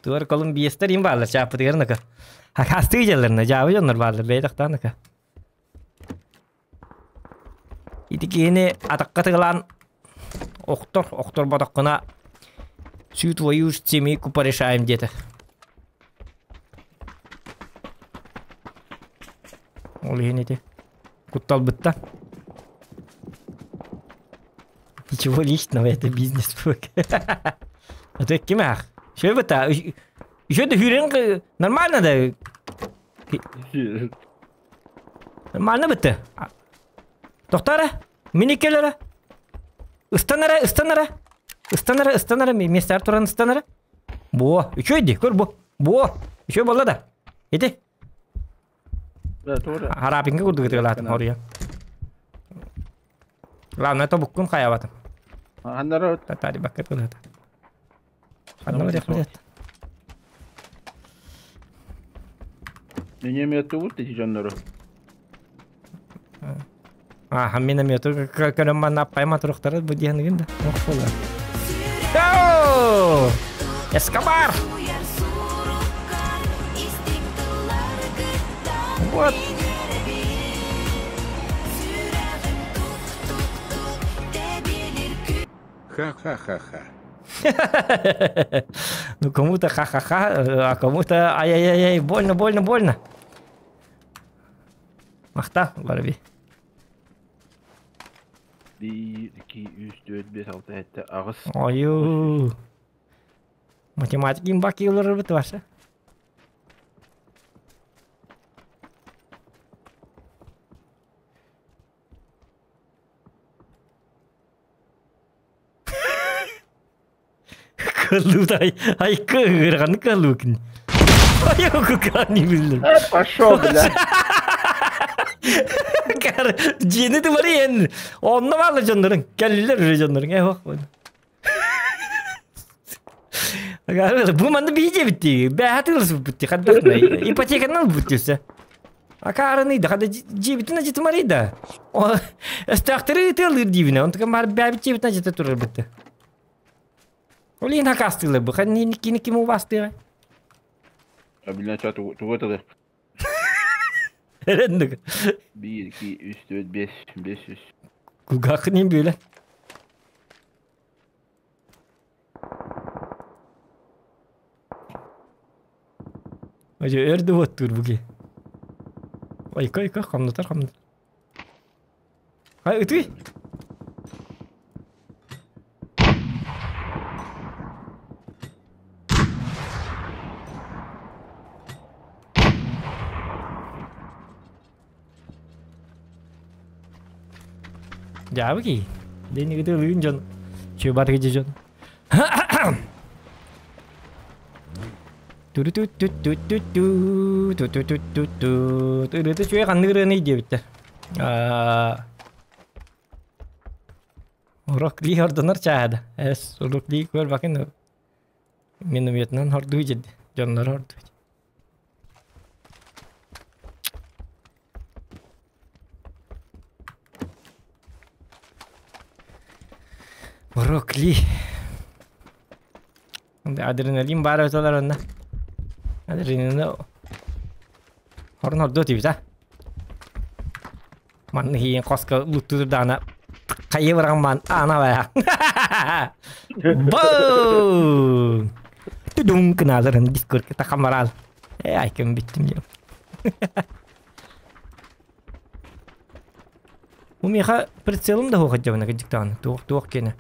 Туар Колумбиестер им баалар чаапытыгар Хакастыы дьалларна, дьаабы дьоннор бааллар, бэйдахтааныка. Ити киһини атахха тыгылаан охтор, охторботоххуна всю твою семейку порешаем диэтэ. Ол иһин ити кутталбытта. Ничего личного, это бизнес. А то кимах? Что это? Еще да хүрен нормально да. Нормально бітті. Тоқтара, мини келері. Ыстанара, ыстанара. Ыстанара, ыстанара, местер туран ыстанара. Бо, үчөйди, көр бу. Бо, үчөй болла да. Ити. Харапинга курдук ытыгалаатым хоруйа. Главное, тобуккун хаябатым. Аннара Татари бакка кылата. Ханна барыах Миномету эти дьоннору. А, миномету көрөн манна аппайма туруктары бу диэн да. Ох буолар. Go! Эскобар! Вот. Ха-ха-ха-ха. Ну кому-то ха-ха-ха, а кому-то ай-яй-яй, больно, больно, больно. Махта, Барби. 1, 2, 3, 4, 5, 6, 7, 8. Ою. Математик имба киылыр бит ваша. Кылудай, ай кырган кылукин. Ай кукани билдим. Пошел, бля. Кар, дьиэни тымарыйын. Онно баалар дьоннорун, кэллилэр уже дьоннорун. Э, ох, Бу манна биһиде битти. Бэһэ тылыс битти. Хаддахна. Ипотеканан битти. Акаарыный да, хада дьиэбитин ажытымарый да. Өстөөхтөрү ытыалыыр диибинэ. Онтука бар бэбит дьиэбитин ажыта турар битти. Ол иһин хакаастыылар бу. Ханни кини ким убаастыыга? Бля, ча тугу тылы? Эрендик. 1, 2, 3, 4, 5, 5, 3. Кулгаахын бүлэ. Оже өрдү оттуур буги. Ойко ойко хамнатар хамнатар. Хай ытый. Дьаабы Дени ытыылыын дьон. Чуубар дьон. Ту-ту-ту-ту-ту-ту, ту-ту-ту-ту-ту. Ырыты үчүгэй ханнык ырыаны диэбиттэр. Урок ли ордонор чаада. Эс урок ли көр бакын минометынан хордуу жеди. Дьоннор хордуу. Урок ли. Адреналин баар өтөлөр онна. Адреналин хорн хордуу тибит а. Манны хийен коска луттур даана хайы баран ана бая. Бу! Тудун кыналарын дискорд тахамарал. Э, айкым биттим я. Умиха прицелым да хоха жабына кыжыктааны. Туох туох кене.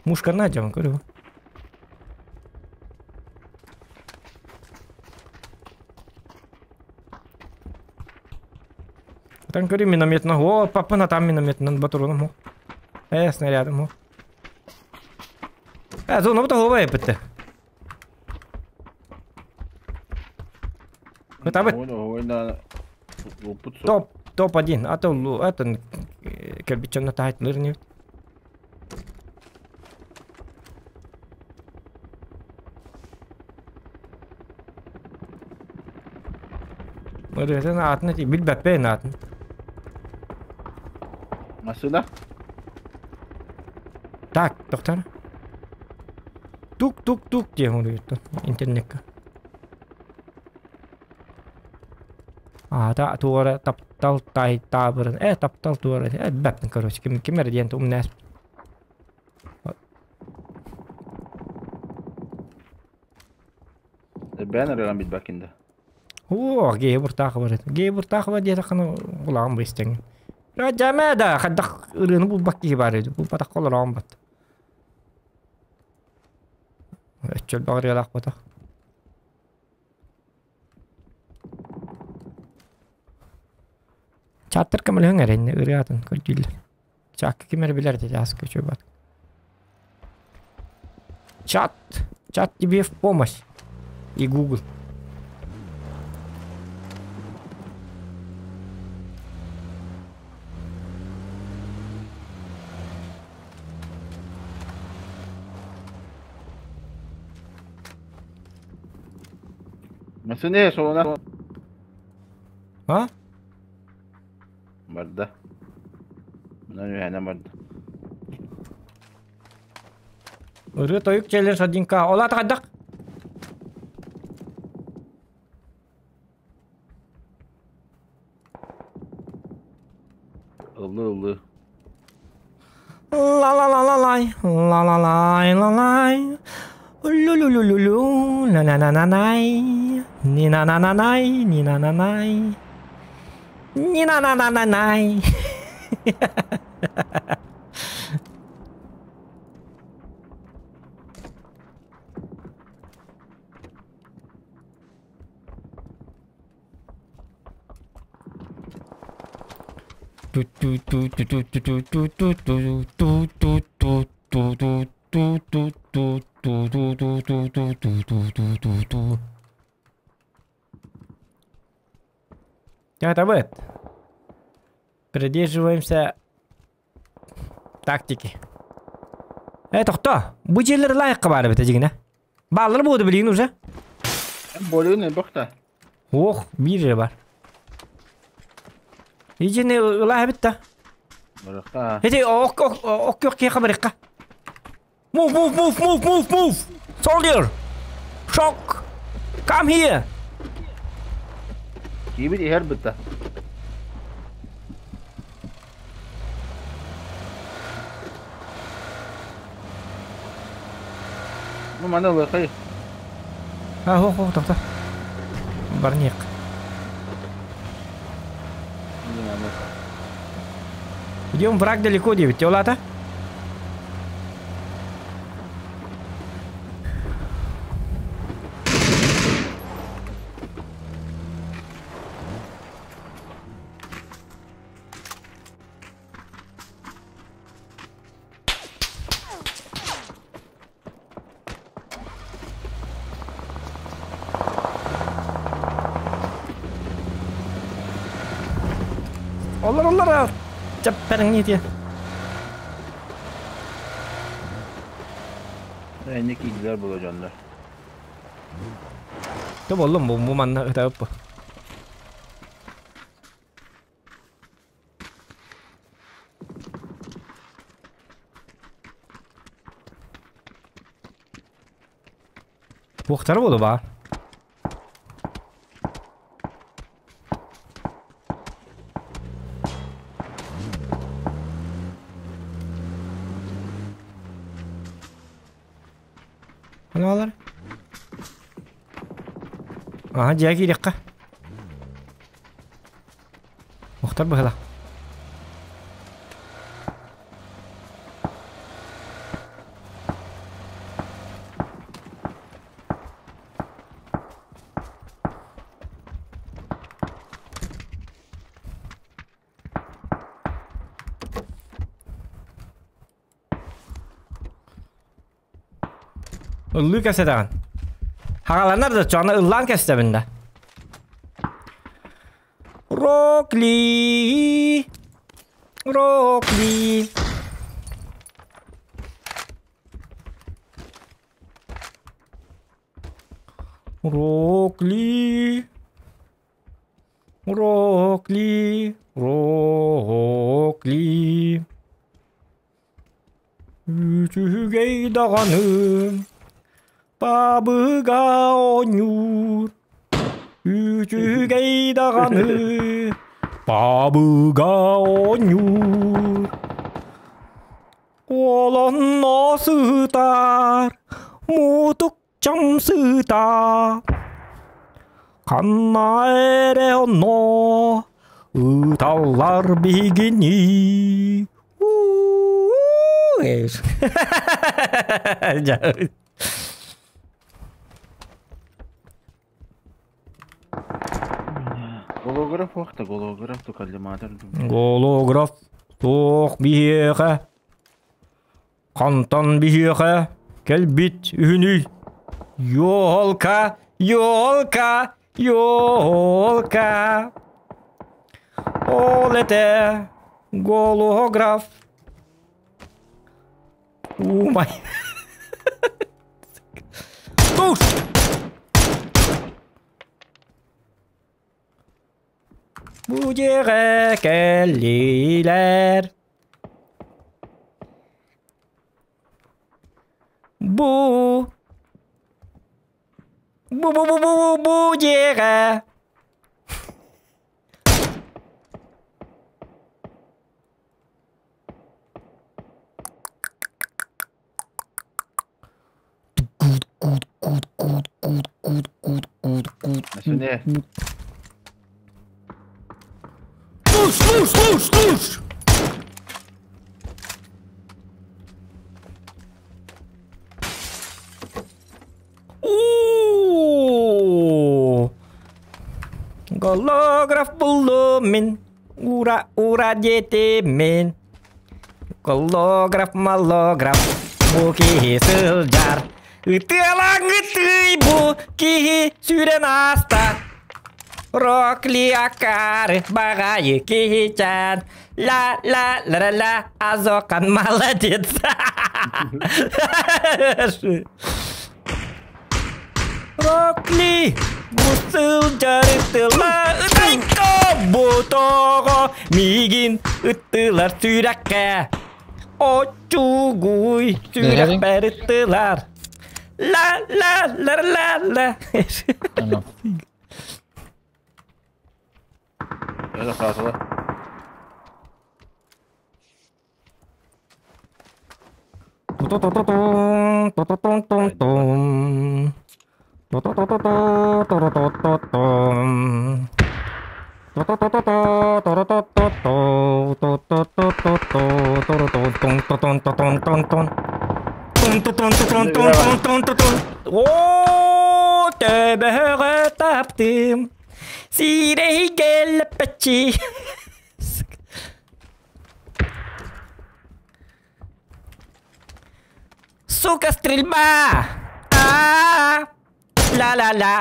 Мушкарна жабын көрү. Ытан көрүү минометынан. О, паппын атам минометынан батуруном. Снарядом. Зона бу тоһуба эппитте. Ытабыт. Топ, топ-1. А то это кирпичом тахайт лырнет. Ырыатын атын эти билбэппэйин атын. Машина? Так, доктор. Тук-тук-тук диэн уруйуттан интернекка. Аата туора таптал тай таабырын таптал туора бэппин короче ким ким эрэ диэн умнаас. Бээн ырыган билбэккин да. Оо, гей буртаах бар. Гей буртаах бар диэтэххинэ улахан быстаҥ. Дьамэ да хайдах ырыаны булбат киһи баар эбит. Булбатахха олороон бат. Өччөл баҕарыалаах ботах. Чаттар көмөлөһүҥ эрэннэ ырыатын көрдүүллэр. Чакка ким эрэ билэр дии ааска үчүгэй бат. Чат! Чат тебе в помощь! И Google. Масыне солона. А? Барда. Мына үһэнэ барда. Ырыа тойук челлендж 1К. Ол аты хайдах? Ыллы ыллы. Ла-ла-ла-ла-лай, ла-ла-лай-ла-лай, лю-лю-лю-лю-лю, ла-ла-на-на-най, ни-на-на-на-най, ни-на-на-най, ни-на-на-на-на-най. Ту-ту-ту-ту-ту-ту-ту-ту-ту-ту-ту-ту-ту-ту-ту-ту-ту-ту-ту-ту. Это Придерживаемся тактики. Это кто? Бу жерлер лайыққа бар бит дегене. Баллар буду билигин уже. Болуун бохта. Ох, бир же бар. Ижене ылаа битта. Баракка. Эти ок ок ок ок кеха барыкка. Move move move move move move. Soldier. Shock. Come here. Кибит ихер битта. Ну мана лыхай. А, хо хо тохто. Барниек. Идем, враг далеко, девять. Теолата? Олар олар чаппарың не Энник игилер була дьоннор. То боллум бу бу манна ытап. Буктар болду ба. Аналар. Ага, дьяги рекка. Мухтар быһыла. Ыллыы кэпсэтэҕин. Хагаланар да чоно ыллаан кэпсэтэбин да. Рокли! Рокли! Рокли! Рокли! Рокли! Үчүгэй даҕаны бабыга оонньуур Үчүгэй даҕаны бабыга оонньуур Олонно сытар мутук чамсыта Ханна эрэ онно ыталлар биһигини Голограф уохта, голограф тукаллиматор. Голограф туох биһиэхэ Хантан биһиэхэ кэлбит үһүнүй? Ёлка, ёлка, ёлка. Ол этэ голограф. Умай. Туш! Бу дьиэҕэ кэллилэр. Бу бу бу бу бу бу дьиэҕэ Сюда. Слушай, слушай, слушай, слушай! О! Голограф буллум мин. Ура, ура диэтим мин. Голограф, малограф, бу киһи сылдьар. Ытыалаҥ ытый бу киһи сүүрэн ааста. Рокли акары баҕайы киһичээн. Ла ла ла ла азокан молодец. Рокли бу сылдьар ытыла ытайка бу тоҕо миигин ыттылар сүрэххэ оччугуй сүрэхпэр ыттылар ла ла ла ла ла. Это хаасыла. Оо, төбөҕө таптым, сирэйгэ лэппэччи. Сука, стрельба! А, ла-ла-ла!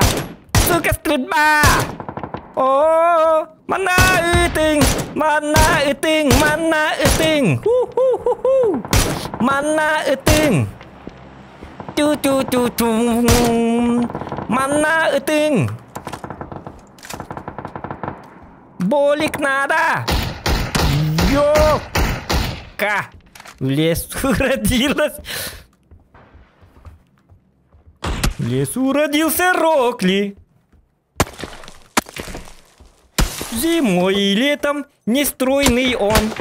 Сука, стрельба! О, манна ытыҥ! Манна ытыҥ! Манна ытыҥ! Ху-ху-ху-ху! Манна ытыҥ! Ту-ту-ту-ту! Манна ытыҥ! Болик надо! Ёка! В лесу родилась. В лесу родился Рокли. Зимой и летом нестройный он.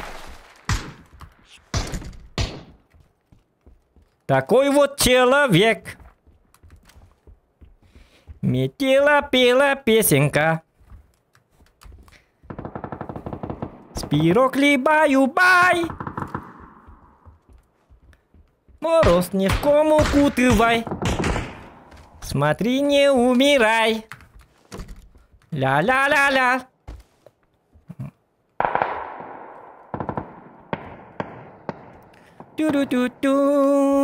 Такой вот человек. Метела пела песенка. Спирокли баю-бай. Мороз ни в ком укутывай. Смотри, не умирай. Ля-ля-ля-ля. Ту-ру-ту-ту,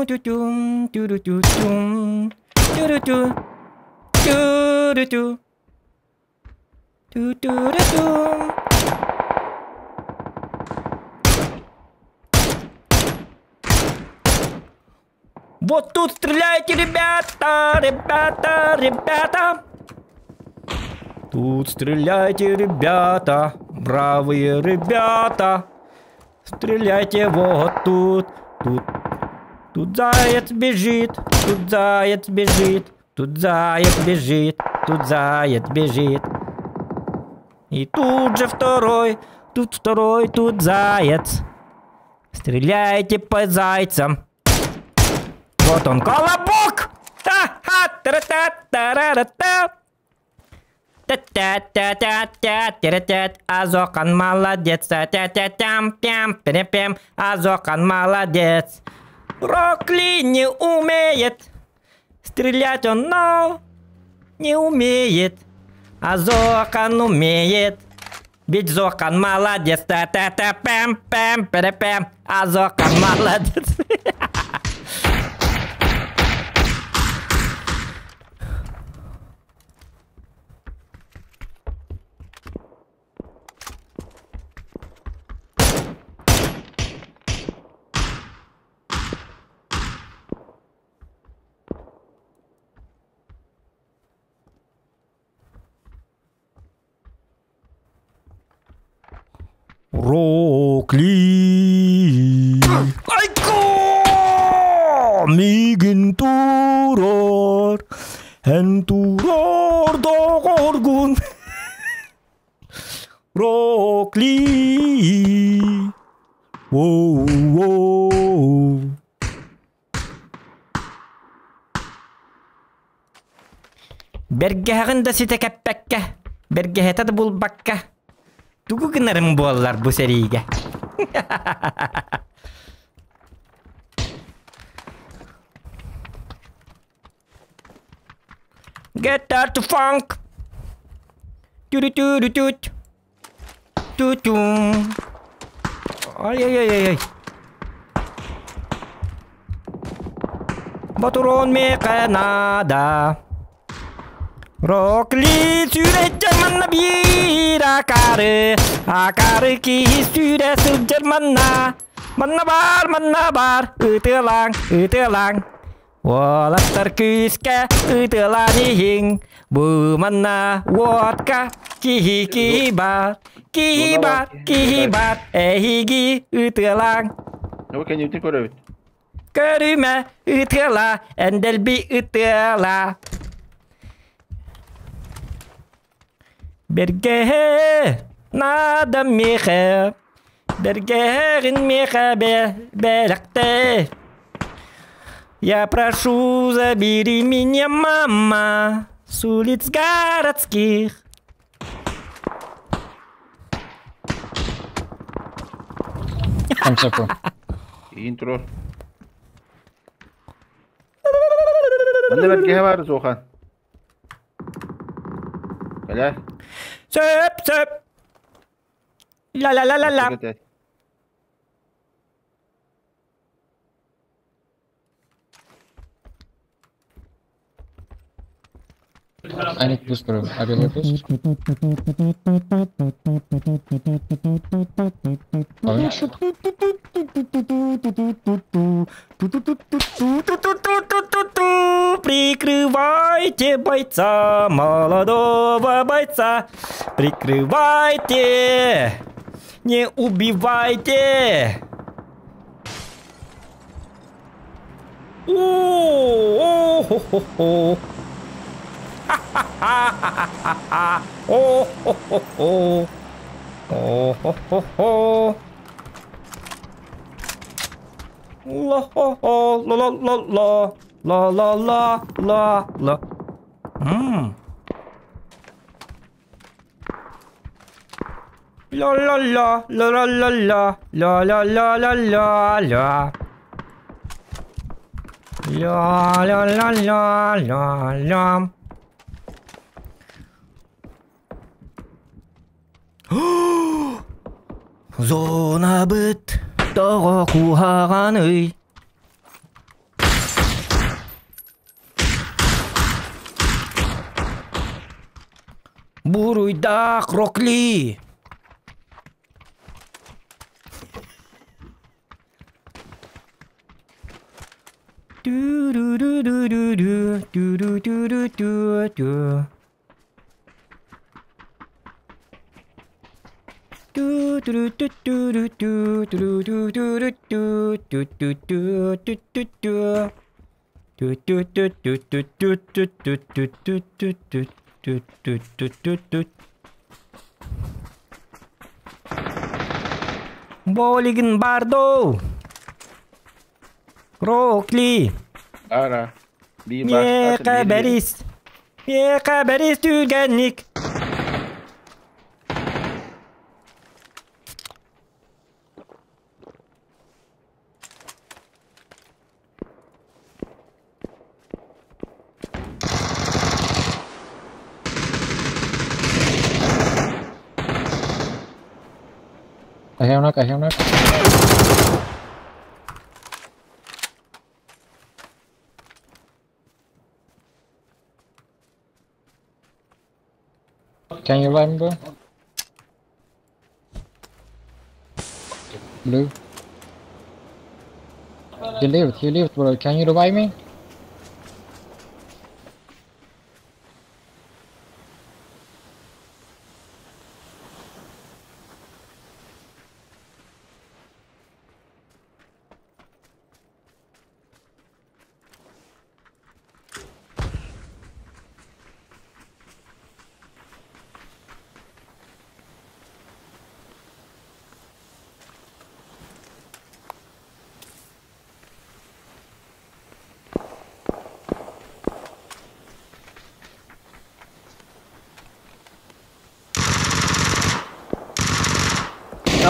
ту-тум, ту-ру-ту-тум, ту-ру-ту, ту-ру-ту, ту-ту-ру-тум. Вот тут стреляйте, ребята, ребята, ребята. Тут стреляйте, ребята, бравые ребята. Стреляйте вот тут, тут. Тут заяц бежит, тут заяц бежит, тут заяц бежит, тут заяц бежит. И тут же второй, тут второй, тут заяц. Стреляйте по зайцам. Вот он, колобок! Та-ха-та-та-та-та-та-та. Та-та-та-та-та-та-та. Азокан молодец. Та-та-тям-пям-пям-пям. Азокан молодец. Рокли не умеет. Стрелять он, но не умеет. Азокан умеет. Ведь Зокан молодец. Та-та-та-пям-пям-пям-пям. Азокан молодец. Рокли. Айко! Мигин турор, эн турор догоргун. Рокли. Воу-воу. Бергәһәгын да сите кәппәккә, бергәһәтә да булбакка. Тугу гынарым буоллар бу сэриигэ. Get out to funk. Тю-рю-тю-рю-тют. Ту-ту. Ай-яй-яй-яй. Батурон меха надо. Рокли сүрэ манна биир акары. Акары киһи сүрэ сылдьар манна. Манна бар, манна бар. Ытыалаҥ, ытыалаҥ. Уолаттар күүскэ ытыалаан иһиҥ. Бу манна водка киһи киһи бар. Киһи бар, киһи бар. Эһиги ытыалаҥ. Ну, кэннибитин көрөбүт. Көрүмэ ытыала, энделби ытыала. Бэргэһэ надо миэхэ, бэргэһэҕин миэхэ бэлэхтээ. Я прошу, забери меня, мама, с улиц городских. Там всякого. Интро. Манна бэргэһэ баар суохан. Кэлээ. Сөп, сөп. Ла-ла-ла-ла-ла. I need boost, bro. I will boost. Прикрывайте бойца, молодого бойца. Прикрывайте, не убивайте. О-хо-хо-хо. Ха-ха-ха-ха-ха. О-хо-хо-хо. О-хо-хо-хо. Ла-хо-хо, ла-ла-ла-ла. Ла-ла-ла-ла-ла. Ла-ла-ла, ла-ла-ла-ла. Ла-ла-ла-ла-ла-ла. Ла-ла-ла-ла-ла-ла. Зона быт. Тоҕо куһаҕаный? Буруйдаах Рокли! Түү-рүү-рүү-рүү-рүү, түү-рүү-түү-рүү-түү-түү. Түү-түрүү-тү-түрүү-түү, түрүү-түрүү-түрүү-түү, тү-тү-тү, тү-тү-тү. Тү-тү-тү-тү-тү-тү-тү-тү-тү-тү-тү-тү-тү-тү. Болигин бардо. Рокли. Ара. Би Миэхэ бэрис. Миэхэ бэрис түргэнник. I have knock, I have knock. Can you revive me, bro? Blue. He lived, bro. Can you revive me?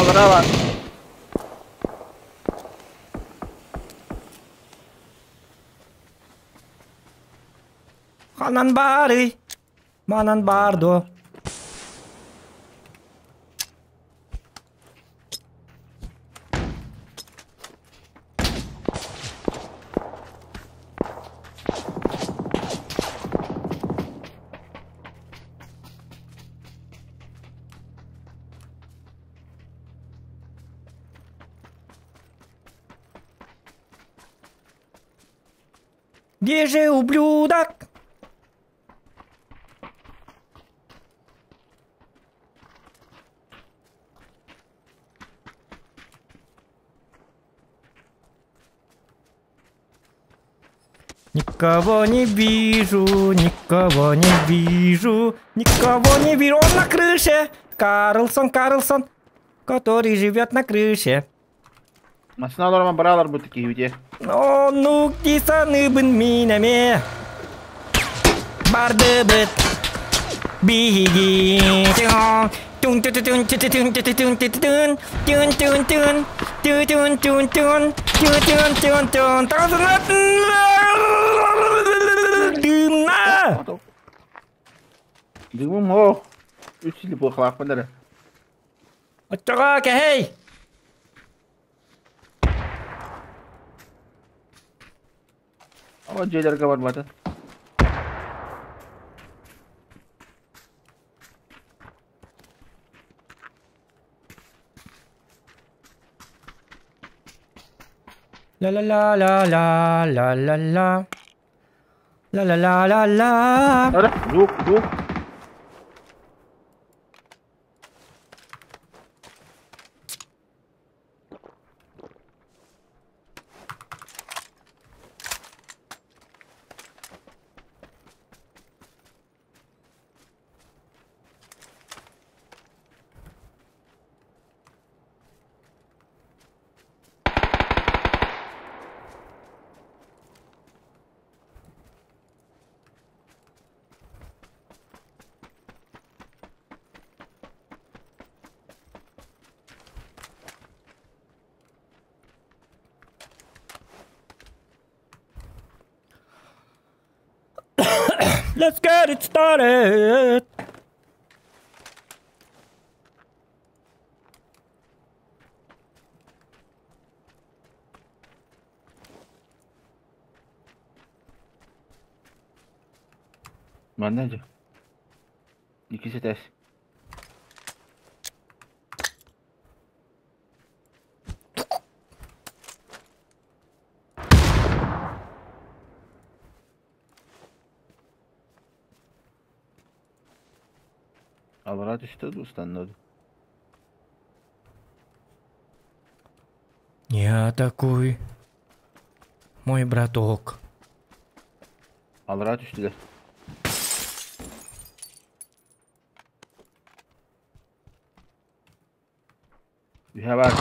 Brava. Ханан бары. Манан бардо. Где же ублюдок? Никого не вижу, никого не вижу, никого не вижу. Он на крыше! Карлсон, Карлсон, который живет на крыше. Масыналарма баралар бу таки юде. О, ну кисаны бын минеме. Барды быт. Биги. Тун тун тун тун тун тун тун тун тун тун тун тун тун тун тун тун тун тун Дымна! Дымым о. Үч жыл бу хлаппалары. Оччоҕо кэһэй! Ама жээлерге барбады. La la la la la la la la La la la la la Ара, звук, звук. Let's get it started! Манна дьэ. Иккис этээс. Аллараа түстэ дуу, ыстанна дуу? Я такой. Мой браток. Аллараа түстүлэр. Үһэ баар.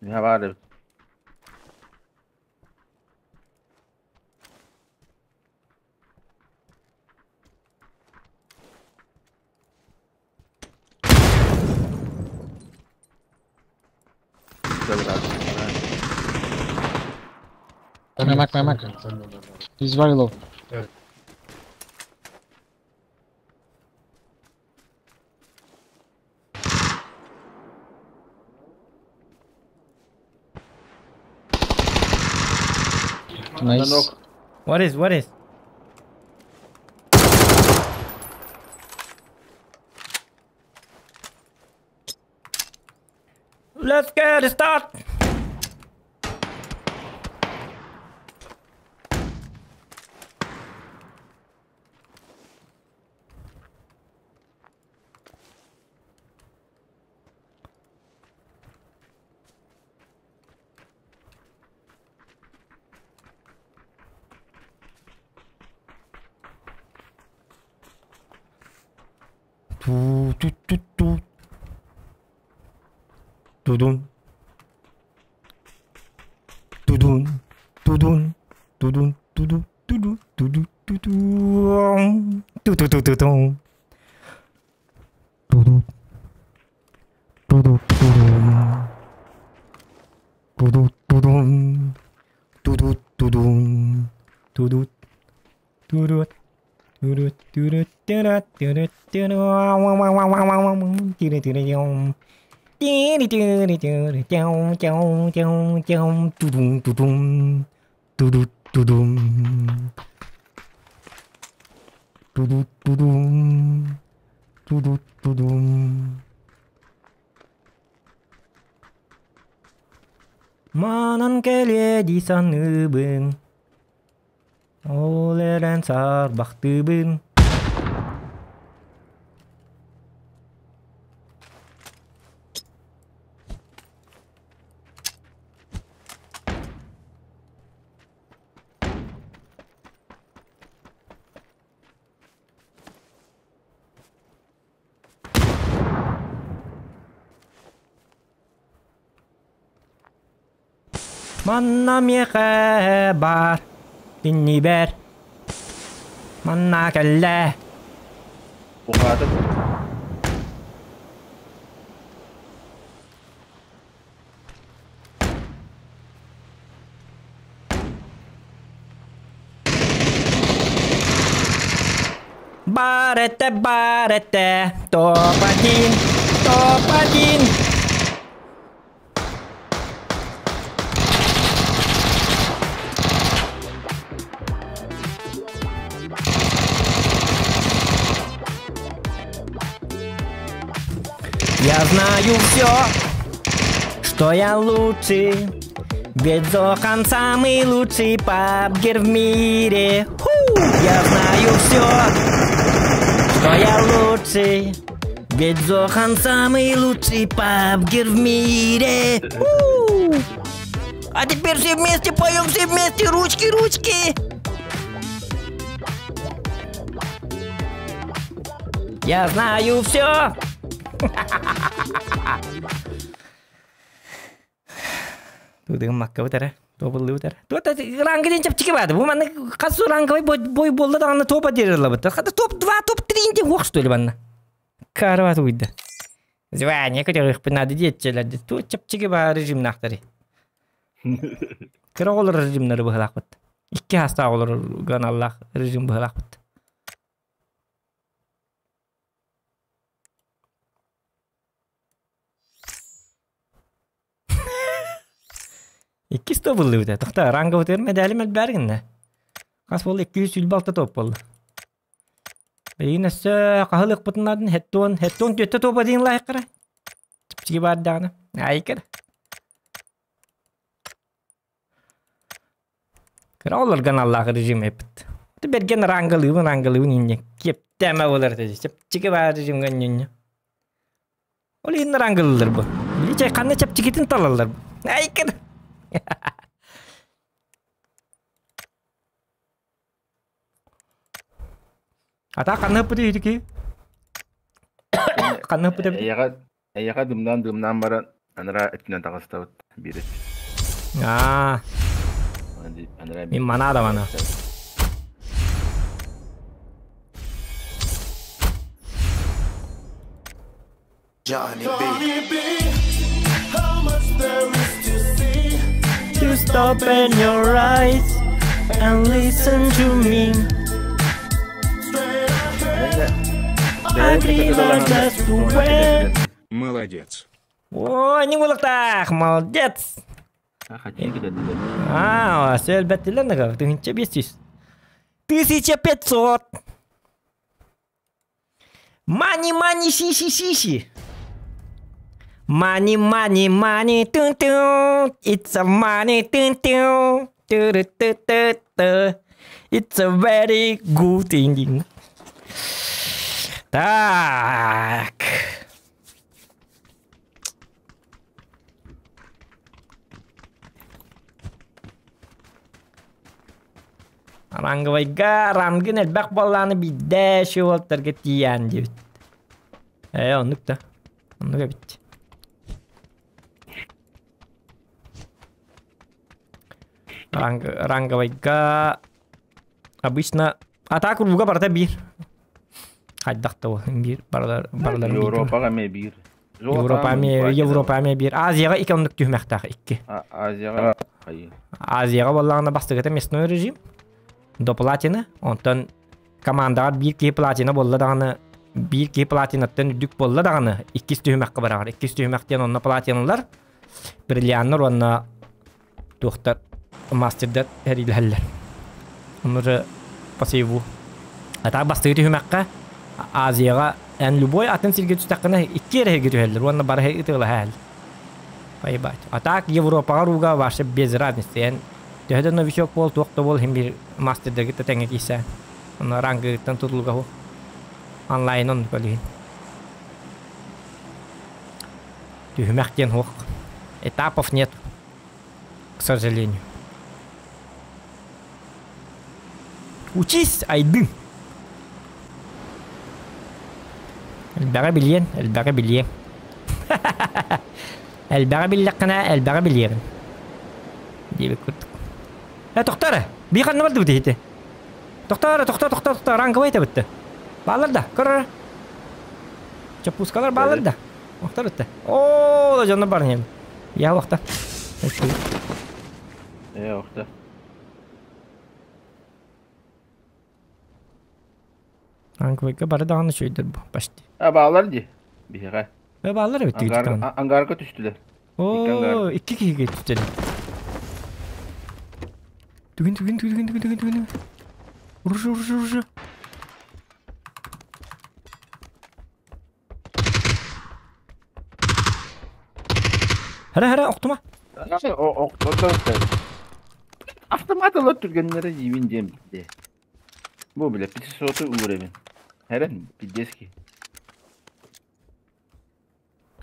Үһэ баар эбит. My mark, my mark. He's very low. Nice. What is, what is? Let's get it started! Ту-ту-ту-ту. Тудун. Тудун. Тудун. Тудун. Тудун. Тудун. Тудун. Тудун. Ту-ту-ту-ту-тун. Тудун. Тудун. Тудун. Тудун. Тудун. Тудун. Тудун. Тудун. Манан кэлиэ дии саныыбын, ол эрэн саарбахтыыбын. Манна миэхэ баар иннибэр манна кэллэ. Ухаатым. Баар этэ, баар этэ, топ-один, топ-один. Я знаю все, что я лучший, ведь Зохан самый лучший пабгер в мире. Ху! Я знаю все, что я лучший, ведь Зохан самый лучший пабгер в мире. Ху! А теперь все вместе поем, все вместе, ручки, ручки. Я знаю все. Тудың макка бутара, тобыллы бутара. Тута ранга ден чапчики бады. Бу манны касу ранговый бой болду да топа дерила бут. Хата топ 2, топ 3 ден ох что ли банна. Карват уйды. Звание көтөрүх надо детчелер. Ту чапчики ба режим нахтари. Кыра олар режимнери быһылак бут. Икки хаста олар ганаллах режим быһылак бут. Иккис тобыллы бут. Тохта ранга бутер медали мел бергинне. Хас буолла 226 топ буолла. Билигин өссө хаһылыкпытын наадын хеттуон, хеттуон түөттэ топа диин лайкара. Чипчиги бар даҕаны. Айкар. Кыра олорго аналлаах режим эппит. Бэрген рангалыыбын, рангалыыбын инньэ. Киэптээмэ буолар этэ. Чэпчики баар режимҥэ ньүнньү. Ол иһин рангалыыллар бу. Били чай ханна чэпчикитин талаллар бу. Айкар. Ата ханна ыппыты ити Ханна ыппыт эбит? Эйэҕэ эйэҕэ дымнаан дымнаан баран анараа өттүнэн таҕыстабыт биир өттү. Аа, Анараа мин манаа да мана. Johnny B. How much there is to see. Just open your eyes and listen to me. I realize that's the way. Молодец. О, не улықтақ, молодец. А, сөлбәттілер нығы, 1500. 1500. Мани, мани, сиси, сиси. Money, money, money, тун тун. It's a money, тун тун. Ту-ру-ту-ту-ту. It's a very good ending. Так. Ранговайга рангын элбэх буоллааны биирдэ шуолтарга тиийэн диэбит. Ээ, оннук да. Оннук эбит. Ранг, ранговайга обычно атака курууга барыта биир. Хайдах да биир барылар барыларын биир. Европаҕа эмиэ биир. Европа эмиэ Европа эмиэ биир. Азияҕа икки оннук түһүмэхтээх икки. Азияҕа хайыы. Азияҕа буоллаҕына бастакыта мясной режим до платина. Онтон командаҕа биир киһи платина буолла даҕаны биир киһи платинаттан үрдүк буолла даҕаны иккис түһүмэххэ бараҕар. Иккис түһүмэх диэн онно платиналар, бриллианнар уонна туохтар мастердар эриилэһэллэр. Онно же по сейву. А так бастакы түһүмэххэ Азияҕа эн любой атын сиргэ түстэххинэ икки эрэ сиргэ түһэллэр уонна бары ытыалаһа Поебать. А так Европаҕа рууга вообще без разницы. Эн төһө да новичок буол, туох да буол, иһин биир мастердаргыт да тэҥҥэ киирсээн. Онно рангыгыттан тутулуга суох. Онлайн оннук ол иһин. Түһүмэх диэн суох. Этапов нет, к сожалению. Учись, Айдын! Элбэҕи билиэн, элбэҕи билиэҥ. Элбэҕи биллэххинэ, элбэҕи билиэҕин. Диэбит курдук. Э, тохтоо эрэ! Бии ханна бардыбыт иһити? Тохтоо эрэ, тохтоо, тохтоо, тохтоо, ранговай этэ Бааллар да, көр эрэ. Чоппуускалар бааллар да. Охтор ытта. Оо, дьонно баран иһэн. Я охта. Э, охта. Ранговайга бары даҕаны үчүгэйдэр бу, почти. А баалар дии. Биһиэхэ. Э, бааллар эбит Ангаар, ангарга түстүлэр. Оо, икки киһигэ түстүлэр. Түгүн, түгүн, түгүн, түгүн, түгүн, түгүн. Уржу, уржу, уржу. Хара, хара, охтума. Автомат ылар түргэннэрэ диибин диэн битте. Бу бile пятисоту уровень. Хэрэн пиздецкий.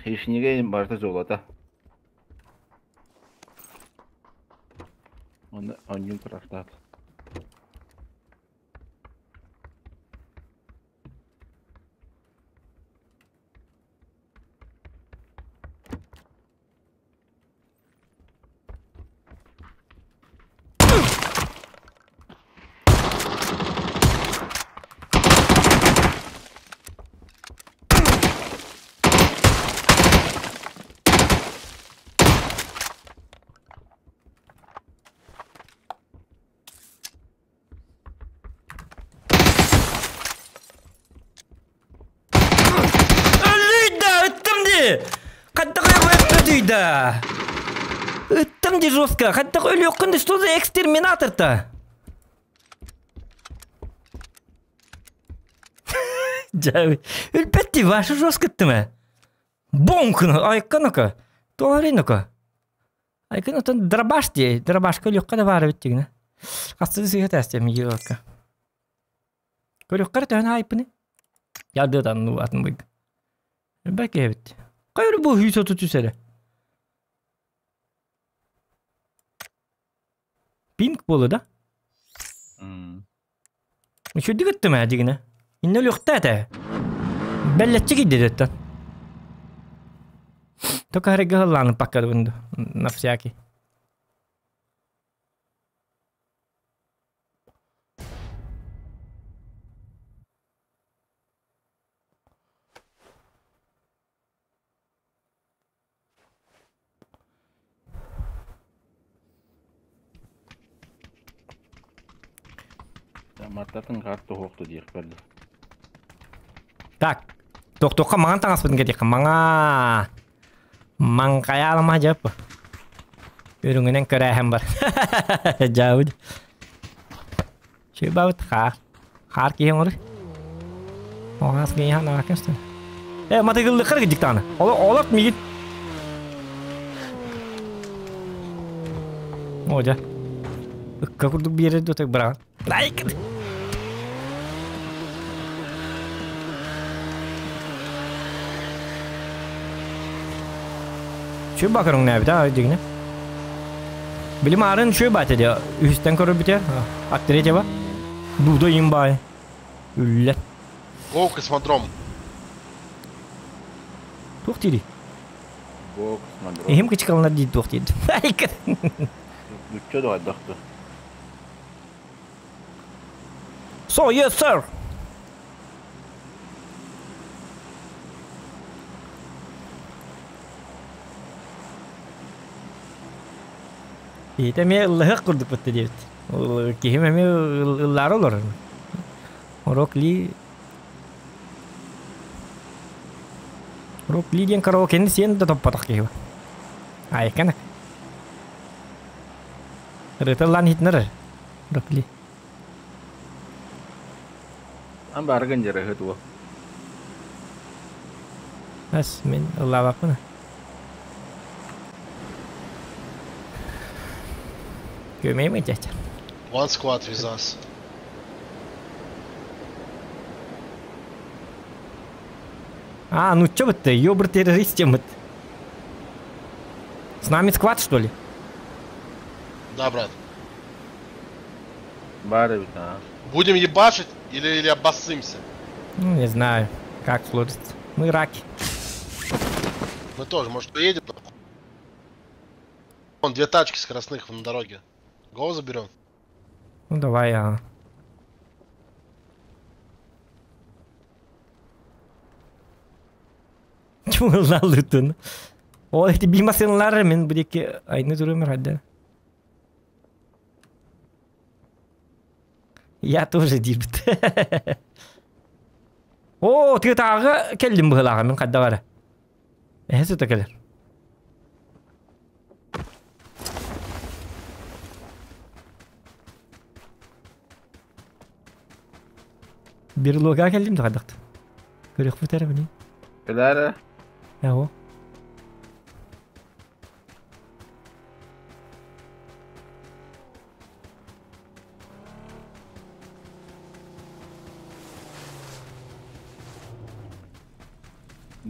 Хищнигэ барыта золото. Оны онньун крафтаат. Өлүй да, ыттым дии! Хайдах өйбөттүй да! Ыттым дии жестко! Хайдах өлүөххүн да, что за экстерминатор-то? Дьэ, өлбөт ваша жесткоттым. Бонкын, айканыка. Туаринука. Айкын отон дробаш дии, дробашка өлүөххэ да баар эбит дигинэ. Хастыы сыыһа тээстиэм мигилокка. Көрүөххэ эрэ төһөн аайпыны. Ядыдан ну атын быйга. Элбэк эбит. Хайыр бу 133 эрэ. Пинг буолла да? Үчүгдүк ыттым ээ дьигинэ. Иннэ өлүөхтээ этэ. Бэллэччи кийдэ дөттөн. Только харыгы ыллааны паккадыбын на всякий. Маттатын хаар туһуохту диэхпэр да. Так, тохтуохха маҥан таҥаспытын кэтиэххэ маҥаа. Маҥхайаалама дьап. Үрүҥүнэн көрөөһөн бар. Дьаабыт. Чыыбабыт хаар. Хаар киһи оҥорор. Оҕаас киһи наҕа көстөр. Э, матыгыллыххар гидиктаана. Олорт мигит. О, дьэ. Ыкка курдук биэрэр дуотак быраҕан. Лайк! Чү бакырың нәбит а дигине. Билим арын чү бат эди. Үһүстэн көрөр От третьего. Дуда имбай. Үллэ. Гоу космодром. Туох дири? Го космодром. Эхим кычкалына дии туох диир. Нүччэ да So, yes, sir. Итэ эмиэ ыллаһыах курдук бытты диэбит. Киһим эмиэ ыллаары олорор. Рок Ли Рок Ли диэн караокены сиэн да топпотох киһи. Айканак. Ырытыллаан иһитинэр. Рок Ли. Ан барыгын дьарыһы туо. Бас мен ыллаабаппын. Көмөймө дядя. One squad with us. А, ну чё бы ты, ёбр террорист мы. С нами сквад, что ли? Да, брат. Баар эбит а. Будем ебашить или обоссымся? Ну, не знаю, как сложится. Мы раки. Мы тоже, может, уедем? Вон, две тачки скоростных на дороге. Го заберем. Ну, давай, а. Чуңлалытын. О, эти бимасынлары мен буреки айны турумар хадда. Я тоже дибит. О, ты тағы келдим быһылаға мен қадда бара. Эһэ сута келер. Берлога келдим да қадақты. Көрек бүтәрі міне. Кэлээрэ. Яго.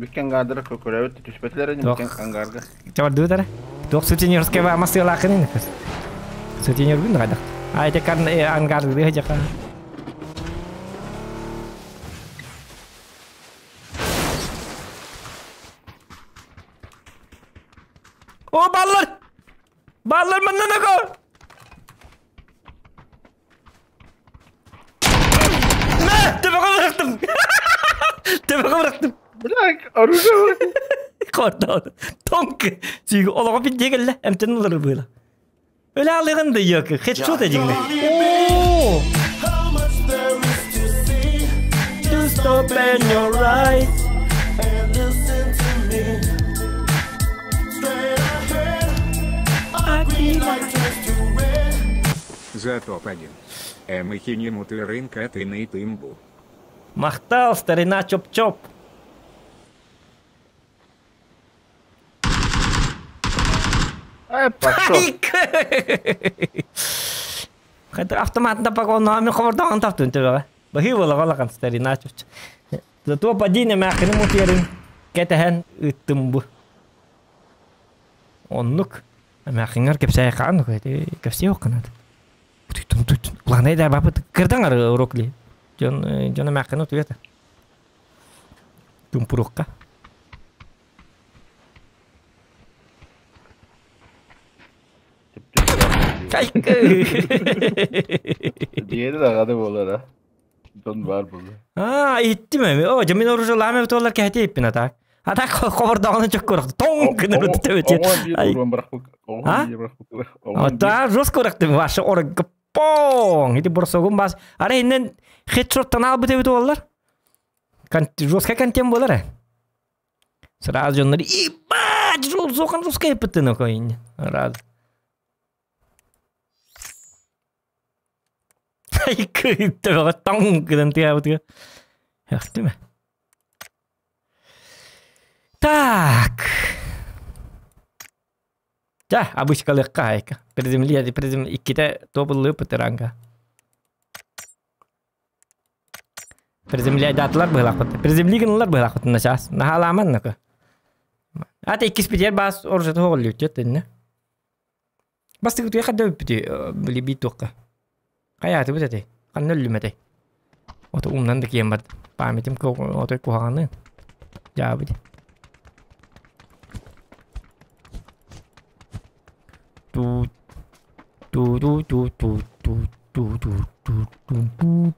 Бүккен гаадыра көкөрөбүт түспэтилер Туох. бүккен ангарга. Чабар дутара. Туох сутенерская ва масылаакын ини. Сутенер бүн қадақты. Ай, те кан ангар дыха жака. О, баллар! Баллар манна нако! Мә, төбөҕө бырахтым. Төбөҕө бырахтым. Блядь, оружие. Кордон. Тонк. Сүйгү олоҕо пиддиэгэллэ, эмтэн улары быыла. Өлө алыгын да йөкө, хедшот эдиңне. О! Just open your eyes. And listen to me. Straight ahead, a green light turns to red. За топ-1. Эмихинему ты рынка ты на имбу. Махтал, старина чоп-чоп. Ай, пошел. Хайда автоматында погоннами хобордоон таптын төбөҕө. Баһыы буолаҕа улахан старина чоп. Зато падение мээхини мутуйарын кэтэһэн ыыттым бу. Оннук. Эмээхиҥҥэр кэпсээх хаан кэпсиэ охханат. Улаанай да бапыт кырдан ары урок ли. Дьон дьон эмээхини утуйата. Тумпурукка. Диэри даҕаны буолара. Дьон баар буолла. Аа, иһиттим эми. О, дьэ мин оружиялаам эбит буоллар кэһэтиэ иппин атаак. Атаак хобордоҕуна чөк көрөхтө. Тоҥ гыныр төбөтү. Оҕо биир уруон бырахпыт. Оҕо биир бырахпыт. Та жестко ырахтым. Ваша орга поң. Ити бросогум бас. Ара иннен хедшоттан албыт эбит буоллар. Жесткая контент буолар э. Сразу дьоннор ебать, жолзохан жесткая эппиттин окойын. Рад. Төбөҕө тоҥ гынан тыаабытыгар. Эхтиме. Так. Ча, обычкалыахха айка. Приземли, призем иккитэ туобуллыы ранга. Приземляйдаатылар быһылаахпыт. Приземли гыннылар быһылаахпыт начаас. Наһаалааман нака. Ата иккис питер баас оружиета хоҕоллүүтүөт инне. Бастакы туйа хадда бүппүтүй били биир туохха. Хайаатыбыт этэй? Ханна өллүм этэй? Ото умнан да киэн барда. Памятым отой куһаҕаны. Дьаабыт. Ту ту ту ту ту ту ту ту ту ту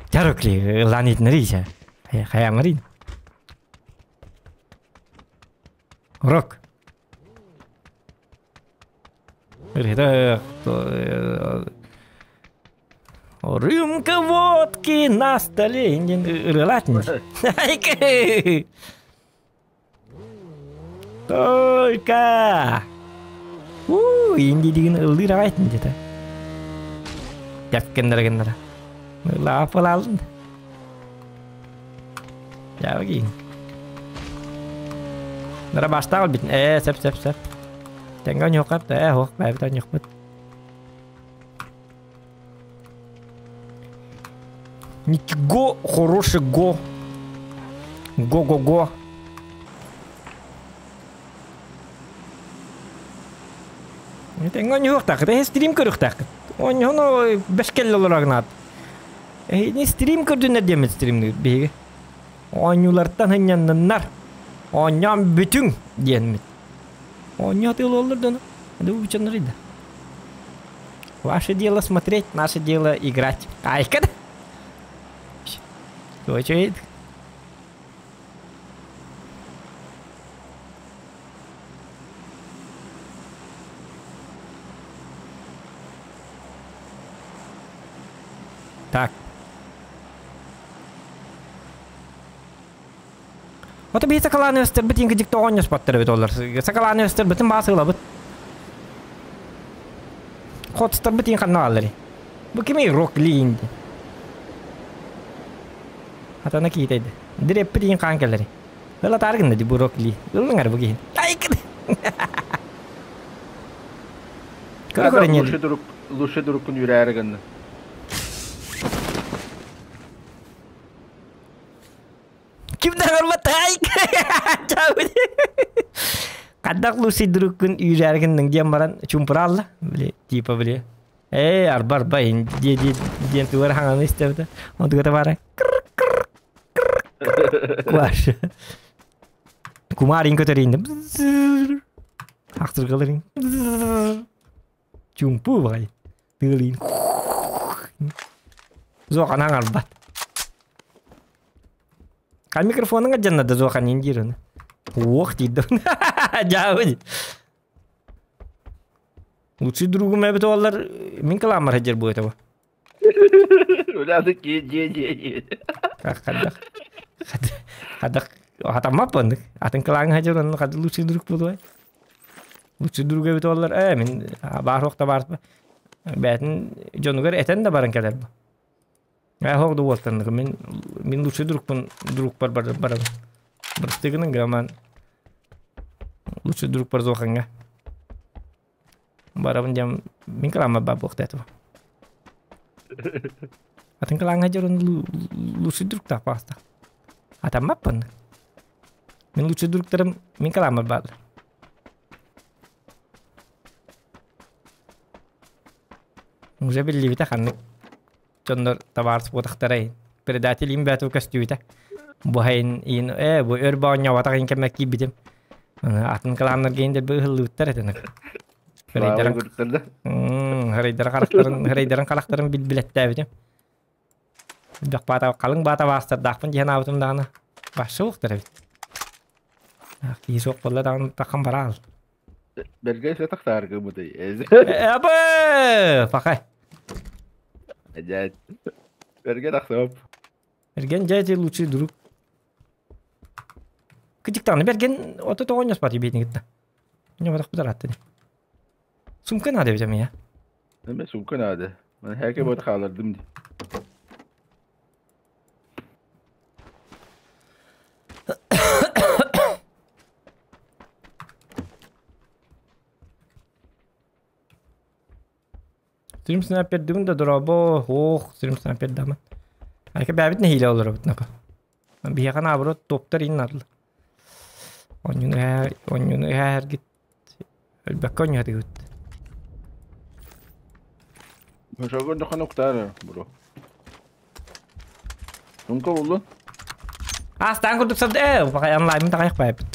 Чарокли ланитнери хаямарин. Рок. Рюмка водки на столе. Ырылатын. Только. Уу, инди деген ылдыр ағайтын деді. Тәпкендер геннер. Лапыл алдын. Я кейін. Нара бастағыл битін. Э, сәп, сәп, сәп. Тәңгән yoqap, э, хоқ, бәбітан yoqпыт. Ничего хорошего. Го-го-го. Оонньуохтаахыт, эһи стрим көрүөхтааххыт. Оонньуону бэс кэллэ олорогнаат. Эһини стрим көрдүннэр диэммит стримниир биһиги. Оонньуулартан сынньанныннар. Оонньоон бүтүҥ диэммит. Оонньуу атыылыыллар дьону. Да бу да. Ваше дело смотреть, наше дело играть. Айка да. Очень. Так. Ото биһи сакалааны өстөрбүт инки дикто оонньоспоттор эбит олар. Сакалааны өстөрбүтүн баасыылабыт. Хотстарбыт ин ханна аллари. Бу кими рок лиинди. Атана киитейди. Диреппит ин хаан келлери. Ыла тааргынна ди бу рок ли. Ыллыңар бу киһин. Айкын. Көрө көрө не. Лучше друг, лучше друг үрээр гынна. Кимден арбатай? Хаддах лучший друг-кун үүрээргин диэн баран чумпураалла. Били, типа били. Ээ, арба арба ин дие дие диэн тугар хаҥаны истэбитэ. Онтугата баара куаш. Кумарин көтөрүн. Ахтыргаларын. Чумпу баҕай. Тыылыын. Зохан аҥарбат. А микрофонуҥа дьаннада зохан индиир оны. Уох диир Дьаабы. Лучший другум эбит олар мин кыламмар хадьар бу этого. Уляды ки дие дие дие. Хадах. Хадах. Хатаммаппын. Атын кылааҥҥа сылдьан онно хата лучший друг буолуой. Лучший друг эбит буоллар, ээ мин баар суох да баар бэйэтин дьонугар этэн да баран кэлэр бу. Ээ хоох да уолтаннык мин мин лучший другпун другпар барабын. Бырастыы гынан гаман лучший другпар зоханга. Барабын диэн мин кылааммар баар буолуохтаах этэ. Атын кылааҥҥа дьон лучший другтаах баҕастаах. Атаммаппын. Мин лучший другтарым мин кылааммар бааллар. Уже биллибитэ ханнык дьоннор табаарыс буотахтарай. Предатель им бээту көстүбүтэ. Бу хайын иин ээ бу өр боонньообатах иин кэммэ киирбитим. Атын кылааннарга иин дэлби ыһыллыбыттар этэ. Хырайдарын хырайдарын харахтарын хырайдарын харахтарын билбилэттээбитим. Элбэх баата халыҥ баата баастардаахпын диэн аабытым даҕаны баһшы уохтар эбит. Киһи суох буолла даҕаны таххан бараал. Бэргэй сатах тааргымытай. Абы! Пахай. Дядь. Бэргэн ахсап. Бэргэн дядя лучший друг. Кытыктааны бэргэн ото тоҕонньос бати биэтин кытта. Ньобатах бутарааттыны. Сумка надо ведь меня. Эме сумка надо. Мен хэке бот хаалардым ди. Стрим снайпердибин да дорообо, ох, стрим снайпердамын. Айка бэбит нэһиилэ олоробут нака. Биһиэхэ наоборот топтар иин наадалар. Онньуну онньуну эһэргит өлбөккө онньуһатыгыт. Мешогон доханы уктаар бро. Сумка буллун. Астаан курдук сабды э онлайнын таҕайах баайбыт.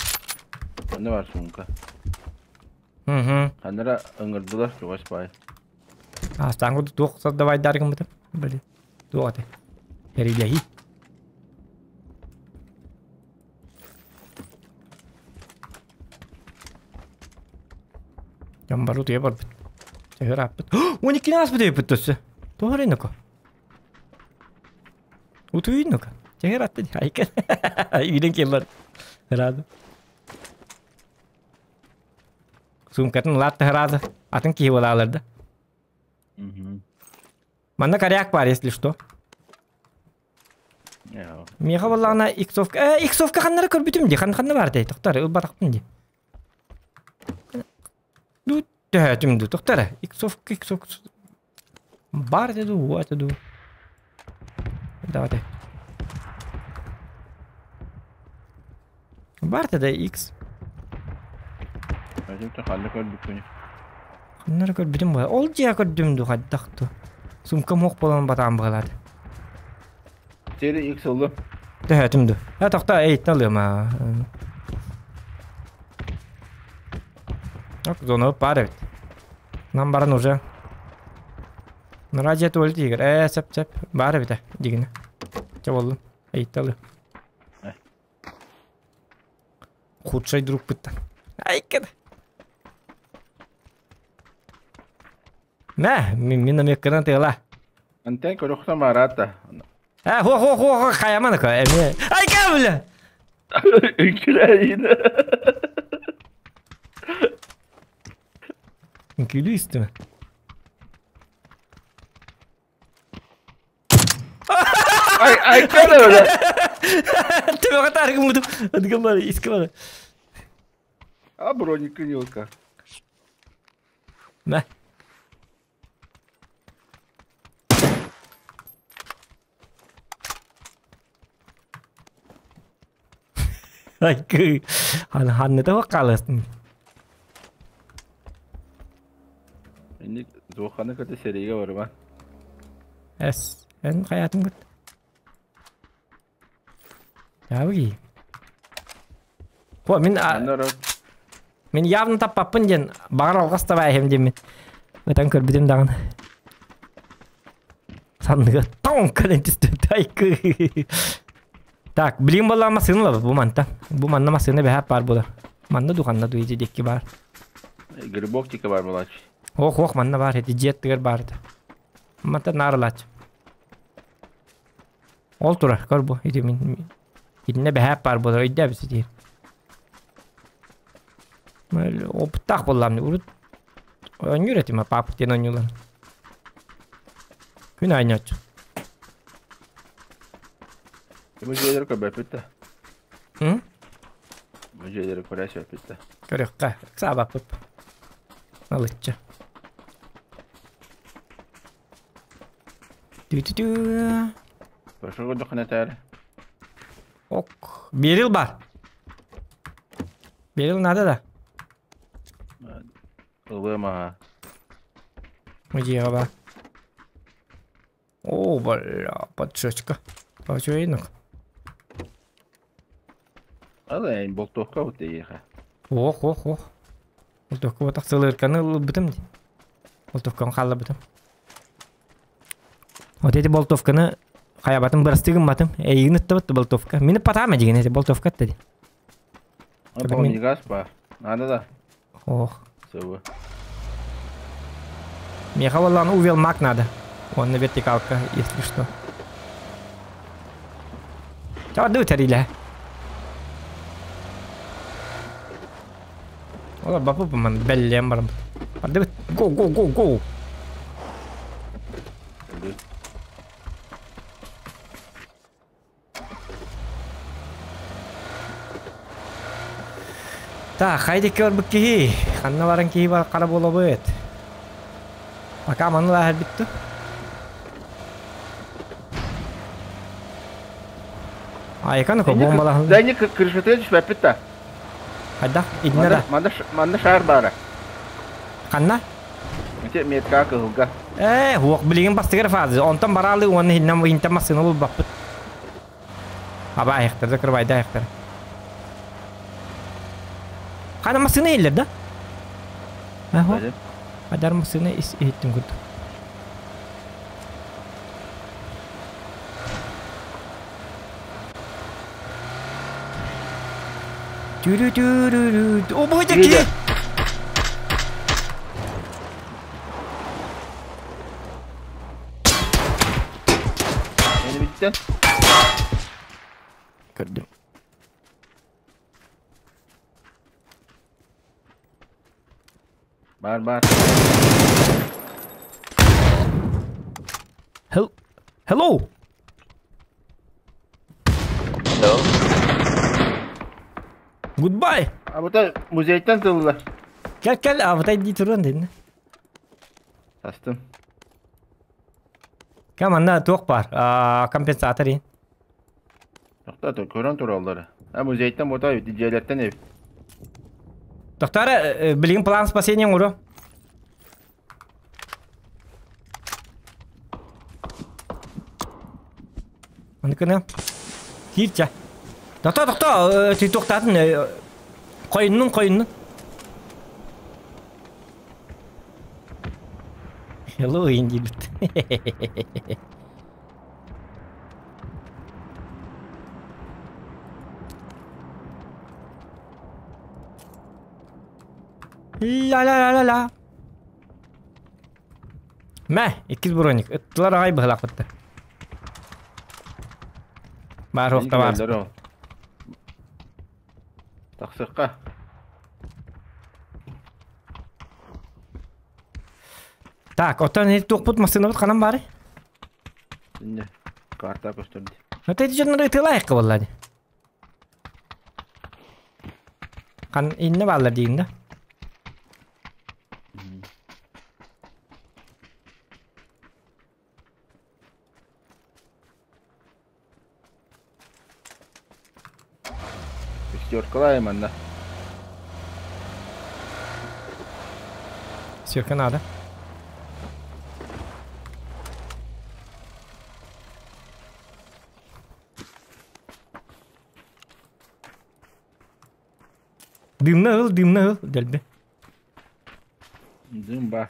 Ханна бар сумка? Угу. Ханнара ыҥырдылар чугас баай. Астаан курдук туох сардабайдар гыммытым. Били. Туох этэй? Эрилэһии. Дьон бары утуйа барбыт. Төһөр ааппыт. 12 ааспыт эбиппит төссө. Тоҕо эрэ ноко? Утуйун ноко. Төһөр атты айка. Үйден келлар. Рады. Сумкатын ылаат таһараады. Атын киһи буолаалар да. Манна коряк бар, если что. Миэхэ буоллаҕына иксовка... Э, иксовка ханнара көрбүтүм дии. Ханна ханна баар дии. Тохтор, ылбатахпын дии. Ду төһөөтүм ду. Тохтор, иксовка, иксовка... Баар этэ дуу, этэ дуу. Давайте. Баар этэ да X. Ханна көрбүккүнүй? Ханна эрэ көрбүтүм быһа. Ол дьиэ көрдүм дуу хайдах дуу. Сумкам суох буолан батаан быһалаата. Сири X ыллым. Төһөөтүм дуу. Э тохтоо эйиттэн ылыам аа. Ок, зона баар эбит. Нам баран уже. Нара дьиэ туалет игр. Ээ, сөп сөп. Баар эбит дигинэ. Чэ боллун. Эйиттэ ылыам. Худшай друг бытта. Айкын. Мә, минометканан тыала. Антен көрөхтөн бараата. А, хо хо хо хо хаяман ка. Эме. Айка бля. Үҥкүлээйин. Үҥкүүлүү истиме. Ай, ай, кэлэ Төбөҕө таарыгыммытым. Адыгам бар, искэ бар. А броника нилка. Мэ. Айкы. Ханныта хаалыстым. Инник Зуоханы кытта сэриигэ барыма. Эс, эн хайаатын кыт. Яабы Хо, мин мин явно таппаппын диэн баҕар алҕас табаайым диэммин. Ытан көрбүтүм даҕаны. Санныга тоҥ кэлэн түстэ тайкы. Так, билигин буоллаҕа массыына ылабыт бу мантан. Бу манна массыына бэһээп баар буолар. Манна ду ханна ду ити диэки баар. Грибок тика баар буолааччы. Ох, ох, манна баар ити дьиэ аттыгар баар этэ. Мантан наар ылааччы. Ол турар, көр бу, ити мин. Итиннэ бэһээп баар буолар өйдөөбүт ситиһир. Опыттаах буоллаам урут оонньуур этим папа диэн оонньуулар. Күн оонньооччу. Бу дьиэлэр көрбөппүт да. М? Бу дьиэлэри көрө сөппүт да. Көрүөххэ, ыксаабаппыт. Налычча. Тü-тü-тü. Прошу көрдөххүнэ этээр. Ок. Берил бар. Берил надо да. Ылыам аха. Дьиэҕэ бар. О, бля, поджечка. Очуйнук. Ал эн болтуохха бут эйиэхэ. Ох, ох, ох. Болтуохка ботах сылырканы ылбытым дии. Болтуохканы хаалларбытым. Вот эти болтовканы хайабатын бырастыы гымматым. Эйигин ыттабыт болтовка. Мини патаама дигин эти болтовка атта ди. Мин... газ ба. Надо да. Ох. Сыбы. Меха валлан увел маг надо. Он на вертикалка, если что. Чабады тарила. Ола бапы ман беллем барым. Барды го го го го. Так, хайди көрбүт киһи. Ханна баран киһи бар хара буолабыт. Пока маны лаһар бүттү. Айкан ко бомбалаһын. Дайни крышата түспэппит да. Хайдах идиннера. Манна шаар баара. Ханна? Ити метка кыһылга. Ээ, хуох билигин бастыгар фазы. Онтон бараалы уонна хиннам интен массыына булбаппыт. Аба айахтар да кырбайда айахтар. Хана массыына иһиллэр да? Ахо. Адар массыына ис иһиттим курдук. Түрү-түрү-рү. О, бу ки! Beni bitti. Көрдүм. Бар бар. Hel Hello. Hello. Goodbye. Абыта музейтан тылла. Кел кел абытай дии туран дедин. Тастым. Кем манна туох бар? Компенсатор ин. Тохтоо көрөн тураллар. А музейтан бота дьиэлэртэн эбит. Доктор, билигин план спасения оҥоро. Аныкына. Киирчэ. Доктор, доктор, туохтаатын хойуннун, хойуннун. Hello, индибит. Ла-ла-ла-ла-ла. Мэ, иккис броник. Ыттылар аҕай быһылаахпытта. Баар уохта баар. Тахсыкка. Так, оттон туохпут массыынабыт ханан баары? Инне карта көстөрдү. Это эти дьоннор ытыалаайыкка буолла дии. Хан инне бааллар диигин да? Пятеркалай манна. Сверка надо. Дымна ыл, дымна ыл, дэлби. Дым ба.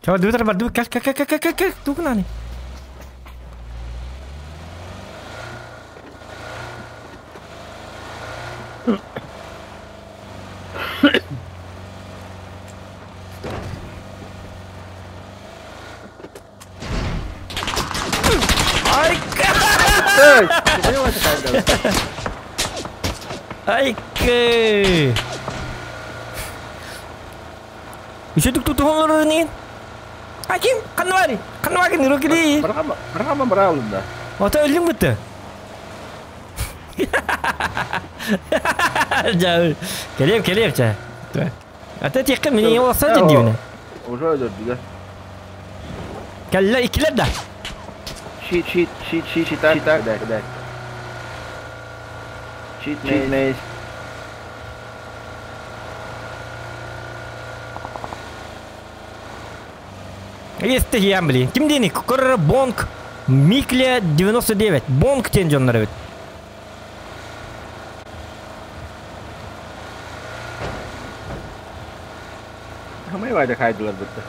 Чё, дыбытар бар, дыбыт, кэл, кэл, кэл, кэл, кэл, кэл, тугунаны. Эй, ты понимаешь, Айкы! Үшөтүк тутуһун нин? Аким, ханна Ханна баргын рукили? Баргама, баргама баралында. Ото өлүң бутты. Жа, келем, келем, ча. Ата текке мени олса дедибине. Уже өлөрдүлөр. Келлер икилер да. Щит, щит, щит, щит, щит, так, так, да, да. Щит, мейс. Есть ямбли. Ким дени? Кукур Бонг Микле 99. Бонг тен жоннор бит. Хамай вайда хайдылар битти.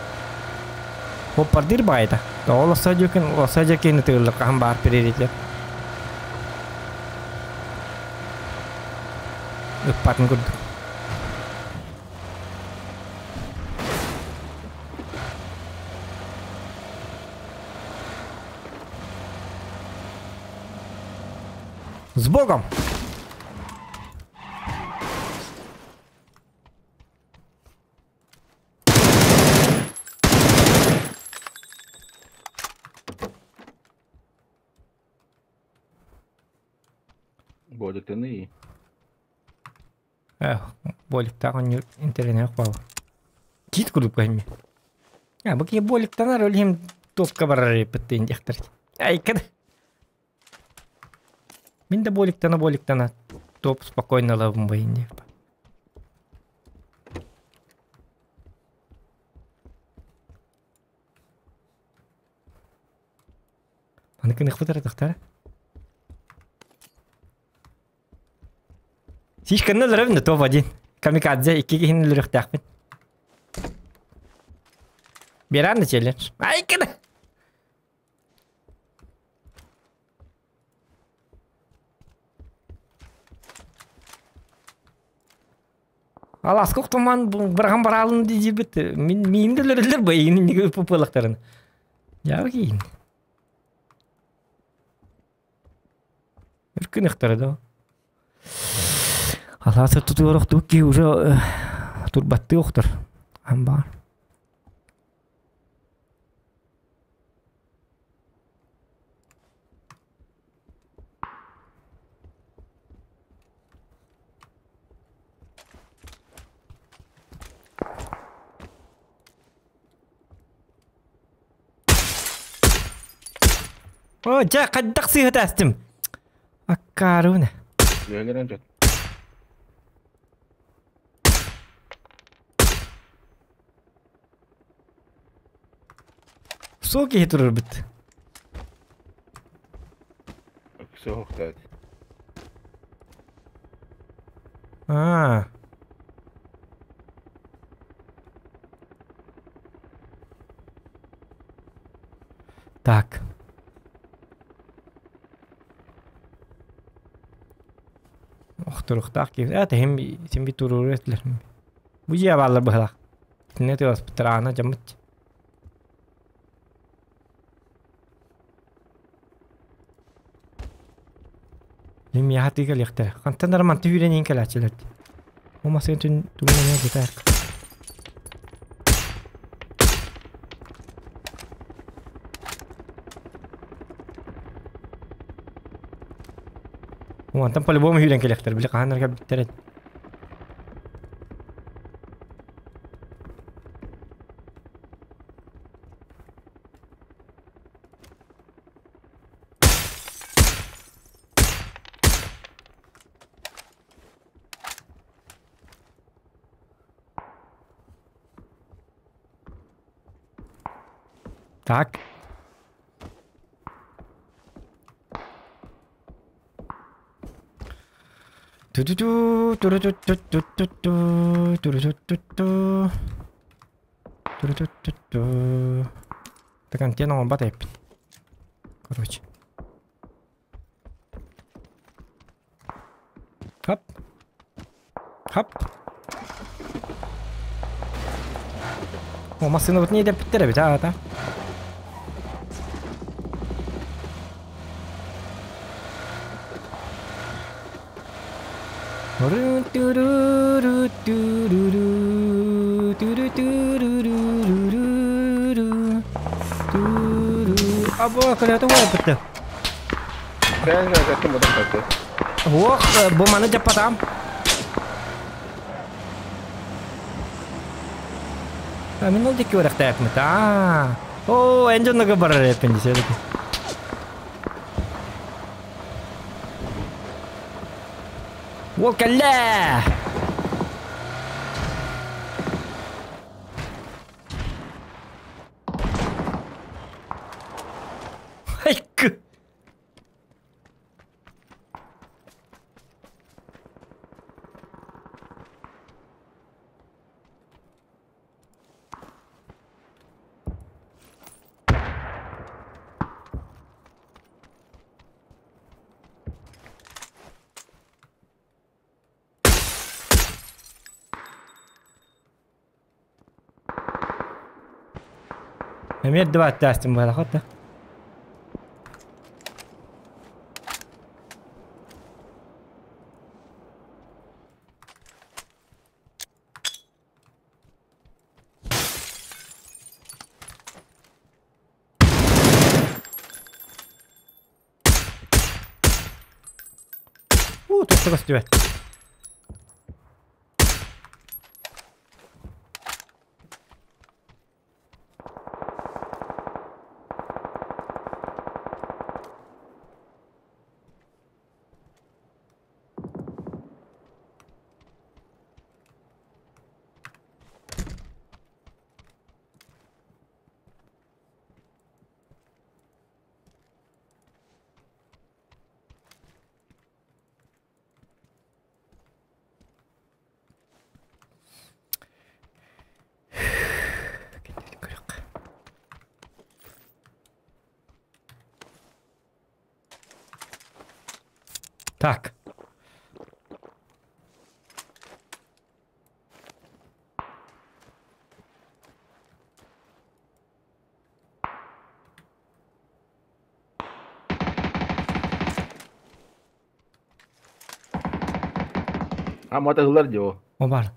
Хоппардыр байда. Оласа жөкөн, оласа жөкөн тыгылыр кан бар переретлер. Ыппатын көрдүк. С Богом! Боликтаны. Эх, боликтагы интернет бал. Кит курдук кайми. А, бу боликтанар өлем топка барар эпеттен дияктыр. Ай, кад. Мин да боликтана боликтана топ спокойно лабым байын деп. Аныкын ықпытар тақтар. Сишканны лырыбын топ один. Камикадзе икки кихин лырыктақпын. Беранды челлендж. Ай, када. Ал аскок туман бирган баралын дижибит. Мин миимделер байын неге пупылыктарын. Я кийин. Үркүн ыктары да. Аласа тутуорох туки уже турбатты охтор. Амбар. О, жа каддак сыйхат астым. Аккаруна. Лөлерен жат. Соки турur бит. Соқтат. А. Так. Охторухтаах киһи. Это хем сем би турур этлер. Бу жия баллар быһалах. Не ты вас птрана жамыт. Лим яхаты калехтер. Кантан манты хүренин калачылар. Ома сен түн түннен кетер. Антан по-любому хүрен келехтер. Биле каханар биттерет. Так. Ту-ту-ту, ту-ру-ту-ту-ту-ту-ту, ту-ру-ту-ту-ту. Ту-ру-ту-ту-ту. Так, антенна он батайп. Короче. Хоп. Хоп. О, машина вот не идет бит, а, да? Або, көлөтө уойбутты. Ох, бу маны дьаппатам. Мин ол диэки үөрэхтээпмит. Аа. Оо, эн дьоннорго барар эппин дии сөбүт. Уол кэллэ! Айкы! Эмиэ эрдэ бааттаастым буолла да. Уу, тохто көстүбэт. Так. А мотоглар дио. О бар.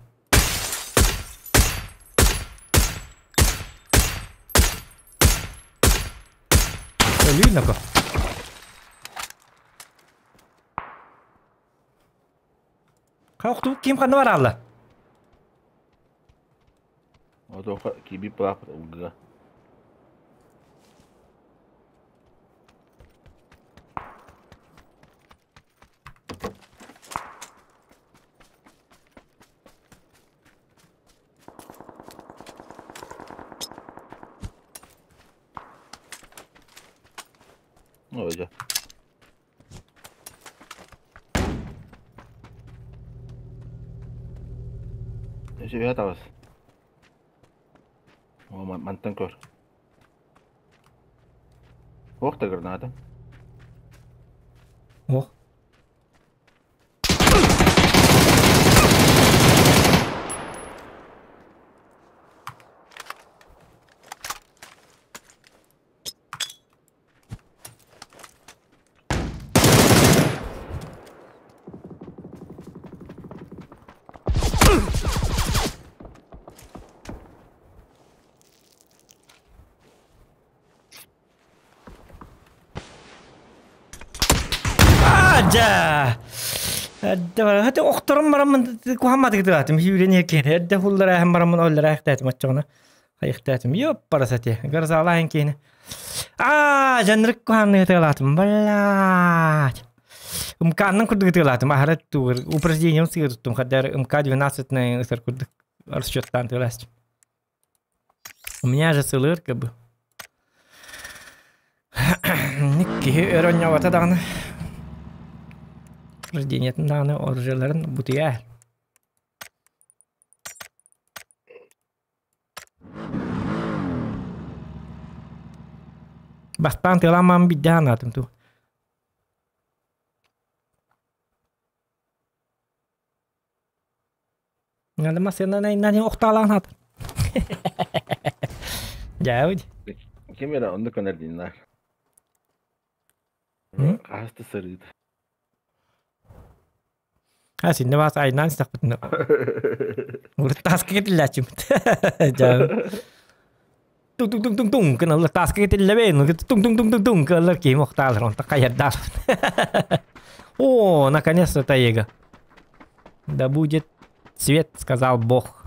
Өлүү нако. Хауқту ким қанды бар алла? Отоха киби плап уга. Ой, Өсө табас. О, мантан көр. Ох та граната. Ох. Жа. Хати охтором марамын кухамматы кытыгатым хүүрен екен. Эдде хуллара хам марамын оллара ахтатым аччыгына. Хайыктатым. Ёп парасати. Гарзала хен кейне. А, жанрык кухамны кытыгалатым. Блядь. МК-ның курдук кытыгалатым. Ахара тугыр. Упражнением сыгыр туттум. Хаддар МК-12 на ысыр курдук. Расчеттан тыласть. У меня же СЛР бы. Никки өрөнньовата даҕаны. Рождениетин даҕаны оружиеларын бутуйа. Бастаан тыаламаан биддэһан атым ту. Надо масына на охталаан ат. Жаудь. Кемера онды көнер диннар. Касты сырыт. Ha синне баас айнаан истэхпитинэ урут тааска кэтиллээччимит. Дьэ туҥ туҥ туҥ туҥ туҥ гыналлар тааска кэтиллэбин туҥ туҥ туҥ туҥ туҥ кыаллар киһим охтаалар онтон хайардаал. О, наконец-то тайга. Да будет свет, сказал Бог.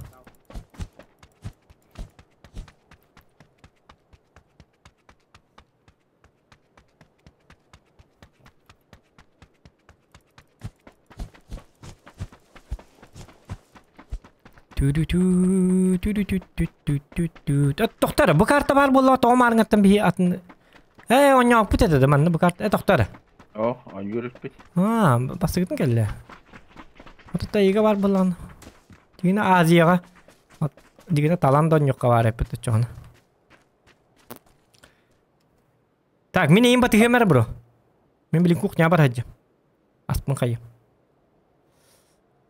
Тохтор, бу карта баар буолла тоҕо маарыҥаттан биһи атын Ээ, оонньооппут этэ да манна бу карта. Э, тохтор. О, оонньуур эппит. Аа, бастыгытын кэллэ. Отут ыйга бар буоллаҕына. Дигинэ Азияҕа дигинэ талан да онньукка баар эппит оччоҕуна. Так, мин эйим батыһыам эрэ бро. Мин билин кухня бар сылдьам. Аспын хайым.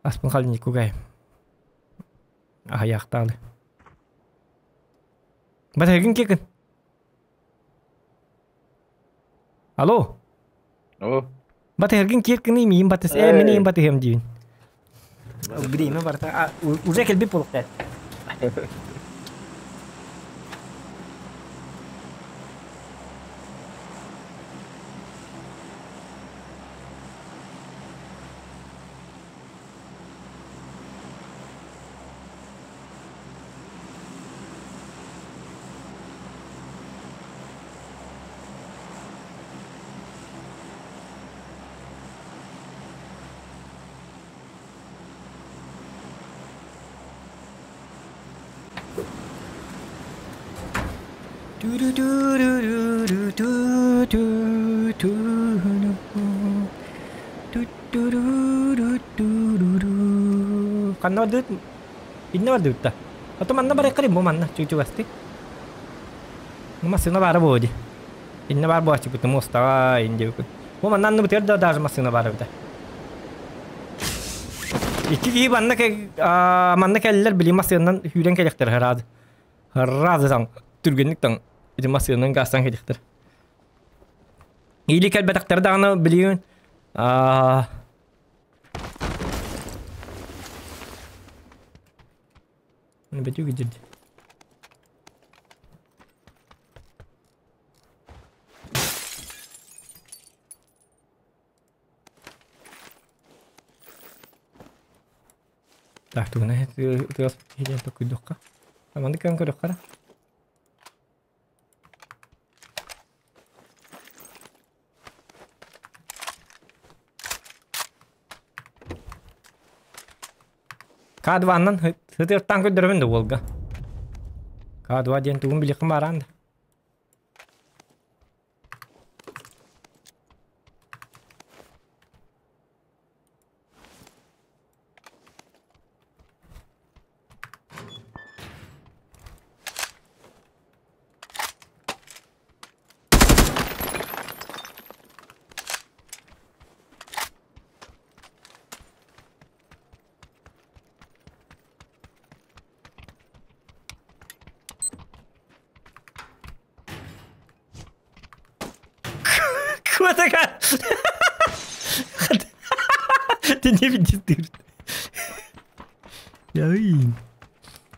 Аспын халын кугай. Аһайаахтаалы. Батыһыгын кекин. Алло. Алло. Батыһыргын киэр кыный миин батыс. Э, мин эйим батыһыам диибин. Время барта. Уже келбит буолуктар. Ханна бардыбыт? Иннэ бардыбыт да. Ото манна барыахха бу манна чугастык. Массыына баара буолуо дии. Иннэ баар буолааччыбыт муостаҕа индиэбиккин. Бу манна анныбытыгар да даже массыына баар эбитэ. Икки киһи манна манна кэллэр били массыынанан сүүрэн кэлиэхтэр ыраады. Ыраады таҥ түргэнник таҥ ити массыынанан гаастаан кэлиэхтэр. Или кэлбэтэхтэр даҕаны билигин Бөтүг дирди. Так, тугуна тыас хиден токуйдукка. Аманды көн көрөккара. К2-нан сытыартаан көрдөрөбүн да уолга. К2 диэн тугун билиэххин баараан да. Куотага! Ты не видишь ты. Яин.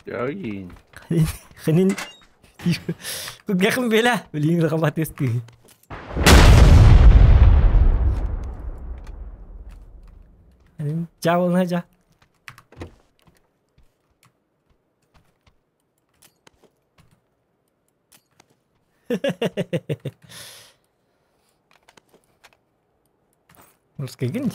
Яин. Ханин. Кухым бела. Блин, рахмат эсти. Жа болна жа. Русский гинь.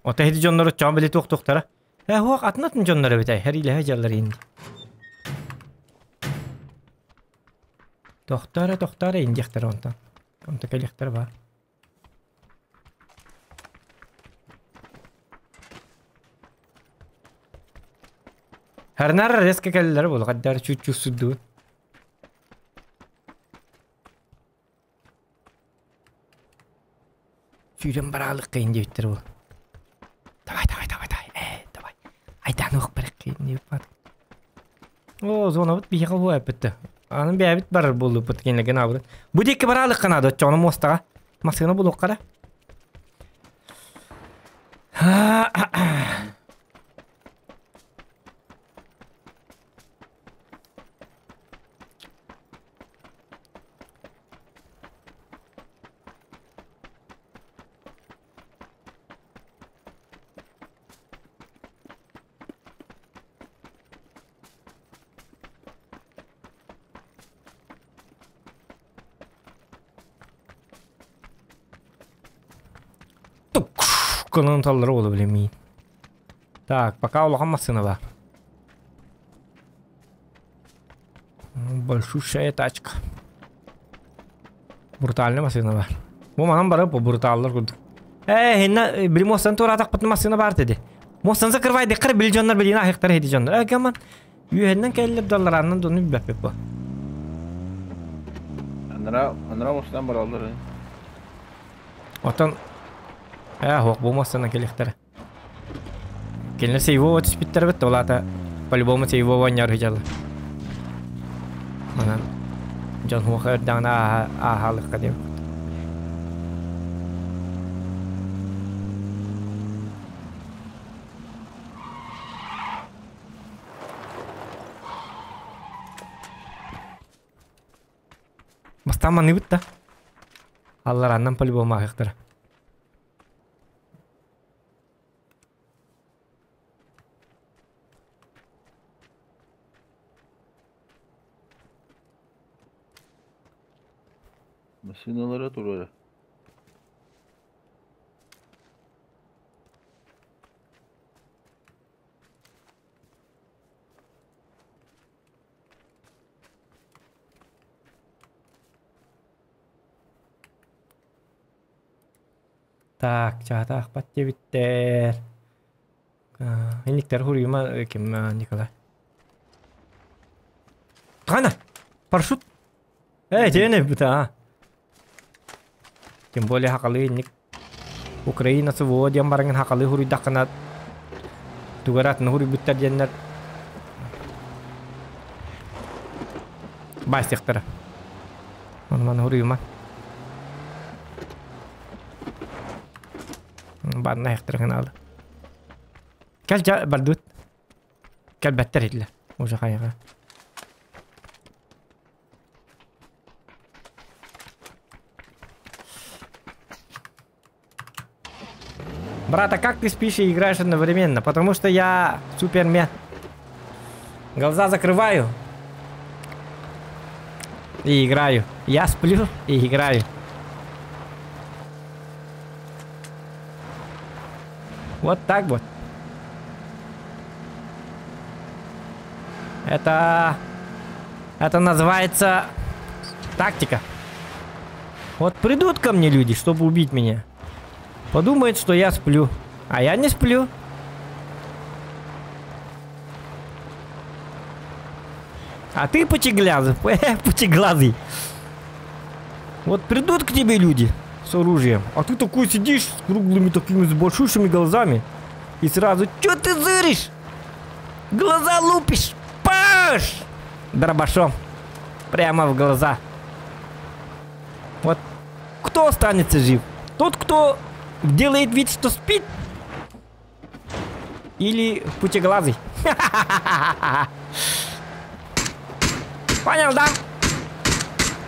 Ота хеди дьоннору чоон били туох-туохтара. Э, хуох атын-атын дьоннор эбит хэриилэһэ дьаллар инди. Тохтоо тохтоо индиэхтэр онтон. Онто кэлиэхтэр баар. Харнар резко кэллэр буолу хаддар чуть-чуть суддуун. Сүүрэн бараалык кыйын диэбиттэр буол. Давай, давай, давай, давай, э, давай. Айдаан уох барак кыйын диэбит. О, зонабыт биһиэхэ уһуо эппитте. Аны бэйэбит барар буоллуппут кинилэргэ наабыт. Бу диэки бараалыкка наада оччоҕуна муостаҕа. Массыына булуохха эрэ. Гынан таллара буола билэмиин. Так, пока улахан массыына бар. Большущая тачка. Брутальный массыына бар. Бу манан бары бу бруталлар курдук. Э, хинна били мостан туораатахпытын массыына бар dedi. Мостан закрывай деххэр били дьоннор билиин ахыктар хеди дьоннор. Э, гаман үөһэннэн кэллэр доллараннан дону билбэппит бу. Анараа анараа мостан бараллар. Оттон э, хуох бу мостан кэлиэхтэрэ. Кинилэр сейвово түспүттэр эбит, ол аата по-любому сейвово анньар сылдьаллар. Манан дьон хуоха өрдөҕүнэ ааһа ааһаалыахха диэбит. Бастаан маныыбыт да. Алларааннан по-любому ааһыахтара. Массыыналара турара. Так, чаатаахпат диэбиттэр. Инниктэр хуруйума ким Николай. Хана! Парашют! Эй, тиэни бүт а. Тем более хакалы инник Украина СВО диэн бараҥын хакалы хуруйдаххына тугар атын хуруйбуттар диэннэр баастыахтара. Ону маны хуруйума. Баанна айахтара гынаалы. Кэл дьа бардыбыт. Кэлбэттэр этилэр. Уже хайаҕа. Брат, а как ты спишь и играешь одновременно? Потому что я супермен. Глаза закрываю. И играю. Я сплю и играю. Вот так вот. Это... Это называется тактика. Вот придут ко мне люди, чтобы убить меня. Подумают, что я сплю. А я не сплю. А ты пучеглазый, пучеглазый. Вот придут к тебе люди с оружием, а ты такой сидишь с круглыми такими, с большущими глазами. И сразу, чё ты зыришь? Глаза лупишь! Паш! Дробашом. Прямо в глаза. Вот кто останется жив? Тот, кто делает вид, что спит? Или пучеглазый? Понял, да?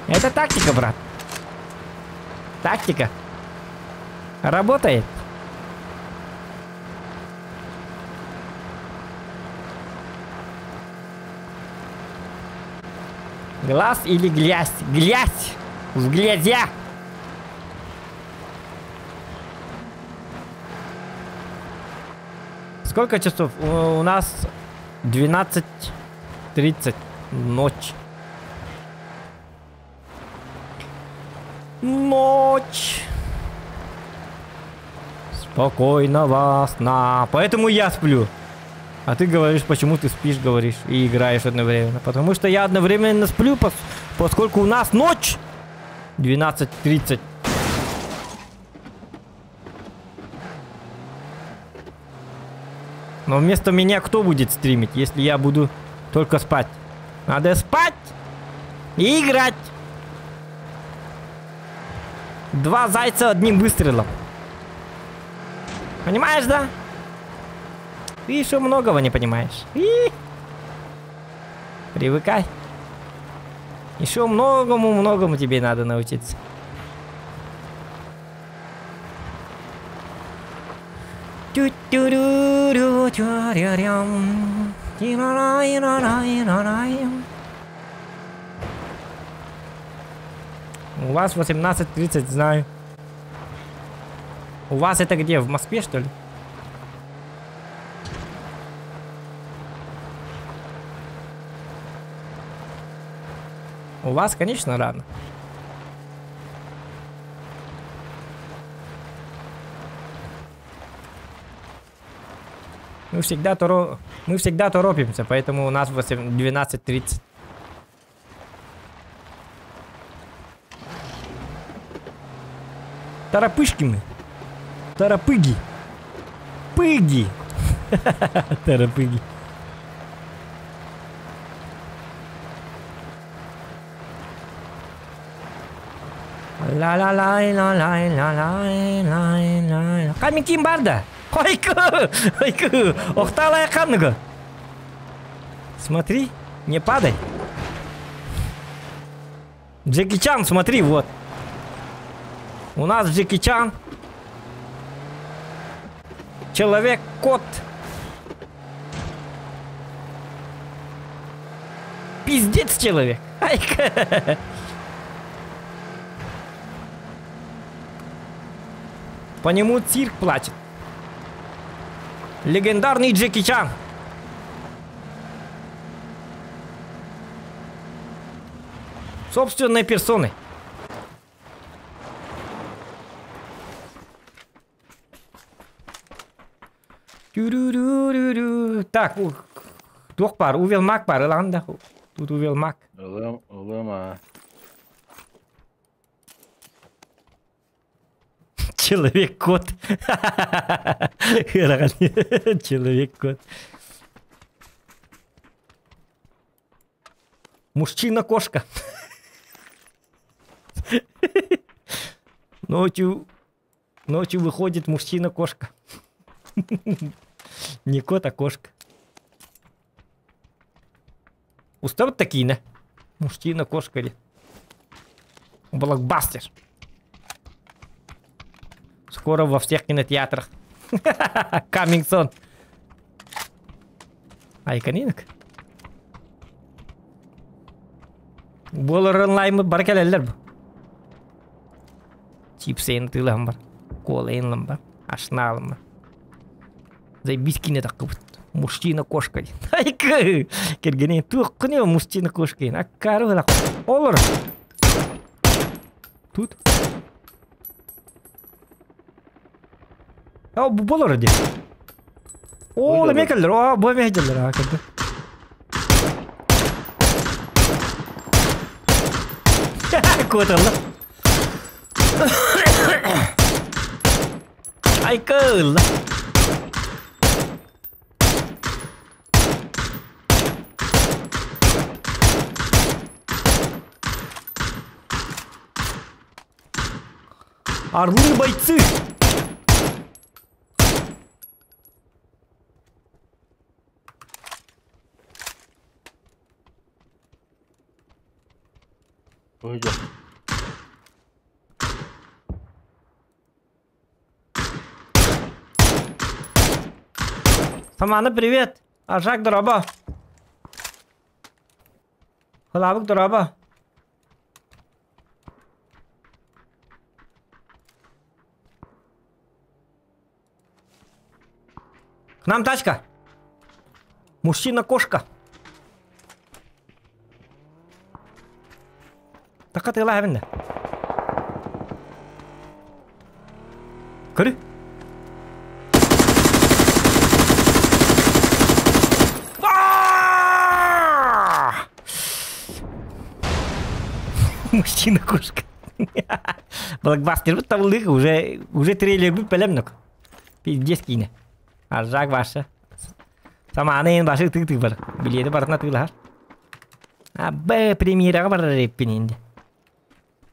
Это тактика, брат. Тактика. Работает. Глаз или грязь? Грязь! В грязя! Сколько часов? У нас 12:30 ночь. Ночь. Спокойного сна. Поэтому я сплю. А ты говоришь, почему ты спишь, говоришь, и играешь одновременно. Потому что я одновременно сплю, поскольку у нас ночь. 12:30. Но вместо меня кто будет стримить, если я буду только спать? Надо спать Играть! Два зайца одним выстрелом. Понимаешь, да? Ты еще многого не понимаешь. И Привыкай. Еще многому-многому тебе надо научиться. У вас 18.30, знаю. У вас это где? В Москве, что ли? У вас, конечно, рано. Мы всегда, торо... Мы всегда торопимся, поэтому у нас 12.30. Торопышки мы. Торопыги. Пыги. Торопыги. Ла-ла-лай-ла-лай-ла-лай-лай-лай. Камиким барда. Ойку! Ойку! Охталая ханнуга. Смотри, не падай. Джеки Чан, смотри, вот. У нас Джеки Чан. Человек-кот. Пиздец человек. Айка. По нему цирк плачет. Легендарный Джеки Чан. Собственной персоной. Так, туох бар, увел мак бар, ыланда. Тут увел мак. Ылым, Человек-кот. Человек-кот. Мужчина-кошка. Ночью, ночью выходит мужчина-кошка. Не кот, а кошка. Устав такие, не? Мужчина-кошка ли? Блокбастер. Скоро во всех кинотеатрах. Coming soon. Айканинок. Болар онлайн бар келелер бу. Чипсейн тылам бар. Колейн бар. Ашналым бар. Заебись кине такы Мужчина кошка. Айка. Кергене тух кыне мужчина кошка. Аккары Олар. Тут. А бу болор ди. О, мекелер. О, бу мекелер. А, кырды. Коталла. Айкыл. Орлы бойцы! Пойдем. Самана, привет! Ажак дороба! Халабык дороба! К нам тачка! Мужчина-кошка! Така ты лавинда. Көрі? Мужчина-кошка. Блокбастер вот табылдык уже уже трейлер бүт бэлэмнок. Пиздец кийне. Аржак башы. Саманы ен башы тык тык бар. Билети барытына тыылар. А Б премьераҕа барар эппин инде.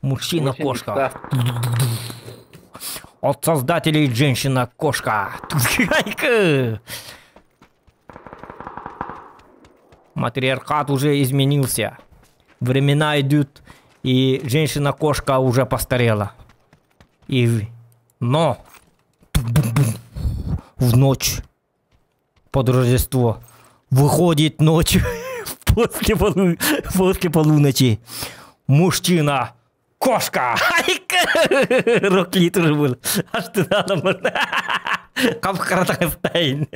Мужчина-кошка. От создателей женщина-кошка. Матриархат уже изменился. Времена идут, и женщина-кошка уже постарела. И... Но! В ночь под Рождество выходит ночью после, полу... после полуночи. Мужчина кошка. Роклит уже был. Аж туда можно. Капкаратастайн.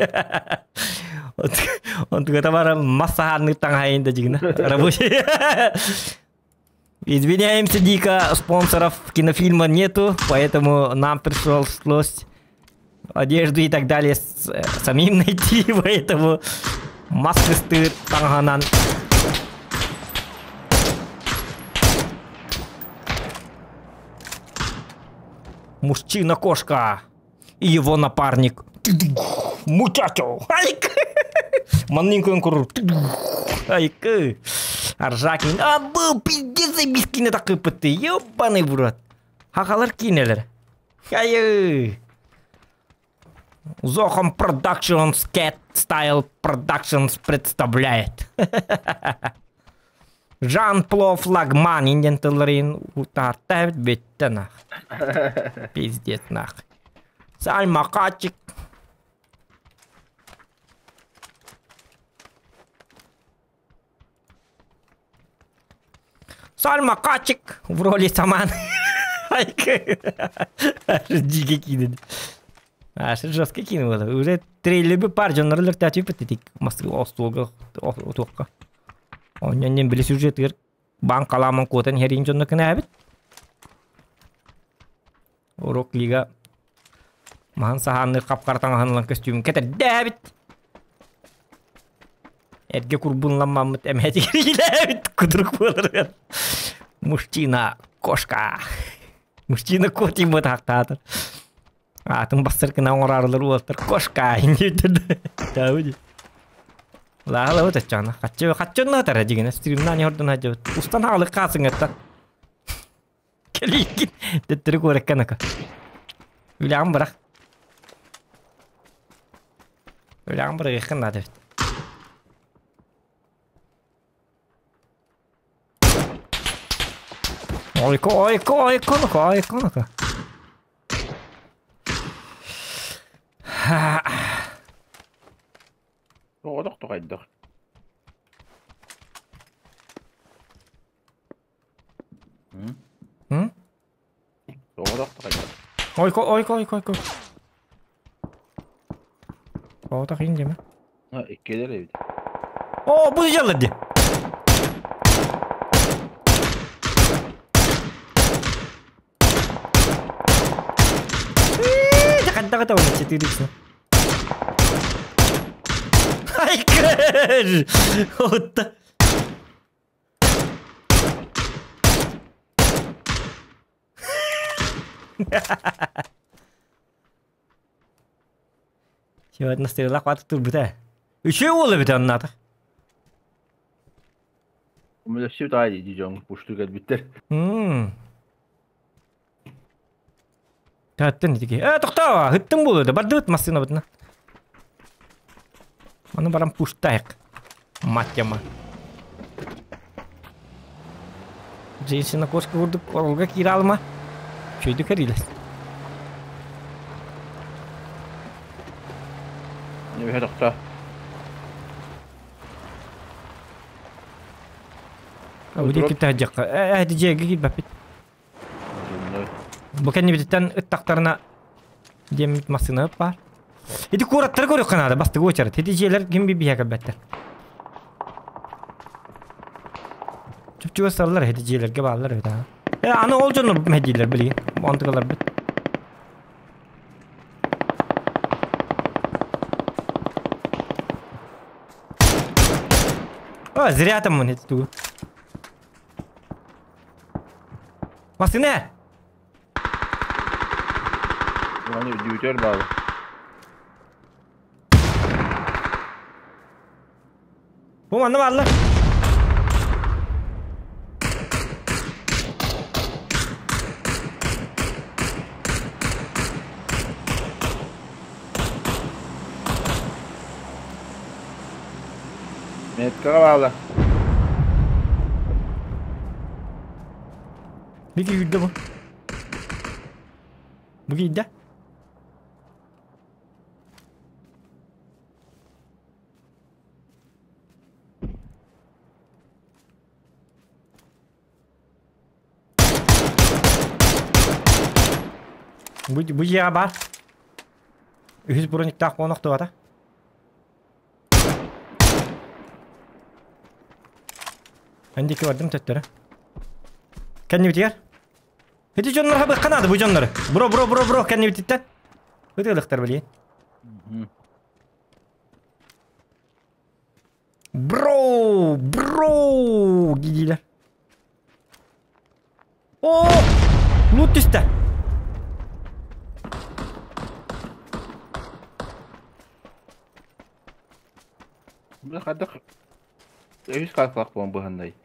Он такой массаханный тангайын да дигна. Рабочий. Извиняемся дико, спонсоров кинофильма нету, поэтому нам пришлось одежду и так далее самим найти, поэтому маскыстыр таңганан Мужчина-кошка и его напарник. Мучачо. Айк. Маннинкын курur. Айк. Аржакин. А был пиздец забискины такыпыты. Ёбаный в рот. Хахалар кинелер. Ай. Зохом Productions Cat Style Productions представляет. Жан-Пло Флагман инден тылларын утартабит бетте нах. Пиздец нах. Сальма Хачик. Сальма Хачик в роли Саман. Аж дико кинули. Аж жестко кинули. Уже трейлеры пар жоннарлар тәтүп битtik. Маскы остолга отуққа. Оннен били сюжет бан каламын котен херин жонно кына бит. Урок лига махан саханны капкартаңаханлан костюм кетер дәбит. Эрге курбунламмамыт эмәтигер кудрук болар. Мужчина кошка. Мужчина котик бу тактатыр. Атын бастыркына оңорарлар уолтар кошка иннитер. Тауди. Лаала вот чана. Хаччы хаччы тара дигене стримна не ордун хаччы. Устан халы касың этта. Келикин теттери көреккенака. Үләм бирак. Үләм бирак ихин надо. Ойко, ойко, ойко, ойко, ойко. Оҕодох тоҕайдах. Оҕодох тоҕайдах. Ойко, ойко, ойко, ойко. Оҕодох индеме. Ha, иккилер эбит. О, бу жалады. Хаддагата уна 4 Ай, кэш! Вот. Сегодня стрела хватит тут быта. Еще ола бит анната. Умеле все тайди дижон пушту кэлбиттер. Таттын дики. Тоқтаа, хыттын болду. Бардыбыт машина бытна. Аны барам пуштайык. Мать яма. Женщина кошка курдук оролга кире алма. Чөйдү керилес. Не тохтоо. Абы китә жакка. Диҗеге кит бапит. Бу кенни биттен ыттактарына демит машина бар. Иди кураттар көрүк канада басты очарат. Иди желер ким би бияка беттер. Чүпчүгө саллар хеди желерге баалар бит. Аны ол жонор медилер билген. Антыгалар бит. А, зря там он эти. Машина! Аны дүүтөр баалы. Бу манна баалар. Меткаҕа баалар. Бу киирдэ бу. Бу киирдэ. Бу, бу дьиэҕэ баар. Үһүс брониктаах буолан охтубата. Эн диэки бардым төттөрү. Кэннибитигэр. Ити дьоннор хабыахха наада бу дьоннору. Бро, бро, бро, бро, кэннибититтэн. Ытыалыктар билиэн. Бро, бро, диилэр. О, лут түстэ. Бу хайдах үһүс хааллах буолан быһандай.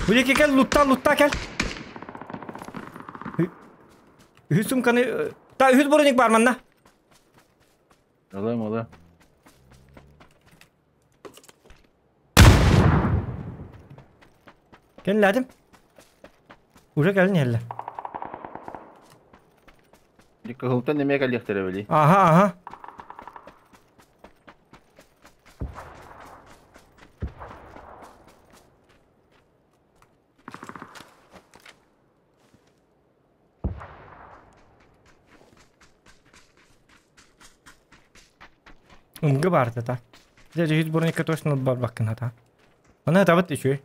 Бу диэки кэл, лутта, лутта кэл. Үһүс сумканы... Та үһүс броник бар манна. Алым, алым. Кэллээтим. Уже кэлин иһэллэр. Кыһылтан эмиэ кэлиэхтэрэ били. Аха, аха. Умга баарта та. Дьэ, жүз броникка точно барбаккын хата. Аны табыт үчүгэй.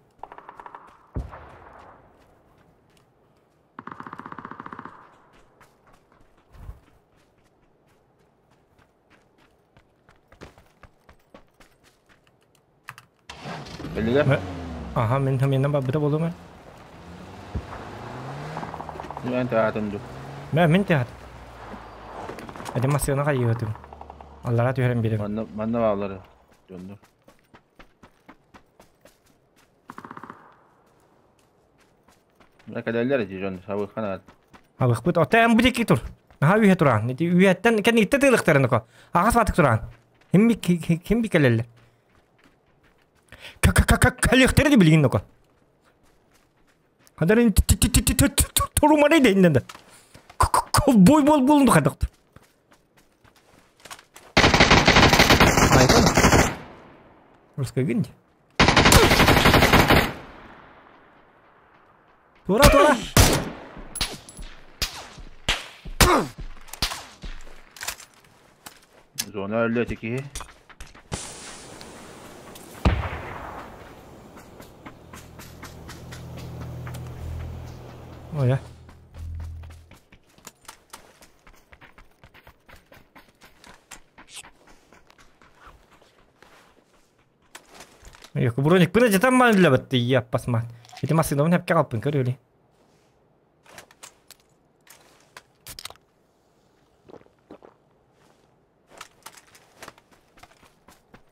Кэллилэр? Аха, мин хаминан барбыта буолуом. Мен таатын ду. Мэ, мин таат. Эти массыына хайыытым. Аллара түһэрэн биэрем. Манна манна бааллар. Дьоннор. Мына кэлэллэр ити дьон сабыххан аат. Абыхпыт оттон эн бу диэки тур. Наһаа үһэ тураан. Ити үһэттэн кэнниттэн тыылыктарын око. Аҕас баатык тураан. Ким ким би кэлэллэр. Кэлиэхтэрэ ди билигин око. Хадарын турумары дейиннен да. Ковбой бол булунду хадакты. Айкон. Русская гинди. Тура, тура! Зона өллө ити киһи. Ой, я. Yok, броник бына жетам ман бітті, я пасма. Ити массыынабын хәпкә қалпын көр өлі.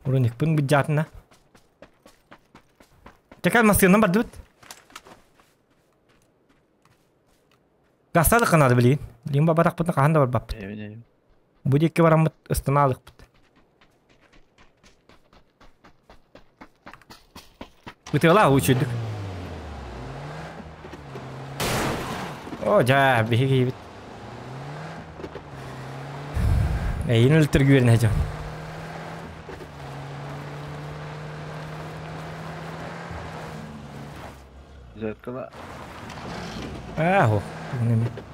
Броникпын быдьаатына. Текал массыынам барды бит. Гастады канады билин. Билин бабатақпытын хахан да барбаппыт. Бу диэки бараммыт ыстана алыкпыт. Ытыала учуйдук. О, жа, биһиги бит. Эйин өлтөргүөрүн дьон. Зеркало. Аа,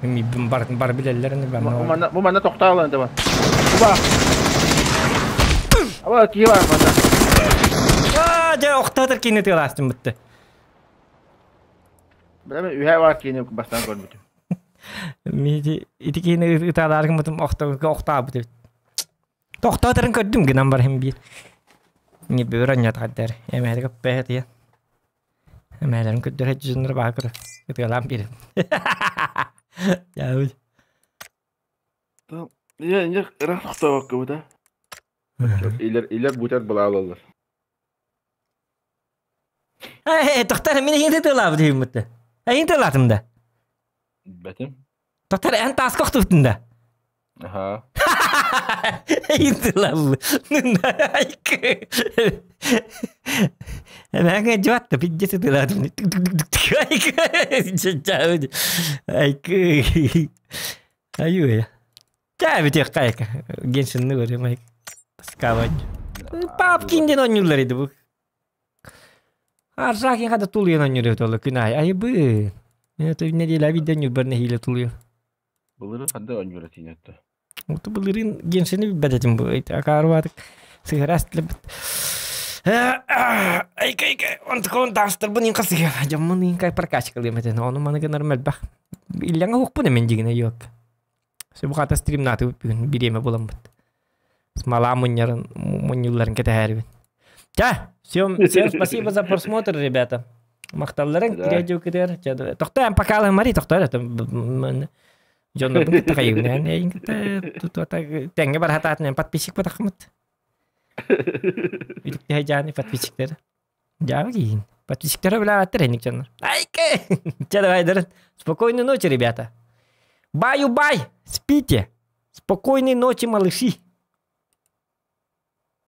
Ми бар бар билеллерин Бу манна бу манна тохтаалан да бар. Бу Аба киһи бар манна. Аа, дьэ охтоотор киини тыалаастым бытты. Билэм үһэ бар киини бастан көрбүтүм. Ми ити киини ытаалааргын бутум охтаабыт эбит. Тохтооторун көрдүм гынан бар хим биир. Не бөөр анньатаҕар эмээри көппэһэ тиэ. Эмээлэрин көрдөр дьоннор баа көрө. Ытыалаан биэрим. Яабыт. Я не ыраах тохтообокко да. Илер илер бутер былаалалар. Э, тохтар мин эһиги тылаабыт үһүммүт. Эһиги тылаатым да. Бэтим. Тохтар эн тааска охтубутун да. Аха. Эһиги тылаабыт. Эмээҥэ дьуатта пидде тылаатым. Айкы. Аюя. Кээбитиэх кайка. Геншинни көрүм ай. Таскаабай. Папкин диэн оонньууллар иди бу. Аржакин хада тулуйан оонньуур эбит ол күн аайы. Айыбы. Это неделя видео ньурбар нэһиилэ тулуйу. Былыры ханда оонньуур этиинэтте. Уту былырын Геншини билбэт этим бу. Акаарубаатык сыһырас тилэбит. Айка айка онтукон таастарбын инка сыһа. Дьоммун инка прокачкалыам этен. Ону маны гынар мэлбэх. Иллэҥэ уһукпун эмен дигинэ yok. Сөбү стримнаатыбыт бүгүн бириэмэ буламмыт. Смола мунньарын мунньулларын кэтэһээрибин. Ча, всем, всем спасибо за просмотр, ребята. Махталларың кирэдьу кытыр. Тохтоон пока Мари тохтоо Дьоннорбун кытта хайыгын эйин кытта тэҥҥэ бархатаатынан подписчик батахмыт. Үтүктэ жааны подписчиктер. Дьаабы киин. Подписчиктары билээбэттэр эник дьоннор. Айка! Чэ давай дарын. Спокойной ночи, ребята. Баю-бай! Спите! Спокойной ночи, малыши!